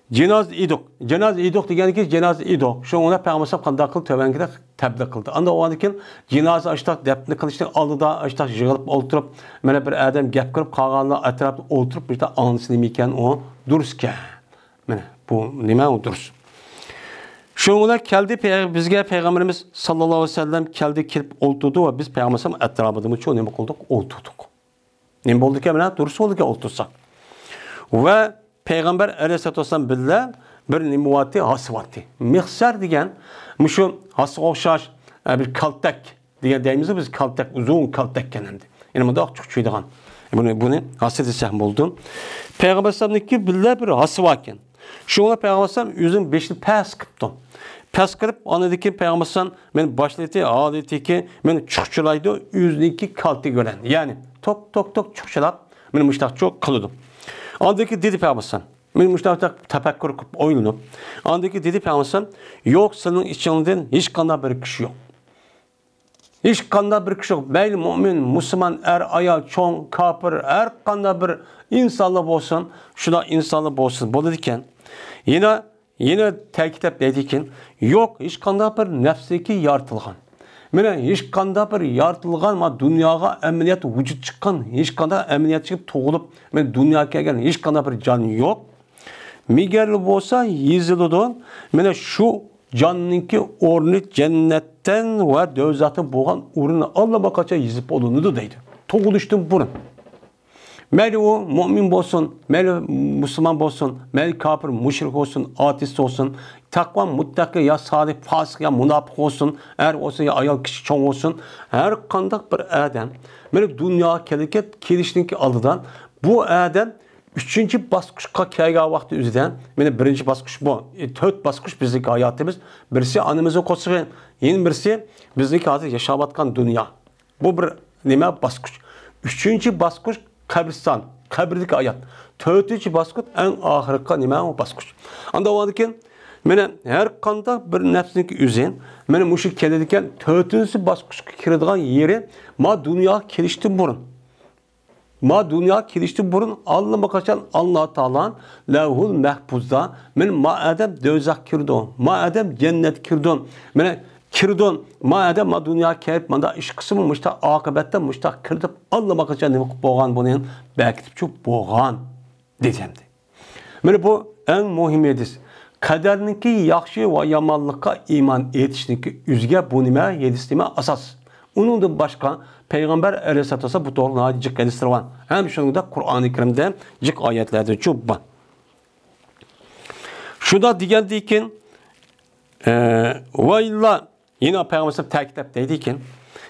جىناز ئىدۇق. جىناز ئىدۇق دېگەنكى جىناز ئىدۇق. شۇڭا پەيغەمبەر قانداق قىلدى؟ تۆۋەنكىدەك تەبلىغ قىلدى. ئاندىن ئاندىن كېيىن جىنازا ئاشتاق دەپنە قىلىشنىڭ ئالدىدا ئاشتاق يىغىلىپ ئولتۇرۇپ، مانا بىر ئادەم گەپ قىلىپ، قالغانلار ئەتراپتا ئولتۇرۇپ، مۇشۇنداق ئاڭلىسا نېمە ئىكەن ئۇ؟ دۇرۇس ئىكەن. مانا بۇ نېمە ئۇ دۇرۇس. شۇنىڭ بىلەن كەلدى پەي-، بىزگە پەيغەمبىرىمىز ساللاللاھۇ ئەلەيھى ۋەسەللەم كەلدى، كېلىپ ئولتۇردى ۋە بىز پەيغەمبەر ئەتراپىدىمۇ شۇ نېمە قىلدۇق؟ ئولتۇردۇق. نېمە بولدىكەن؟ مانا دۇرۇس بولدىكەن ئولتۇرساق. ۋە پەيغەمبەر ئەلەيھىسسالاتۇ ۋەسسالام بىللە بىر نېمە بارتى؟ ھاسا بارتى. مىخسەر دېگەن مۇشۇ ھاسىغا ئوخشاش، ئە، بىر كالتەك دېگەن دەيمىزغۇ بىز، كالتەك، ئۇزۇن كالتەككەن ئەمدى. يەنى مۇنداق چۈشىدىغان. بۇنى، بۇنى ھاسا دېسەم بولىدۇ. پەيغەمبەر ئەلەيھىسسالامنىڭكى بىللە بىر ھاسا باركەن. شۇڭا پەيغەمبەر ئەلەيھىسسالام ئۆزىنىڭ بېشىنى پەس قىپتۇ. پەس قىلىپ، ئاندىن كېيىن پەيغەمبەر ئەلەيھىسسالام مېنى باشلىتى ھالىتىكى مېنى چۇخچىلايدۇ، ئۆزىنىڭكى كالتىكى بىلەن. يەنى توك، توك، توك چۇخچىلاپ، مېنى مۇشۇنداق چۇ قىلىدۇ. ئاندىن كېيىن دېدى پەيغەمبەر ئەلەيھىسسالام. مېنى مۇشۇنداق تەپەككۇر قىلىپ ئويلىنىپ. ئاندىن كېيىن دېدى پەيغەمبەر ئەلەيھىسسالام، يوق، سېنىڭ ئىچىڭدىن ھېچقانداق بىر كىشى يوق. ھېچقانداق بىر كىشى يوق. مەيلى مۆمىن، مۇسۇلمان، ئەر، ئايال، چوڭ، كاپىر، ھەر قانداق بىر ئىنسانلار بولسۇن، شۇنداق ئىنسانلار بولسۇن، بولىدىكەن. يەنە، يەنە تەكىتلەپ دەيدىكەن، يوق، ھېچقانداق بىر نەپسىكى يارىتىلغان. مانا ھېچقانداق بىر يارىتىلغان، ما دۇنياغا ئەمەلىيەت ۋۇجۇد چىققان، ھېچقانداق ئەمەلىيەت چىقىپ تۇغۇلۇپ، مانا دۇنياغا كەلگەن ھېچقانداق بىر جان يوق. مېگەرلا بولسا يېزىلىدۇ. مانا شۇ جاننىڭكى ئورنى جەننەتتىن ۋە دوزاختىن بولغان ئورنى ئاللىماقاچان يېزىپ بولۇنىدۇ دەيدۇ. تۇغۇلۇشتىن بۇرۇن. مەيلى ئۇ مۆمىن بولسۇن، مەيلى مۇسۇلمان بولسۇن، مەيلى كاپىر، مۇشرىك بولسۇن، ئاتېئىست بولسۇن، تەقۋا، مۇتتەقى يا سالىھ، پاسىق يا مۇناپىق بولسۇن، ئەر بولسۇن يا ئايال، كىچىك، چوڭ بولسۇن، ھەر قانداق بىر ئادەم مانا دۇنياغا كېلىكەن، كېلىشنىڭكى ئالدىدا بۇ ئادەم ئۈچىنچى باسقۇچقا كەلگەن ۋاقتى ئۆزىدە، مانا بىرىنچى باسقۇچ بۇ، ئى، تۆت باسقۇچ بىزنىڭكى ھاياتىمىز. بىرسى ئانىمىزنىڭ قورسىقى، يەنە بىرسى بىزنىڭكى ھازىر ياشاۋاتقان دۇنيا. بۇ بىر نېمە باسقۇچ. ئۈچىنچى باسقۇچ قەبرىستان، قەبرىدىكى ھايات. تۆتىنچى باسقۇچ ئەڭ ئاخىرقى نېمە باسقۇچ. ئاندىن ئاندىن كېيىن مانا ھەر قانداق بىر نەپسنىڭكى ئۆزى، مانا مۇشۇ كېلىدىكەن تۆتىنچى باسقۇچقا كىرىدىغان يېرى ما دۇنياغا كېلىشتىن بۇرۇن. ما دۇنياغا كېلىشتىن بۇرۇن ئاللىماقاچان ئاللا تائالا لەۋھۇل مەھپۇزدا، مانا ما ئادەم دوزاخقا كىرىدۇ، ما ئادەم جەننەتكە كىرىدۇ، مانا كىرىدۇ، ما ئادەم ما دۇنياغا كېلىپ مانداق ئىش قىلسىمۇ مۇشتاق ئاقىۋەتتە مۇشتاق كىر دەپ ئاللىماقاچان نېمە قىلىپ بولغان بۇنى بەكىتىپچۇ بولغان دېدى ئەمدى. مانا بۇ ئەڭ مۇھىم ھەدىس. قەدەرنىڭكى ياخشى ۋە يامانلىققا ئىمان ئېيتىشنىڭكى ئۆزىگە بۇ نېمە؟ ھەدىس نېمە؟ ئاساس. ئۇنىڭدىن باشقا پەيغەمبەر ئەلەيھىسسالاتۇ ۋەسسالام بۇ توغرىلىق ناھايىتى جىق ھەدىسلىرى بار. ھەم شۇنىڭدەك قۇرئانى كەرىمدە جىق ئايەتلەردىچۇ بار. شۇنداق دېگەندىن كېيىن، ئە، ۋايلا يەنە پەيغەمبەر تەكىتلەپ دەيدىكەن،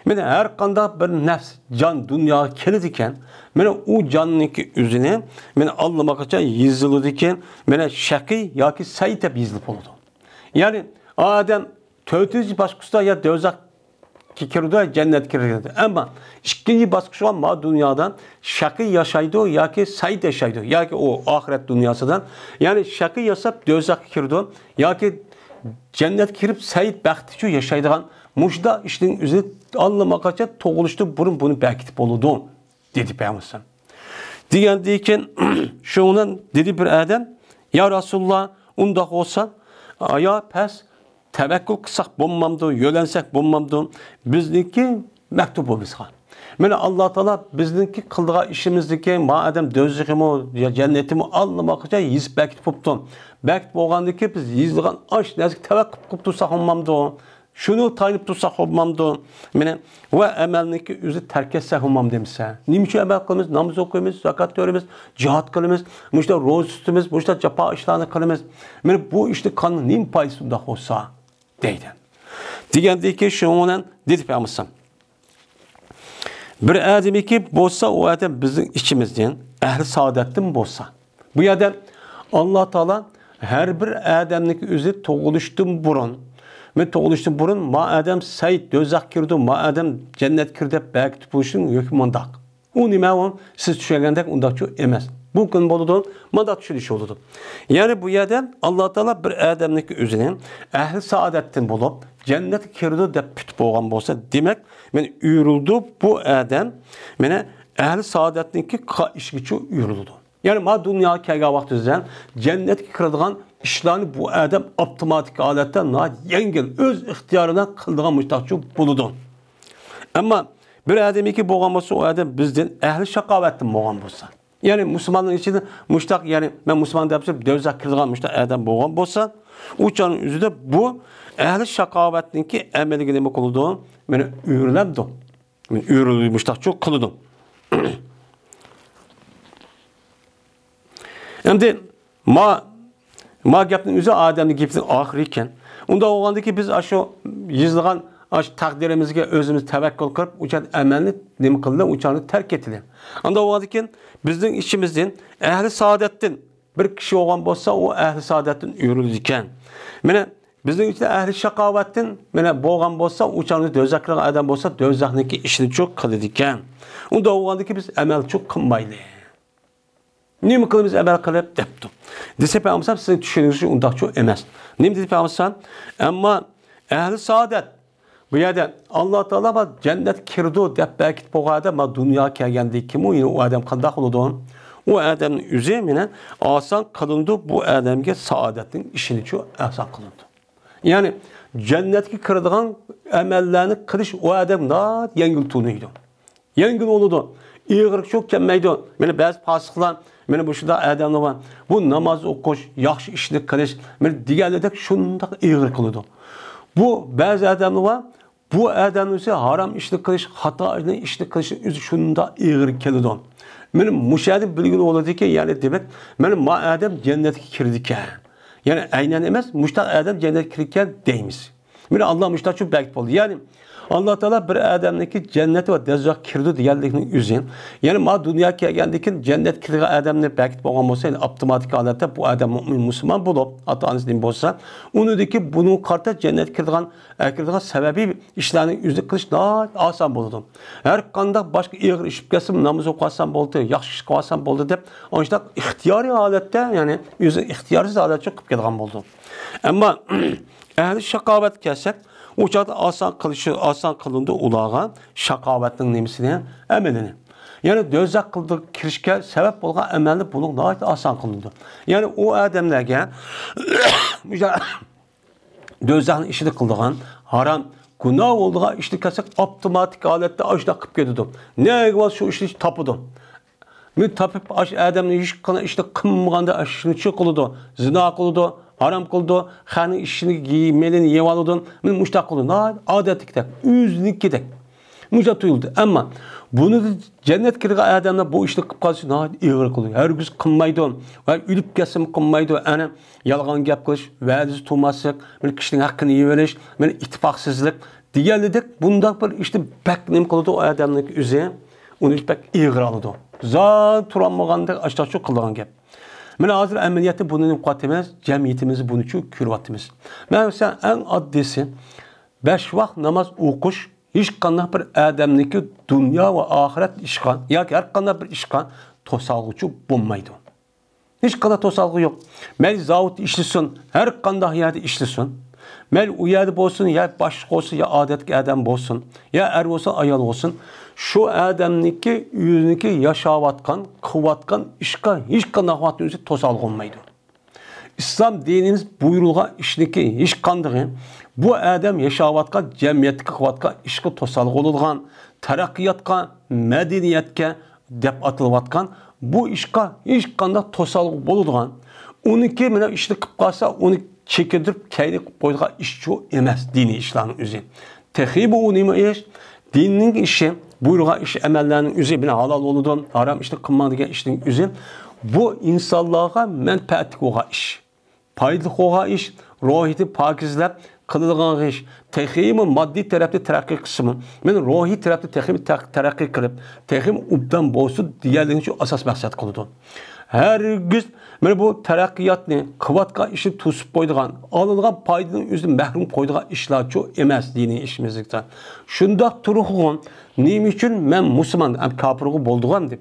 مانا ھەر قانداق بىر نەپس، جان دۇنياغا كېلىدىكەن، مانا ئۇ جاننىڭكى ئۆزىنى مانا ئاللىماقاچان يېزىلىدىكەن، مانا شەقىي ياكى سەئىد دەپ يېزىلىپ بولىدۇ. يەنى ئادەم تۆتىنچى باسقۇچتا يا دوزاخقا كىرىدۇ، يا جەننەتكە كىرىدۇ. ئەمما ئىككىنچى باسقۇچ بار، ما دۇنيادا شەقىي ياشايدۇ ياكى سەئىد ياشايدۇ، ياكى ئۇ ئاخىرەت دۇنياسىدا، يەنى شەقىي ياشاپ دوزاخقا كىرىدۇ ياكى جەننەتكە كىرىپ سەئىد بەختىچۇ ياشايدىغان مۇشۇنداق ئىشنىڭ ئۆزى ئاللىماقاچان تۇغۇلۇشتىن بۇرۇن بۇنى بەكىتىپ بولىدۇ، دېدى پەيغەمبەر. دېگەندىن كېيىن شۇنىڭدىن دېدى بىر ئادەم، يا رەسۇلاللا، ئۇنداق بولسا، ئايا پەس تەۋەككۈل قىلساق بولمامدۇ، يۆلەنسەك بولمامدۇ؟ بىزنىڭكى مەكتۇبىمىزغا. مانا ئاللا تائالا بىزنىڭكى قىلىدىغان ئىشىمىزدىكى ما ئادەم دوزىخىمۇ يا جەننىتىمۇ ئاللىماقاچان يېزىپ بەكىتىپ بوپتۇ. بەكىتىپ بولغاندىن كېيىن بىز يېزىلغان ئاش نەرسىگە تەۋەككۈل قىلىپ تۇرساق بولمامدۇ؟ شۇنى تايىنىپ تۇرساق بولمامدۇ؟ مانا ۋە ئەمەلنىكى ئۆزى تەرك ئەتسەك بولمامدۇ دېمىسە. نېمە ئۈچۈن ئەمەل قىلىمىز؟ ناماز ئوقۇيمىز، زاكات بېرىمىز، جىھاد قىلىمىز، مۇشۇنداق روزا تۇتىمىز، مۇشۇنداق جاپا ئىشلارنى قىلىمىز. مانا بۇ ئىشنى قىلغاننىڭ نېمە پايدىسى ئۇنداق بولسا؟ دەيدۇ. دېگەندىكى شۇنىڭ بىلەن دېدى پەيغەمبەر. بىر ئادەمكى بولسا ئۇ ئادەم بىزنىڭ ئىچىمىزدىن، ئەھلى سائادەتتىن بولسا. بۇ يەردە ئاللا تائالا ھەر بىر ئادەمنىڭ ئۆزى تۇغۇلۇشتىن بۇرۇن مەن تۇغۇلۇشتىن بۇرۇن ما ئادەم سەي دوزاخ كىرىدۇ، ما ئادەم جەننەت كىرىدۇ دەپ بەكىتىپ قويۇشنىڭ ھۆكمى مۇنداق. ئۇ نېمە ئۇ؟ سىز چۈشەنگەندەك ئۇنداقچۇ ئەمەس. بۇ كۈن بولىدۇ، مۇنداق چۈشىنىش بولىدۇ. يەنى بۇ يەردە ئاللا تائالا بىر ئادەمنىڭكى ئۆزىنى ئەھلى سائادەتتىن بولۇپ، جەننەتكە كىرىدۇ دەپ پۈتۈپ بولغان بولسا، دېمەك، مەن ئۆرۈلدى بۇ ئادەم، مانا ئەھلى سائادەتنىڭكى قا-، ئىشىگىچۇ ئۆرۈلىدۇ. يەنى ما دۇنياغا كەلگەن ۋاقتىمىزدا جەننەتكە كىرىدىغان ئىشلارنى بۇ ئادەم ئاپتوماتىك ھالەتتە ناھايىتى يەڭگىل، ئۆز ئىختىيارى بىلەن قىلىدىغان مۇشتاقچۇ بولىدۇ. ئەمما بىر ئادەمكى بولغان بولسا، ئۇ ئادەم بىزدىن ئەھلى شاقاۋەتتىن بولغان بولسا، يەنى مۇسۇلماننىڭ ئىچىدە مۇشتاق، يەنى مەن مۇسۇلمان دەپ تۇرۇپ دوزاخقا كىرىدىغان مۇشتاق ئادەم بولغان بولسا، ئۇ چاغنىڭ ئۆزىدە بۇ ئەھلى شاقاۋەتنىڭكى ئەمەلگە نېمە قىلىدۇ؟ مانا ئۆرۈلەمدۇ؟ ئۆرۈلۈش مۇشتاقچۇ قىلىدۇ. ئەمدى ما، ما گەپنىڭ ئۆزى ئادەمنىڭ گېپىنىڭ ئاخىرى ئىكەن. ئۇنداق بولغاندىكىن بىز ئاشۇ يېزىلغان ئاشۇ تەقدىرىمىزگە ئۆزىمىز تەۋەككۈل قىلىپ، ئۇ چاغدا ئەمەلنى نېمە قىلدى، ئۇ چاغنى تەرك ئېتىلى. ئۇنداق بولغاندىكىن بىزنىڭ ئىچىمىزدىن ئەھلى سائادەتتىن بىر كىشى بولغان بولسا، ئۇ ئەھلى سائادەتتىن ئۆرۈلىدىكەن. مانا بىزنىڭ ئىچىدە ئەھلى شاقاۋەتتىن مانا بولغان بولسا، ئۇ چاغنى دوزاخقا كىرگەن ئادەم بولسا، دوزاخنىڭكى ئىشىنى چۇ قىلىدىكەن. ئۇنداق بولغاندىكىن بىز ئەمەل چۇ قىلمايلى. نېمە قىلىمىز ئەمەل قىلىپ دەپتۇ. دېسە پەيغەمبەر سىزنىڭ چۈشىنىشىڭىز ئۇنداقچۇ ئەمەس. نېمە دېدى پەيغەمبەر؟ ئەمما ئەھلى سائادەت بۇ يەردە ئاللا تائالا بار جەننەتكە كىرىدۇ دەپ بەكىت بولغان ئادەم ما دۇنياغا كەلگەندىن كېيىن ئۇ ئادەم قانداق بولىدۇ؟ ئۇ ئادەمنىڭ ئۆزى مانا ئاسان قىلىنىدۇ، بۇ ئادەمگە سائادەتنىڭ ئىشىنىچۇ ئاسان قىلىنىدۇ. يەنى جەننەتكە كىرىدىغان ئەمەللەرنى قىلىش ئۇ ئادەم ناھايىتى يەڭگىل تونۇيدۇ. يەڭگىل بولىدۇ. ئېغىر شۇ كەلمەيدۇ. مانا بەزى پاسىقلار، مانا بۇ شۇنداق ئادەملەر بار. بۇ ناماز ئوقۇش، ياخشى ئىشنى قىلىش، مانا دېگەنلىرىدەك شۇنداق ئېغىر قىلىدۇ. بۇ بەزى ئادەملەر بار. بۇ ئادەمنىڭ ئۆزى ھارام ئىشنى قىلىش، خاتا ئىشنى قىلىشنىڭ ئۆزى شۇنداق ئېغىر كېلىدۇ. مانا مۇشۇ يەردىن بىلگىلى بولىدۇكى، يەنى دېمەك، مانا ما ئادەم جەننەتكە كىردىكەن. يەنى ئەينەن ئەمەس، مۇشۇنداق ئادەم جەننەتكە كىرىدىكەن دەيمىز. مانا ئاللا مۇشۇنداقچۇ بەكىت بولدى. يەنى ئاللا تائالا بىر ئادەمنىڭكى جەننەت ۋە دوزاخقا كىرىدۇ دېگەنلىكنىڭ ئۆزى. يەنى ما دۇنياغا كەلگەندىن كېيىن جەننەتكە كىرىدىغان ئادەمنى بەكىت بولغان بولسا، يەنى ئاپتوماتىك ھالەتتە بۇ ئادەم مۆمىن مۇسۇلمان بولۇپ، ئاتا ئانىسى دىن بولسا، ئۇنىڭدىكى بۇنىڭغا قارىتا جەننەتكە كىرىدىغان، ئەكىرىدىغان سەۋەبىي ئىشلارنى ئۆزى قىلىش ناھايىتى ئاسان بولىدۇ. ھەر قانداق باشقا ئېغىر ئىش بولۇپ كەتسىمۇ، ناماز ئوقۇۋالسام بولدى، ياخشى ئىش قىلىۋالسام بولدى دەپ، ئاشۇنداق ئىختىيارىي ھالەتتە، يەنى ئۆزى ئىختىيارسىز ھالەتتە قىلىپ كېلىدىغان بولىدۇ. ئەمما ئەھلى شاقاۋەتكە كەلسەك، ئۇ چاغدا ئاسان قىلىشى، ئاسان قىلىنىدۇ ئۇلارغا شاقاۋەتنىڭ نېمىسىنى، ئەمىلىنى. يەنى دوزاخقا كىرىشكە سەۋەب بولغان ئەمەلنى بۇنىڭ ناھايىتى ئاسان قىلىنىدۇ. يەنى ئۇ ئادەملەرگە دوزاخنىڭ ئىشىنى قىلىدىغان، ھارام، گۇناھ بولىدىغان ئىشنى كەلسەك، ئاپتوماتىك ھالەتتە ئاشۇنداق قىلىپ كېتىدۇ. نەگە بارسا شۇ ئىشنى تاپىدۇ. مەن تاپىپ، ئاشۇ ئادەمنى ھېچقانداق ئىشنى قىلمىغاندا، ئاشۇنى شۇ قىلىدۇ، زىنا قىلىدۇ، ھارام قىلىدۇ، خەقنىڭ ئىشىنى، مېلىنى يەۋالىدۇ. مەن مۇشۇنداق قىلىدۇ. ناھايىتى ئادەتتىكىدەك، ئۆزىنىڭكىدەك. مۇشۇنداق تۇيۇلدى. ئەمما بۇنى جەننەتكە كىرگەن ئادەملەر بۇ ئىشنى قىلىپ قالسا ناھايىتى ئېغىر قىلىدۇ. ھەرگىز قىلمايدۇ. ۋە ئۆلۈپ كەتسىمۇ قىلمايدۇ. ئەنە يالغان گەپ قىلىش، ۋەدىسى تۇرماسلىق، بىر كىشىنىڭ ھەققىنى يېۋېلىش، بىر ئىتتىپاقسىزلىق دېگەنلىدەك بۇنداق بىر ئىشنى بەك نېمە قىلىدۇ ئۇ ئادەمنىڭ ئۆزى. ئۇنى بەك ئېغىر ئالىدۇ. زادى تۇرالمىغاندەك ئاشتاقچۇ قىلىدىغان گەپ. مانا ھازىر ئەمەلىيەتتە بۇنى نېمە قىلىۋاتىمىز؟ جەمئىيىتىمىزدە بۇنىچۇ كۆرۈۋاتىمىز. مەسىلەن، ئەڭ ئاددىيسى، بەش ۋاق ناماز ئوقۇش ھېچقانداق بىر ئادەمنىڭكى دۇنيا ۋە ئاخىرەت ئىشقا ياكى ھەر قانداق بىر ئىشقا توسالغۇچى بولمايدۇ. ھېچقانداق توسالغۇ يوق. مەيلى زاۋۇتتا ئىشلىسۇن، ھەر قانداق يەردە ئىشلىسۇن. مەيلى ئۇ يەردە بولسۇن، يا باشلىق بولسۇن، يا ئادەتتىكى ئادەم بولسۇن، يا ئەر بولسۇن، ئايال بولسۇن. شۇ ئادەمنىڭكى ئۆزىنىڭكى ياشاۋاتقان، قىلىۋاتقان ئىشقا ھېچقانداق ۋاقىتتا ئۆزى توسالغۇ بولمايدۇ. ئىسلام دىنىمىز بۇيرۇلغان ئىشنىڭكى ھېچقاندىقى بۇ ئادەم ياشاۋاتقان جەمئىيەتتە قىلىۋاتقان ئىشقا توسالغۇ بولىدىغان، تەرەققىياتقا، مەدەنىيەتكە دەپ ئاتىلىۋاتقان بۇ ئىشقا ھېچقانداق توسالغۇ بولىدىغان، ئۇنىڭكى مانا ئىشنى قىلىپ قالسا، ئۇنى چېكىندۈرۈپ كەينىگە قويىدىغان ئىشچۇ ئەمەس دىنىي ئىشلارنىڭ ئۆزى. تېخىمۇ ئۇ نېمە ئىش؟ دىننىڭ ئىشى، بۇيرۇغان ئىش، ئەمەللەرنىڭ ئۆزى، مانا ھالال بولىدۇ، ھارام ئىشنى قىلماڭ دېگەن ئىشنىڭ ئۆزى، بۇ ئىنسانلارغا مەنپەئەتلىك بولغان ئىش، پايدىلىق بولغان ئىش، روھىنى پاكىزلەپ، قىلىدىغان ئىش تېخىمۇ ماددىي تەرەپتە تەرەققىي قىلسىمۇ، مەن روھىي تەرەپتە تېخىمۇ تەق-، تەرەققىي قىلىپ، تېخىمۇ ئوبدان بولسۇن دېگەنلىكنى شۇ ئاساس مەقسەت قىلىدۇ. ھەرگىز مانا بۇ تەرەققىياتنى قىلىۋاتقان ئىشنى توسۇپ قويىدىغان، ئالىدىغان پايدىنىڭ ئۆزىدىن مەھرۇم قويىدىغان ئىشلارچۇ ئەمەس دىنىي ئىشىمىزدا. شۇنداق تۇرۇقغۇ، نېمە ئۈچۈن مەن مۇسۇلمان ھەم كاپىرغا بولىدىغان دەپ،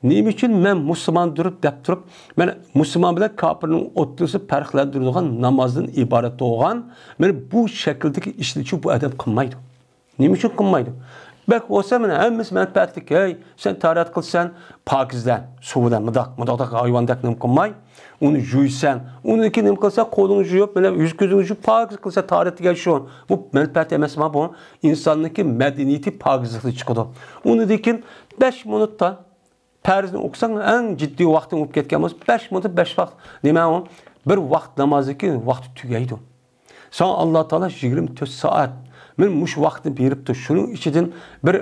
نېمە ئۈچۈن مەن مۇسۇلماندۇر دەپ تۇرۇپ، مەن مۇسۇلمان بىلەن كاپىرنىڭ ئوتتۇرىسى پەرقلەندۈرىدىغان نامازدىن ئىبارەت بولغان، مانا بۇ شەكىلدىكى ئىشنىچۇ بۇ ئادەم قىلمايدۇ. نېمە ئۈچۈن قىلمايدۇ؟ بەك بولسا، مانا ھەممىسى مەنپەئەتلىك. ھەي، سەن تاھارەت قىلىسەن، پاكىزدە، سۇ بىلەن، مۇنداق، مۇنداق ھايۋاندەك نېمە قىلماي، ئۇنى يۇيىسەن. ئۇنىڭدىن كېيىن نېمە قىلسا، قولۇڭنى يۇيۇپ، مانا يۈز كۆزۈڭنى يۇيۇپ، پاكىز قىلسا، تاھارەت دېگەن شۇ. بۇ مەنپەئەت ئەمەسما بۇ؟ ئىنساننىڭكى مەدەنىيىتى پاكىزلىقتىن چىقىدۇ. ئۇنىڭدىن كېيىن بەش مىنۇتتا پەرزنى ئوقۇساڭ، ئەڭ جىددىي ۋاقتىڭ بولۇپ كەتكەن بولسا، بەش مىنۇت، بەش ۋاقىت، نېمە ئۇ؟ بىر ۋاقىت نامازدىكى ۋاقتى تۈگەيدۇ. ساڭا ئاللا تائالا يىگىرمە تۆت سائەت، مانا مۇشۇ ۋاقىتنى بېرىپتۇ. شۇنىڭ ئىچىدىن بىر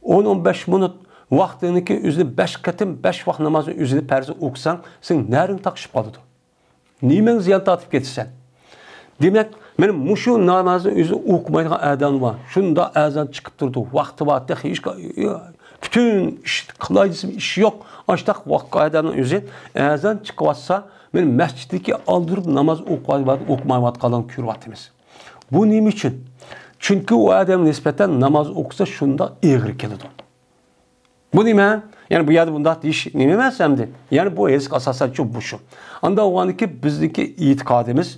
ئون، ئون بەش مىنۇت ۋاقتىڭنىڭكى ئۆزىنى بەش قېتىم، بەش ۋاقىت نامازنىڭ ئۆزىنى پەرزنى ئوقۇساڭ، سېنىڭ نەرىڭ تاقىشىپ قالىدۇ. نېمەڭ زىيان تارتىپ كېتىسەن؟ دېمەك، مانا مۇشۇ نامازنى ئۆزى ئوقۇمايدىغان ئادەم بار. شۇنداق ئەزان چىقىپ تۇرىدۇ، ۋاقتى بار، تېخى ھېچ پۈتۈن ئىش قىلاي دېسىمۇ ئىش يوق. ئاشتاق ۋاقىت ئادەمنىڭ ئۆزى ئەزان چىقىۋاتسا، مانا مەسچىتتىكى ئالدۇرۇپ ناماز ئوقۇمايۋاتقانلارنى كۆرۈۋاتىمىز. بۇ نېمە ئۈچۈن؟ چۈنكى ئۇ ئادەمگە نىسبەتەن ناماز ئوقۇسا شۇنداق ئېغىر كېلىدۇ. بۇ نېمە؟ يەنى بۇ يەردە بۇنداق دېيىش نېمە ئەمەس ئەمدى؟ يەنى بۇ ھەدىسكە ئاساسەن شۇ، بۇ شۇ. ئاندا بولغاندىكى بىزنىڭكى ئېتىقادىمىز،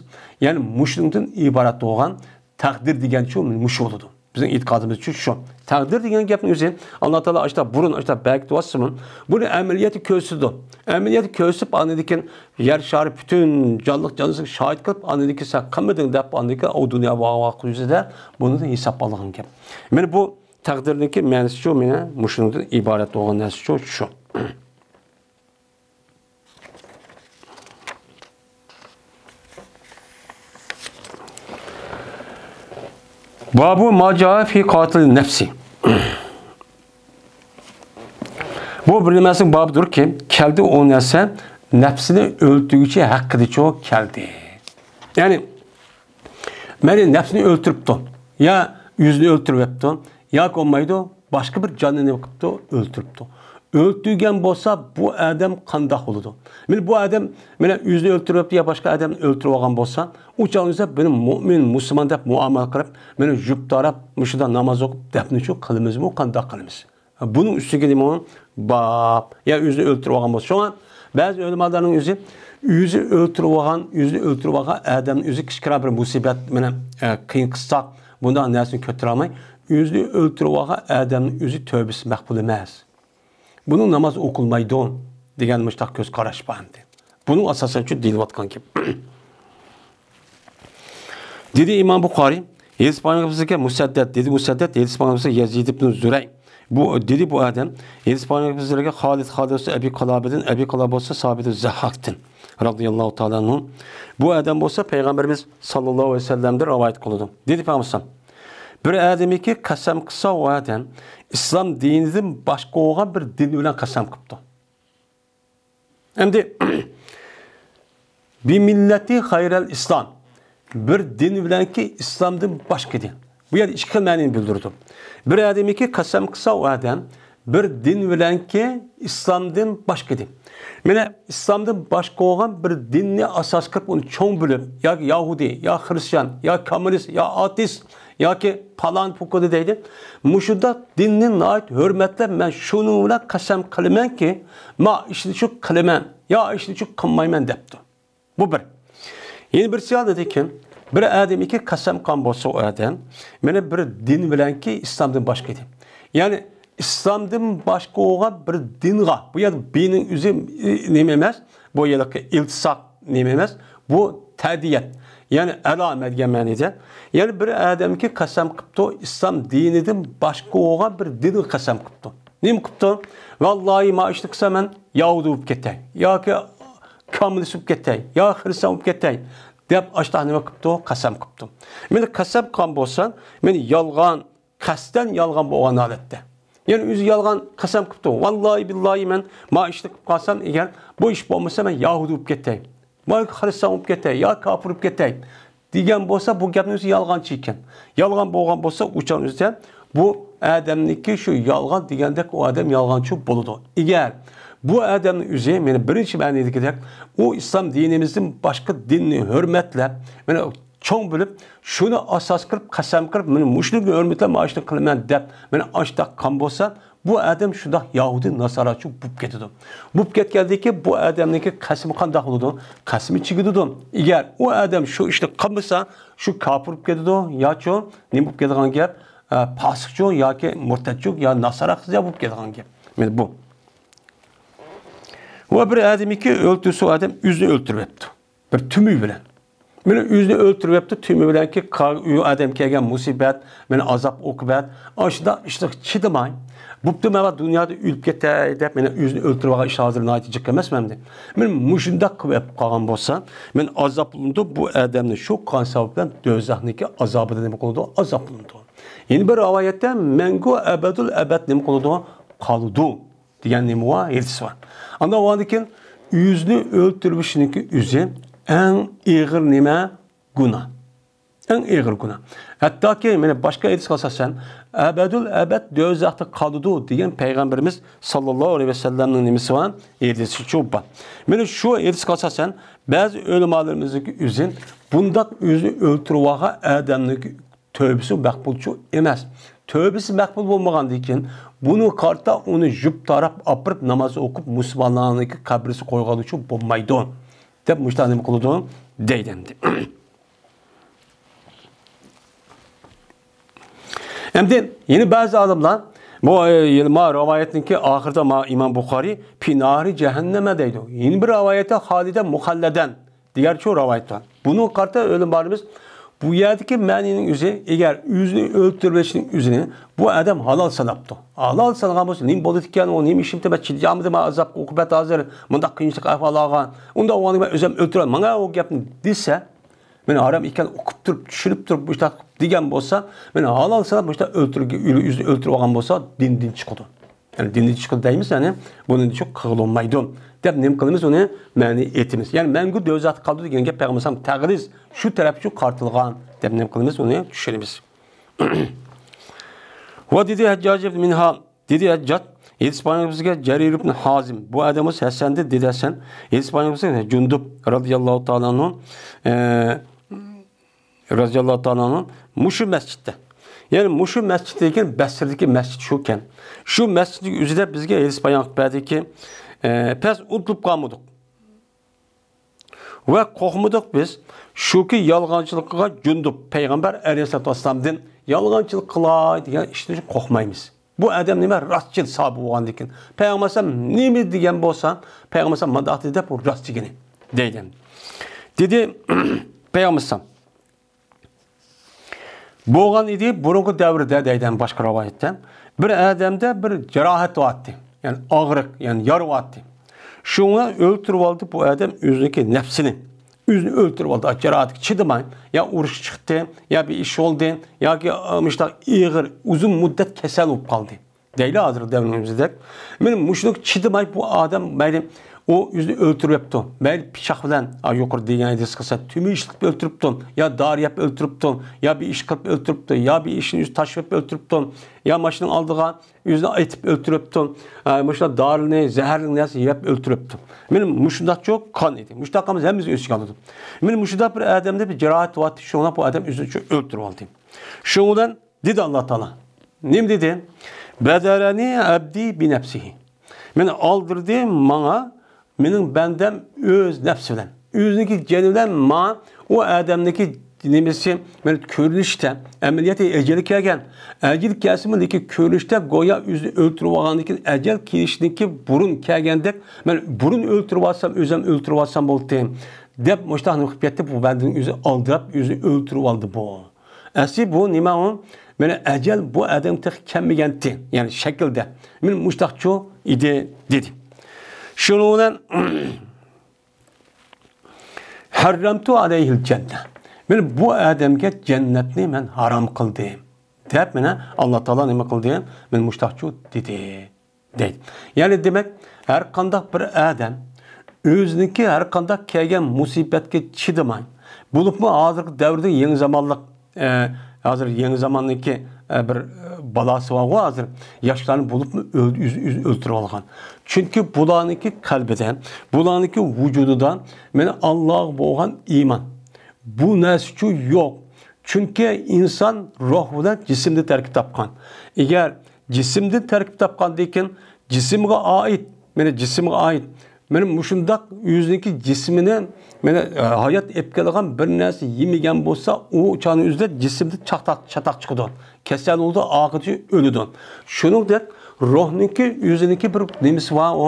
يەنى مۇشۇنىڭدىن ئىبارەت بولغان تەقدىر دېگەنچۇ مۇشۇ بولىدۇ. بىزنىڭ ئېتىقادىمىز شۇ، شۇ. تەقدىر دېگەن گەپنىڭ ئۆزى، ئاللا تائالا ئاشتا بۇرۇن ئاشتا بەركىتىۋاتسىمۇ، بۇنى ئەمەلىيەتتە كۆرسىتىدۇ. ئەمەلىيەتتە كۆرسىتىپ، ئاندىن كېيىن يەر شارى پۈتۈن جانلىق جانسىغا شاھىت قىلىپ، ئاندىن كېيىن سەن قىلمىدىڭ دەپ، ئاندىن كېيىن ئۇ دۇنيا ۋاقىت يۈزىدە بۇنىڭدىن ھېساب ئالىدىغان گەپ. مانا بۇ تەقدىرنىڭكى مەنىسىچۇ، مانا مۇشۇنىڭدىن ئىبارەت بولغان نەرسىچۇ شۇ. بابۇ ما جاء في قتل النفس. بۇ بىر نېمىسىنىڭ بابىدۇركى، كەلدى ئۇ نەرسە، نەپسىنى ئۆلتۈرگۈچى ھەققىدىچۇ كەلدى. يەنى، مەيلى نەپسىنى ئۆلتۈرۈپتۇ، يا ئۆزىنى ئۆلتۈرۈۋەپتۇ، ياكى بولمايدۇ، باشقا بىر جاننى نېمە قىپتۇ؟ ئۆلتۈرۈپتۇ. ئۆلتۈرگەن بولسا، بۇ ئادەم قانداق بولىدۇ؟ مانا بۇ ئادەم، مانا ئۆزىنى ئۆلتۈرۈۋەپتۇ يا باشقا ئادەمنى ئۆلتۈرۈۋالغان بولسا، ئۇ چاغدا بىز بۇنى مۆمىن، مۇسۇلمان دەپ مۇئامىلە قىلىپ، مانا جۈپ تاراپ، مۇشۇنداق ناماز ئوقۇپ، دەپنىچۇ قىلىمىزمۇ، قانداق قىلىمىز؟ بۇنىڭ ئۈستىگە نېمە باب؟ يا ئۆزىنى ئۆلتۈرۈۋالغان بولسا. شۇڭا بەزى ئۆلىمالارنىڭ ئۆزى، ئۆزى ئۆلتۈرۈۋالغان، ئۆزىنى ئۆلتۈرۈۋالغان ئادەمنى ئۆزى كىچىككىنە بىر مۇسىبەت بىلەن، ئە، قىيىن قىسساق، بۇنداق نەرسىنى كۆتۈرەلمەي، ئۆزىنى ئۆلتۈرۈۋالغان ئادەمنىڭ ئۆزى تۆبىسى مەقبۇل ئەمەس. بۇنىڭ ناماز ئوقۇلمايدۇ دېگەن مۇشتاق كۆز قاراش بار ئەمدى. بۇنىڭ ئاساسەن شۇ دېيىلىۋاتقان گەپ. دېدى ئىمام بۇخارىي، ھەدىس پايغىمبىرىمىزگە مۇسەددەد، دېدى مۇسەددەد، ھەدىس پايغىمبىرىمىزگە يەزىد ئىبن زۇرەي. بۇ، دېدى بۇ ئادەم، ھەدىس پايغىمبىرىمىزگە خالىد، خالىد بولسا ئەبى قىلابىدىن، ئەبى قىلابە بولسا سابىت زەھھاكتىن، رەزىياللاھۇ تائالا ئەنھۇ. بۇ ئادەم بولسا پەيغەمبىرىمىز ساللاللاھۇ ئەلەيھى ۋەسەللەمدىن رىۋايەت قىلىدۇ. دېدى پەيغەمبىرىمىز، بىر ئادەمكى قەسەم قىلسا، ئۇ ئادەم ئىسلام دىنىدىن باشقا بولغان بىر دىن بىلەن قەسەم قىپتۇ. ئەمدى، بىمىللەتى غەيرەل ئىسلام، بىر دىن بىلەنكى ئىسلامدىن باشقا دىن. بۇ يەردە ئىككى خىل مەنىنى بىلدۈرىدۇ. بىر ئادەمكى قەسەم قىلسا، ئۇ ئادەم بىر دىن بىلەنكى ئىسلامدىن باشقا دىن. مانا ئىسلامدىن باشقا بولغان بىر دىننى ئاساس قىلىپ، ئۇنى چوڭ بىلىپ، ياكى يەھۇدىي، يا خرىستىيان، يا كوممۇنىست، يا ئاتېئىست، ياكى پالان پۇكۇدى دەيدۇ. مۇشۇنداق دىننى ناھايىتى ھۆرمەتلەپ، مەن شۇنىڭ بىلەن قەسەم قىلىمەنكى، ما ئىشنى شۇ قىلىمەن، يا ئىشنى شۇ قىلمايمەن دەپتۇ. بۇ بىر. يەنە بىرسى ئاندىن كېيىن، بىر ئادەمكى قەسەم قىلغان بولسا ئۇ ئادەم، مانا بىر دىن بىلەنكى ئىسلامدىن باشقا دىن. يەنى ئىسلامدىن باشقا بولغان بىر دىنغا، بۇ يەردە بىنىڭ ئۆزى، ئى، نېمە ئەمەس، بۇ ھېلىقى ئىلتىساق نېمە ئەمەس، بۇ تەدىيەت، يەنى ئەلامە دېگەن مەنىدە. يەنى بىر ئادەمكى قەسەم قىپتۇ، ئىسلام دىنىدىن باشقا بولغان بىر دىنغا قەسەم قىپتۇ. نېمە قىپتۇ؟ ۋاللاھى، ما ئىشنى قىلسا مەن يەھۇدىي بولۇپ كېتەي ياكى كوممۇنىست بولۇپ كېتەي يا خرىستىيان بولۇپ كېتەي دەپ ئاشتاق نېمە قىپتۇ؟ قەسەم قىپتۇ. مانا قەسەم قىلغان بولسا، مانا يالغان، قەستەن يالغان بولغان ھالەتتە. يەنى ئۆزى يالغان قەسەم قىپتۇ. ۋاللاھى بىللاھى مەن ما ئىشنى قىلىپ قالسام ئەگەر، بۇ ئىش بولمىسا مەن يەھۇدىي بولۇپ كېتەي. ياكى خرىستىيان بولۇپ كېتەي، يا كاپىر بولۇپ كېتەي دېگەن بولسا، بۇ گەپنىڭ ئۆزى يالغانچى ئىكەن. يالغان بولغان بولسا، ئۇ چاغنىڭ ئۆزىدە بۇ ئادەمنىڭكى شۇ يالغان دېگەندەك ئۇ ئادەم يالغانچى بولىدۇ. ئەگەر بۇ ئادەمنىڭ ئۆزى، مانا، بىرىنچى مەنىدىكىدەك، ئۇ ئىسلام دىنىمىزدىن باشقا دىننى ھۆرمەتلەپ، مانا، چوڭ بىلىپ، شۇنى ئاساس قىلىپ، قەسەم قىلىپ، مانا، مۇشۇنى ھۆرمەتلەپ، مانا شۇنى قىلىمەن دەپ، مانا، ئاشۇنداق قىلغان بولسا، بۇ ئادەم شۇنداق يەھۇدىي ناسارا بولۇپ كېتىدۇ. بولۇپ كەتكەندىن كېيىن بۇ ئادەمنىڭكى قەسىمى قانداق بولىدۇ؟ قەسىمى چىگىدۇ. ئەگەر ئۇ ئادەم شۇ ئىشنى قىلمىسا، شۇ كاپىر بولۇپ كېتىدۇ، ياچۇ نېمە بولۇپ كېتىدىغان گەپ؟ ئە، پاسىقچۇ ياكى مۇرتەتچۇ يا ناسارا قىزى بولۇپ كېتىدىغان گەپ. مانا بۇ. ۋە بىر ئادەمنىكى ئۆلتۈرسە، ئۇ ئادەم ئۆزىنى ئۆلتۈرۈۋەپتۇ. بىر تۈمۈ بىلەن. مانا ئۆزىنى ئۆلتۈرۈۋەپتۇ، تۈمۈ بىلەنكى قا-، ئۇ ئادەم كەلگەن مۇسىبەت، مانا ئازاب ئوقۇبەت، ئاشۇنداق ئىشلارغا چىدىماي، بوپتۇ، مانا دۇنيادا ئۆلۈپ كېتەي دەپ، مانا ئۆزىنى ئۆلتۈرۈۋالغان ئىشلار ھازىر ناھايىتى جىق ئەمەسمۇ ئەمدى؟ مانا مۇشۇنداق قىلىپ قالغان بولسا، مانا ئازابلىنىدۇ، بۇ ئادەمنى شۇ قان سەۋەب بىلەن دوزاخنىڭكى ئازابىدا نېمە قىلىدۇ؟ ئازابلىنىدۇ. يەنە بىر رىۋايەتتە، مەڭگۈ ئەبەدۇل ئەبەد نېمە قىلىدۇ؟ قالىدۇ. دېگەن نېمە بار؟ ھەدىس بار. ئاندىن ئۇنىڭدىن كېيىن ئۆزىنى ئۆلتۈرۈۋېلىشنىڭكى ئۆزى ئەڭ ئېغىر نېمە؟ گۇناھ. ئەڭ ئېغىر گۇناھ. ھەتتاكى، مانا، باشقا ھەدىسكە ئاساسەن، ئەبەدۇل ئەبەد دوزاختا قالىدۇ دېگەن پەيغەمبىرىمىز ساللاللاھۇ ئەلەيھى ۋەسەللەمنىڭ نېمىسى بار؟ ھەدىسى شۇ بار. مانا شۇ ھەدىسكە ئاساسەن، بەزى ئۆلىمالىرىمىزنىڭكى ئۆزى بۇنداق ئۆزىنى ئۆلتۈرۈۋالغان ئادەمنىڭكى تۆۋبىسى مەقبۇلچۇ ئەمەس. تۆۋبىسى مەقبۇل بولمىغاندىن كېيىن، بۇنىڭغا قارىتا ئۇنى يۇيۇپ تاراپ ئاپىرىپ ناماز ئوقۇپ، مۇسۇلمانلارنىڭكى قەبرىسىگە قويغىلىچۇ بولمايدۇ، دەپ مۇشۇنداق نېمە قىلىدۇ؟ دەيدۇ ئەمدى. ئەمدى يەنە بەزى ئالىملار، بۇ، ئە، يەنە ما رىۋايەتنىڭكى ئاخىرىدا ما ئىمام بۇخارىي، «في نار جهنم» دەيدۇ. يەنە بىر رىۋايەتتە، «خالدا مخلدا» دېگەنچۇ رىۋايەت بار. بۇنىڭغا قارىتا ئۆلىمالىرىمىز بۇ يەردىكى مەنىنىڭ ئۆزى، ئەگەر ئۆزىنى ئۆلتۈرۈۋېلىشنىڭ ئۆزىنى بۇ ئادەم ھالال ساناپتۇ. ھالال سانىغان بولسا، نېمە بولىدىكەن، ئۇ نېمە ئىشىمتى، مەن چىدىيالمىدىم، ئازاب ئوقۇبەت ھازىر، مۇنداق قىيىنچىلىق ئەھۋال ئالغان، ئۇنداق بولغاندا مەن ئۆزۈم ئۆلتۈرۈۋالىمەن، ماڭا ئۇ گەپنى دېسە، مەن ھارام ئىكەنلىكىنى ئۇقۇپ تۇرۇپ، چۈشىنىپ تۇرۇپ، مۇشۇنداق دېگەن بولسا، مەن ھالال ساناپ مۇشۇنداق ئۆلتۈرگە-، ئۆزىنى ئۆلتۈرۈۋالغان بولسا، دىندىن چىقىدۇ. يەنى دىندىن چىقىدۇ دەيمىز، يەنى بۇنى شۇ قىلغىلى بولمايدۇ دەپ نېمە قىلىمىز، ئۇنى مەنئى ئېتىمىز. يەنى مەڭگۈ دوزاختا قالىدۇ دېگەن گەپ پەيغەمبەر ئەلەيھىسسالام تەغلىز شۇ تەرەپكە قارىتىلغان دەپ نېمە قىلىمىز، ئۇنى چۈشىنىمىز. ۋە دېدى ھەججاج ئىبن مىنھال، دېدى ھەججاج، ھەدىس بايان بىزگە جەرىر ئىبن ھازىم، بۇ ئادەم بولسا ھەسەندىن، دېدى ھەسەن، ھەدىس بايان بىزگە جۇندۇب رازىياللاھۇ تائالا ئەنھۇ، ئە، رازىياللاھۇ تائالا ئەنھۇ مۇشۇ مەسچىتتە، يەنى مۇشۇ مەسچىت دېگەن بەسرىدىكى مەسچىت شۇكەن. شۇ مەسچىتنىڭ ئۆزىدە بىزگە ھەدىس بايان قىلىپ بەردىكى، ئە، پەس ئۇنتۇلۇپ قالمىدۇق. ۋە قورقمىدۇق بىز، شۇكى يالغانچىلىق قىلغان جۇندۇب پەيغەمبەر ئەلەيھىسسالاتۇ ۋەسسالامدىن يالغانچىلىق قىلاي دېگەن ئىشتىن قورقمايمىز. بۇ ئادەم نېمە راستچىل ساھابە بولغاندىكىن. پەيغەمبەر ئەلەيھىسسالام نېمە دېگەن بولسا، پەيغەمبەر ئەلەيھىسسالام مۇنداق دېدى دەپ، ئۇ راست دېگىنى دەيدۇ. دېدى پەيغەمبەر ئەلەيھىسسالام. بولغان ئىدى بۇرۇنقى دەۋردە دەيدۇ باشقا رىۋايەتتە. بىر ئادەمدە بىر جاراھەت بارتتى. يەنى ئاغرىق، يەنى يارا بارتتى. شۇڭا ئۆلتۈرۈۋالدى بۇ ئادەم ئۆزىنىڭكى نەپسىنى. ئۆزىنى ئۆلتۈرۈۋالدى. جاراھەتكە چىدىماي، يا ئۇرۇش چىقتى، يا بىر ئىش بولدى، ياكى، ئا، مۇشۇنداق ئېغىر، ئۇزۇن مۇددەت كەسەل بولۇپ قالدى. دەيلى ھازىرقى دەۋرىمىزدەك. مانا مۇشۇنىڭغا چىدىماي بۇ ئادەم مەيلى ئۇ ئۆزىنى ئۆلتۈرۈۋەپتۇ. مەيلى پىچاق بىلەن، ئا، يۇقىرىدا دېگەن ھەدىسكە ئىشىنىپ تۈمە ئىشلىتىپ ئۆلتۈرۈپتۇ، يا دارى يەپ ئۆلتۈرۈپتۇ، يا بىر ئىش قىلىپ ئۆلتۈرۈپتۇ، يا بىر ئىشنى ئۆزى تاشلىۋەپ ئۆلتۈرۈپتۇ، يا ماشىنىنىڭ ئالدىغا ئۆزىنى ئېتىپ ئۆلتۈرۈپتۇ. ئا، مۇشۇنداق دارىنى، زەھەرلىك نەرسە يەپ ئۆلتۈرۈپتۇ. مانا مۇشۇنداقچۇ قان ئىدى. مۇشۇنداق قىلمىسا ھەممىسى ئۆز ئىچىگە ئالىدۇ. مانا مۇشۇنداق بىر ئادەمدە بىر جاراھەت بارتتى، شۇڭا بۇ ئادەم ئۆزىنى شۇ ئۆلتۈرۈۋالدى. شۇنىڭ بىلەن دېدى ئاللا تائالا. نېمە دېدى؟ بەدەرەنى ئەبدى بىنەپسىھى. مېنى ئالدىردى ماڭا مېنىڭ بەندەم ئۆز نەپسى بىلەن، ئۆزىنىڭكى جېنى بىلەن ماڭا ئۇ ئادەمنىڭكى نېمىسى، مانا كۆرۈنۈشتە، ئەمەلىيەتتە ئەجەل كەلگەن. ئەجەل كەلسىمۇ، لېكىن كۆرۈنۈشتە گويا ئۆزىنى ئۆلتۈرۈپ ئالغاندىن كېيىن، ئەجەل كېلىشىنىڭكى بۇرۇن كەلگەندەك، مەن بۇرۇن ئۆلتۈرۈپ ئالسام، ئۆزۈم ئۆلتۈرۈپ ئالسام بولدى، دەپ مۇشۇنداق نېمە قىلىپ كەتتى. بۇ بەندىنى ئۆزى ئالدىراپ، ئۆزىنى ئۆلتۈرۈپ ئالدى بۇ. ئەسلى بۇ نېمە ئۇ؟ مانا ئەجەل بۇ ئادەم تېخى كەلمىگەنتى، يەنى شەكىلدە. مانا مۇشۇنداقچۇ ئىدى دېدى. شۇنىڭ بىلەن ھەررەمتۇ ئەلەيھىل جەننە. مانا بۇ ئادەمگە جەننەتنى مەن ھارام قىلدىم، دەپ مانا ئاللا تائالا نېمە قىلدى؟ مانا مۇشۇنداقچۇ دېدى. دەيدۇ. يەنى دېمەك، ھەر قانداق بىر ئادەم ئۆزىنىڭكى ھەر قانداق كەلگەن مۇسىبەتكە چىدىماي، بولۇپمۇ ھازىرقى دەۋردە يېڭى زامانلىق، ئە، ھازىر يېڭى زاماننىڭكى، ئە، بىر، ئە، بالاسى بارغۇ ھازىر، ياشلارنى بولۇپمۇ ئۆل-، ئۆز-، ئۆز-، ئۆلتۈرۈۋالغان. چۈنكى بۇلارنىڭكى قەلبىدە، بۇلارنىڭكى ۋۇجۇدىدا مانا ئاللاغا بولغان ئىمان، بۇ نەرسىچۇ يوق. چۈنكى ئىنسان روھ بىلەن جىسىمدىن تەركىب تاپقان. ئەگەر جىسىمدىن تەركىب تاپقاندىن كېيىن، جىسىمغا ئائىت، مانا جىسىمغا ئائىت، مانا مۇشۇنداق ئۆزىنىڭكى جىسمىنى، مانا، ئە، ھايات ئېلىپ كېلىدىغان بىر نەرسە يېمىگەن بولسا، ئۇ چاغنىڭ ئۆزىدە جىسىمدە چاتاق، چاتاق چىقىدۇ. كېسەل بولىدۇ، ئاقىۋىتى ئۆلىدۇ. شۇنىڭدەك روھنىڭكى ئۆزىنىڭكى بىر نېمىسى بار، ئۇ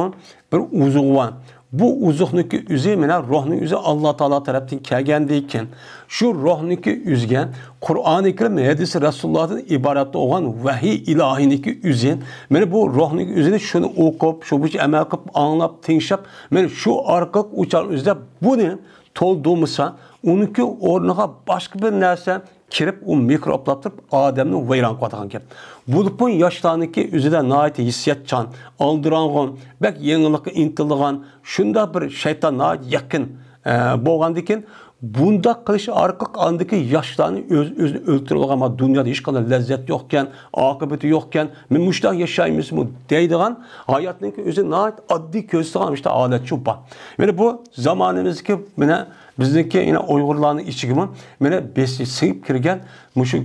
بىر ئوزۇقى بار. بۇ ئوزۇقنىڭكى ئۆزى، مانا روھنىڭ ئۆزى ئاللا تائالا تەرەپتىن كەلگەندىن كېيىن، شۇ روھنىڭكى ئۆزىگە قۇرئانى كەرىم، ھەدىسى رەسۇلۇللادىن ئىبارەت بولغان ۋەھىي ئىلاھىينىڭكى ئۆزى، مانا بۇ روھنىڭ ئۆزىنى شۇنى ئوقۇپ، شۇ بويىچە ئەمەل قىلىپ، ئاڭلاپ، تىڭشاپ، مانا شۇ ئارقىلىق ئۇ چاغ ئۆزىدە بۇنى تولدۇرمىسا، ئۇنىڭكى ئورنىغا باشقا بىر نەرسە كىرىپ، ئۇ مىكروبلاپ تۇرۇپ، ئادەمنى ۋەيران قىلىۋاتىدىغان گەپ. بولۇپمۇ ياشلارنىڭكى ئۆزىدە ناھايىتى ھېسسىياتچان، ئالدىراڭغۇ، بەك يېڭىلىققا ئىنتىلىدىغان، شۇنداق بىر شەيتان ناھايىتى يېقىن، ئە، بولغاندىكىن، بۇنداق قىلىش ئارقىلىق ئاندىكى ياشلارنى ئۆز-، ئۆزىنى ئۆلتۈرۈۋالغان، ما دۇنيادا ھېچقانداق لەززەت يوقكەن، ئاقىۋىتى يوقكەن، مەن مۇشۇنداق ياشايمىزمۇ دەيدىغان، ھاياتنىڭكى ئۆزى ناھايىتى ئاددىي كۆرسىتىدىغان مۇشۇنداق ھالەتچۇ بار. مانا بۇ زامانىمىزدىكى، مانا بىزنىڭكى يەنە ئۇيغۇرلارنىڭ ئىچىگىمۇ مانا بېسىپ سىڭىپ كىرگەن مۇشۇ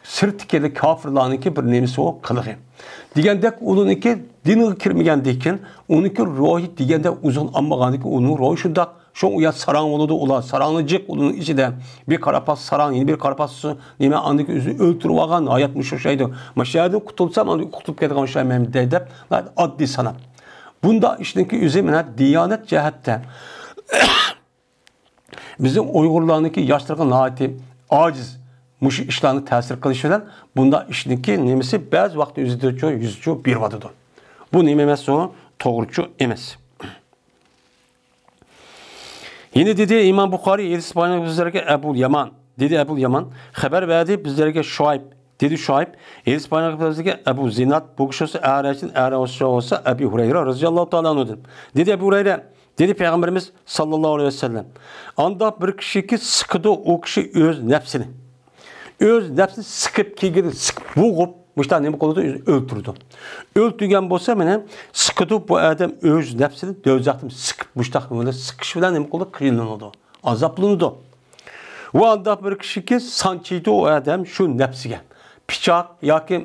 سىرتتىكى كاپىرلارنىڭكى بىر نېمىسى ئۇ قىلىقى. دېگەندەك ئۇلارنىڭكى دىنغا كىرمىگەندىن كېيىن ئۇنىڭكى روھى دېگەندەك ئۇزۇن ئالمىغاندىكىن ئۇنىڭ روھى شۇنداق. شۇڭا ئۇ يەر ساراڭ بولىدۇ، ئۇلار ساراڭلىجىق، ئۇنىڭ ئىچىدە بىر قارا پاس ساراڭ، يەنە بىر قارا پاس نېمە، ئاندىن كېيىن ئۆزىنى ئۆلتۈرۈۋالغان، ھايات مۇشۇ ئوخشايدۇ. مانا شۇ يەردىن قۇتۇلسام، ئاندىن قۇتۇلۇپ كېتىدىغان ئوخشايمەن دەي دەپ، ئاددىي ساناپ. بۇنداق ئىشنىڭكى ئۆزى مانا دىيانەت جەھەتتە بىزنىڭ ئۇيغۇرلارنىڭكى ياشلىرىغا ناھايىتى ئاجىز مۇشۇ ئىشلارنى تەسىر قىلىشى بىلەن بۇنداق ئىشنىڭكى نېمىسى بەزى ۋاقىتتا يۈزىچۇ، يۈزىچۇ بېرىۋاتىدۇ. بۇ نېمە ئەمەس، ئۇ توغرىچۇ ئەمەس. يەنە دېدى ئىمام بۇخارىي، ھەدىس بايان بىزلەرگە ئەبۇل يامان. دېدى ئەبۇل يامان، خەۋەر بەردى بىزلەرگە شۇئەيب. دېدى شۇئەيب، ھەدىس بايان بىزلەرگە ئەبۇ زىناد، بۇ كىشى بولسا ئەرەجدىن، ئەرەج بولسا ئەبى ھۇرەيرە رەزىياللاھۇ تائالا ئەنھۇدىن. دېدى ئەبۇ ھۇرەيرە، دېدى پەيغەمبىرىمىز ساللاللاھۇ ئەلەيھى ۋەسەللەم، ئانداق بىر كىشىكى سىقىدۇ ئۇ كىشى ئۆز نەپسىنى. ئۆز نەپسىنى سىقىپ، كېگىدە سىقىپ، بوغۇپ، مۇشۇنداق نېمە قىلىدۇ؟ ئۆزىنى ئۆلتۈرىدۇ. ئۆلتۈرگەن بولسا، مانا سىقىدۇ، بۇ ئادەم ئۆز نەپسىنى دوزاختىن سىقىپ، مۇشۇنداق بىلەن سىقىش بىلەن نېمە قىلىدۇ؟ قىينىلىدۇ، ئازابلىنىدۇ. ۋە ئانداق بىر كىشىكى سانچىيدۇ ئۇ ئادەم شۇ نەپسىگە. پىچاق ياكى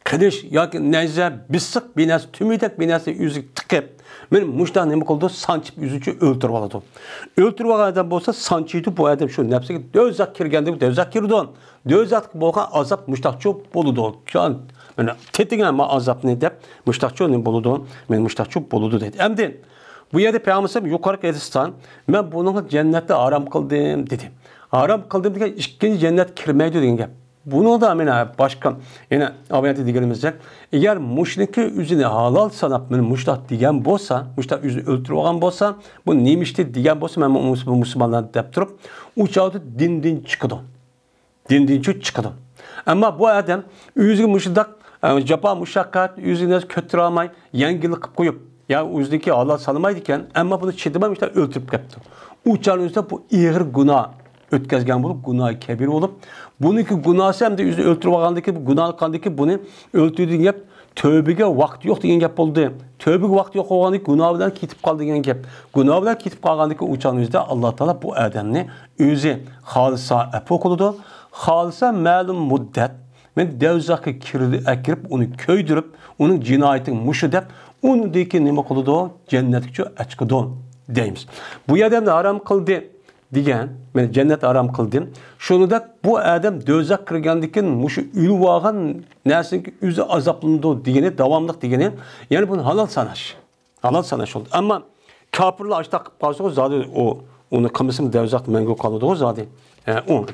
قىلىچ ياكى نەيزە، بىسسىق بىر نەرسە، تۈمۈدەك بىر نەرسە ئۆزىگە تىقىپ، مانا مۇشۇنداق نېمە قىلىدۇ؟ سانچىپ ئۆزىچە ئۆلتۈرۈۋالىدۇ. ئۆلتۈرۈۋالغان ئادەم بولسا سانچىيدۇ، بۇ ئادەم شۇ نەپسىگە دوزاخ كىرگەندەك دوزاخ كىرىدۇ. دوزاختىكى بولغان ئازاب مۇشۇنداقچۇ بولىدۇ. مانا تېتىڭە ما ئازابنى دەپ مۇشۇنداقچۇ نېمە بولىدۇ؟ مانا مۇشۇنداقچۇ بولىدۇ دەيدۇ. ئەمدى بۇ يەردە پەيغەمبەر يۇقىرىقى ھەدىستان، مەن بۇنىڭغا جەننەتنى ھارام قىلدىم دېدى. ھارام قىلدىم دېگەن ئىككىنچى جەننەتكە كىرمەيدۇ دېگەن گەپ. بۇنىڭدا مانا باشقا، يەنە ئايەتتە دېگىنىمىزدەك، ئەگەر مۇشۇنىڭكى ئۆزىنى ھالال ساناپ، مانا مۇشۇنداق دېگەن بولسا، مۇشۇنداق ئۆزىنى ئۆلتۈرۈۋالغان بولسا، بۇ نېمە ئىشتى دېگەن بولسا، مەن بۇ مۇسۇلمانلار دەپ تۇرۇپ، ئۇ چاغدا دىندىن چىقىدۇ. دىندىن چىقىدۇ. ئەمما بۇ ئادەم ئۆزىگە مۇشۇنداق، ئە، جاپا مۇشەققەت، ئۆزىگە نەرسە كۆتۈرەلمەي، يەڭگىللىك قىلىپ قويۇپ، يا ئۆزىنىڭكى ھالال سانىمايدىكەن، ئەمما بۇنى چىدىماي مۇشۇنداق ئۆلتۈرۈپ كەپتۇ. ئۇ چاغنىڭ ئۆزىدە بۇ ئېغىر گۇناھ ئۆتكەزگەن بولۇپ، گۇناھى كەبىر بولۇپ، بۇنىڭكى گۇناھسى ئەمدى ئۆزىنى ئۆلتۈرۈۋالغاندىكى، بۇ گۇناھ قىلغاندىكى بۇنى ئۆلتۈردى دېگەن گەپ، تۆبىگە ۋاقىت يوق دېگەن گەپ بولدى. تۆبىگە ۋاقىت يوق بولغاندىكى گۇناھ بىلەن كېتىپ قالدى دېگەن گەپ. گۇناھ بىلەن كېتىپ قالغاندىكى ئۇ چاغنىڭ ئۆزىدە ئاللا تائالا بۇ ئادەمنى ئۆزى خالىسا ئەپۇ قىلىدۇ، خالىسا مەلۇم مۇددەت مەن دوزاخقا كىرىدۇ، ئەكىرىپ ئۇنى كۆيدۈرۈپ، ئۇنىڭ جىنايىتى مۇشۇ دەپ، ئۇنىڭدىن كېيىن نېمە قىلىدۇ؟ جەننەتكىچۇ ئەچىقىدۇ دەيمىز. بۇ ئادەمنى ھارام قىلدى دېگەن، مەن جەننەت ھارام قىلدىم. شۇنىڭدەك بۇ ئادەم دوزاخ كىرگەندىن كېيىن مۇشۇ ئۆلۈۋالغان نەرسىنىڭ ئۆزى ئازابلىنىدۇ دېگىنى، داۋاملىق دېگىنى، يەنى بۇنى ھالال ساناش. ھالال ساناش بولدى. ئەمما كاپىرلار ئاشتاق قىلىپ قالسىغۇ، زادى ئۇ، ئۇنى قىلمىسىمۇ دوزاختا مەڭگۈ قالىدىغۇ زادى. ئە، ئۇ.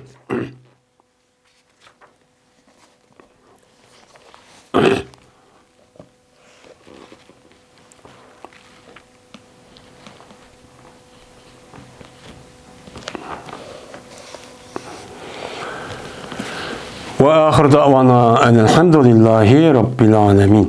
وآخر دعوانا أن الحمد لله رب العالمين.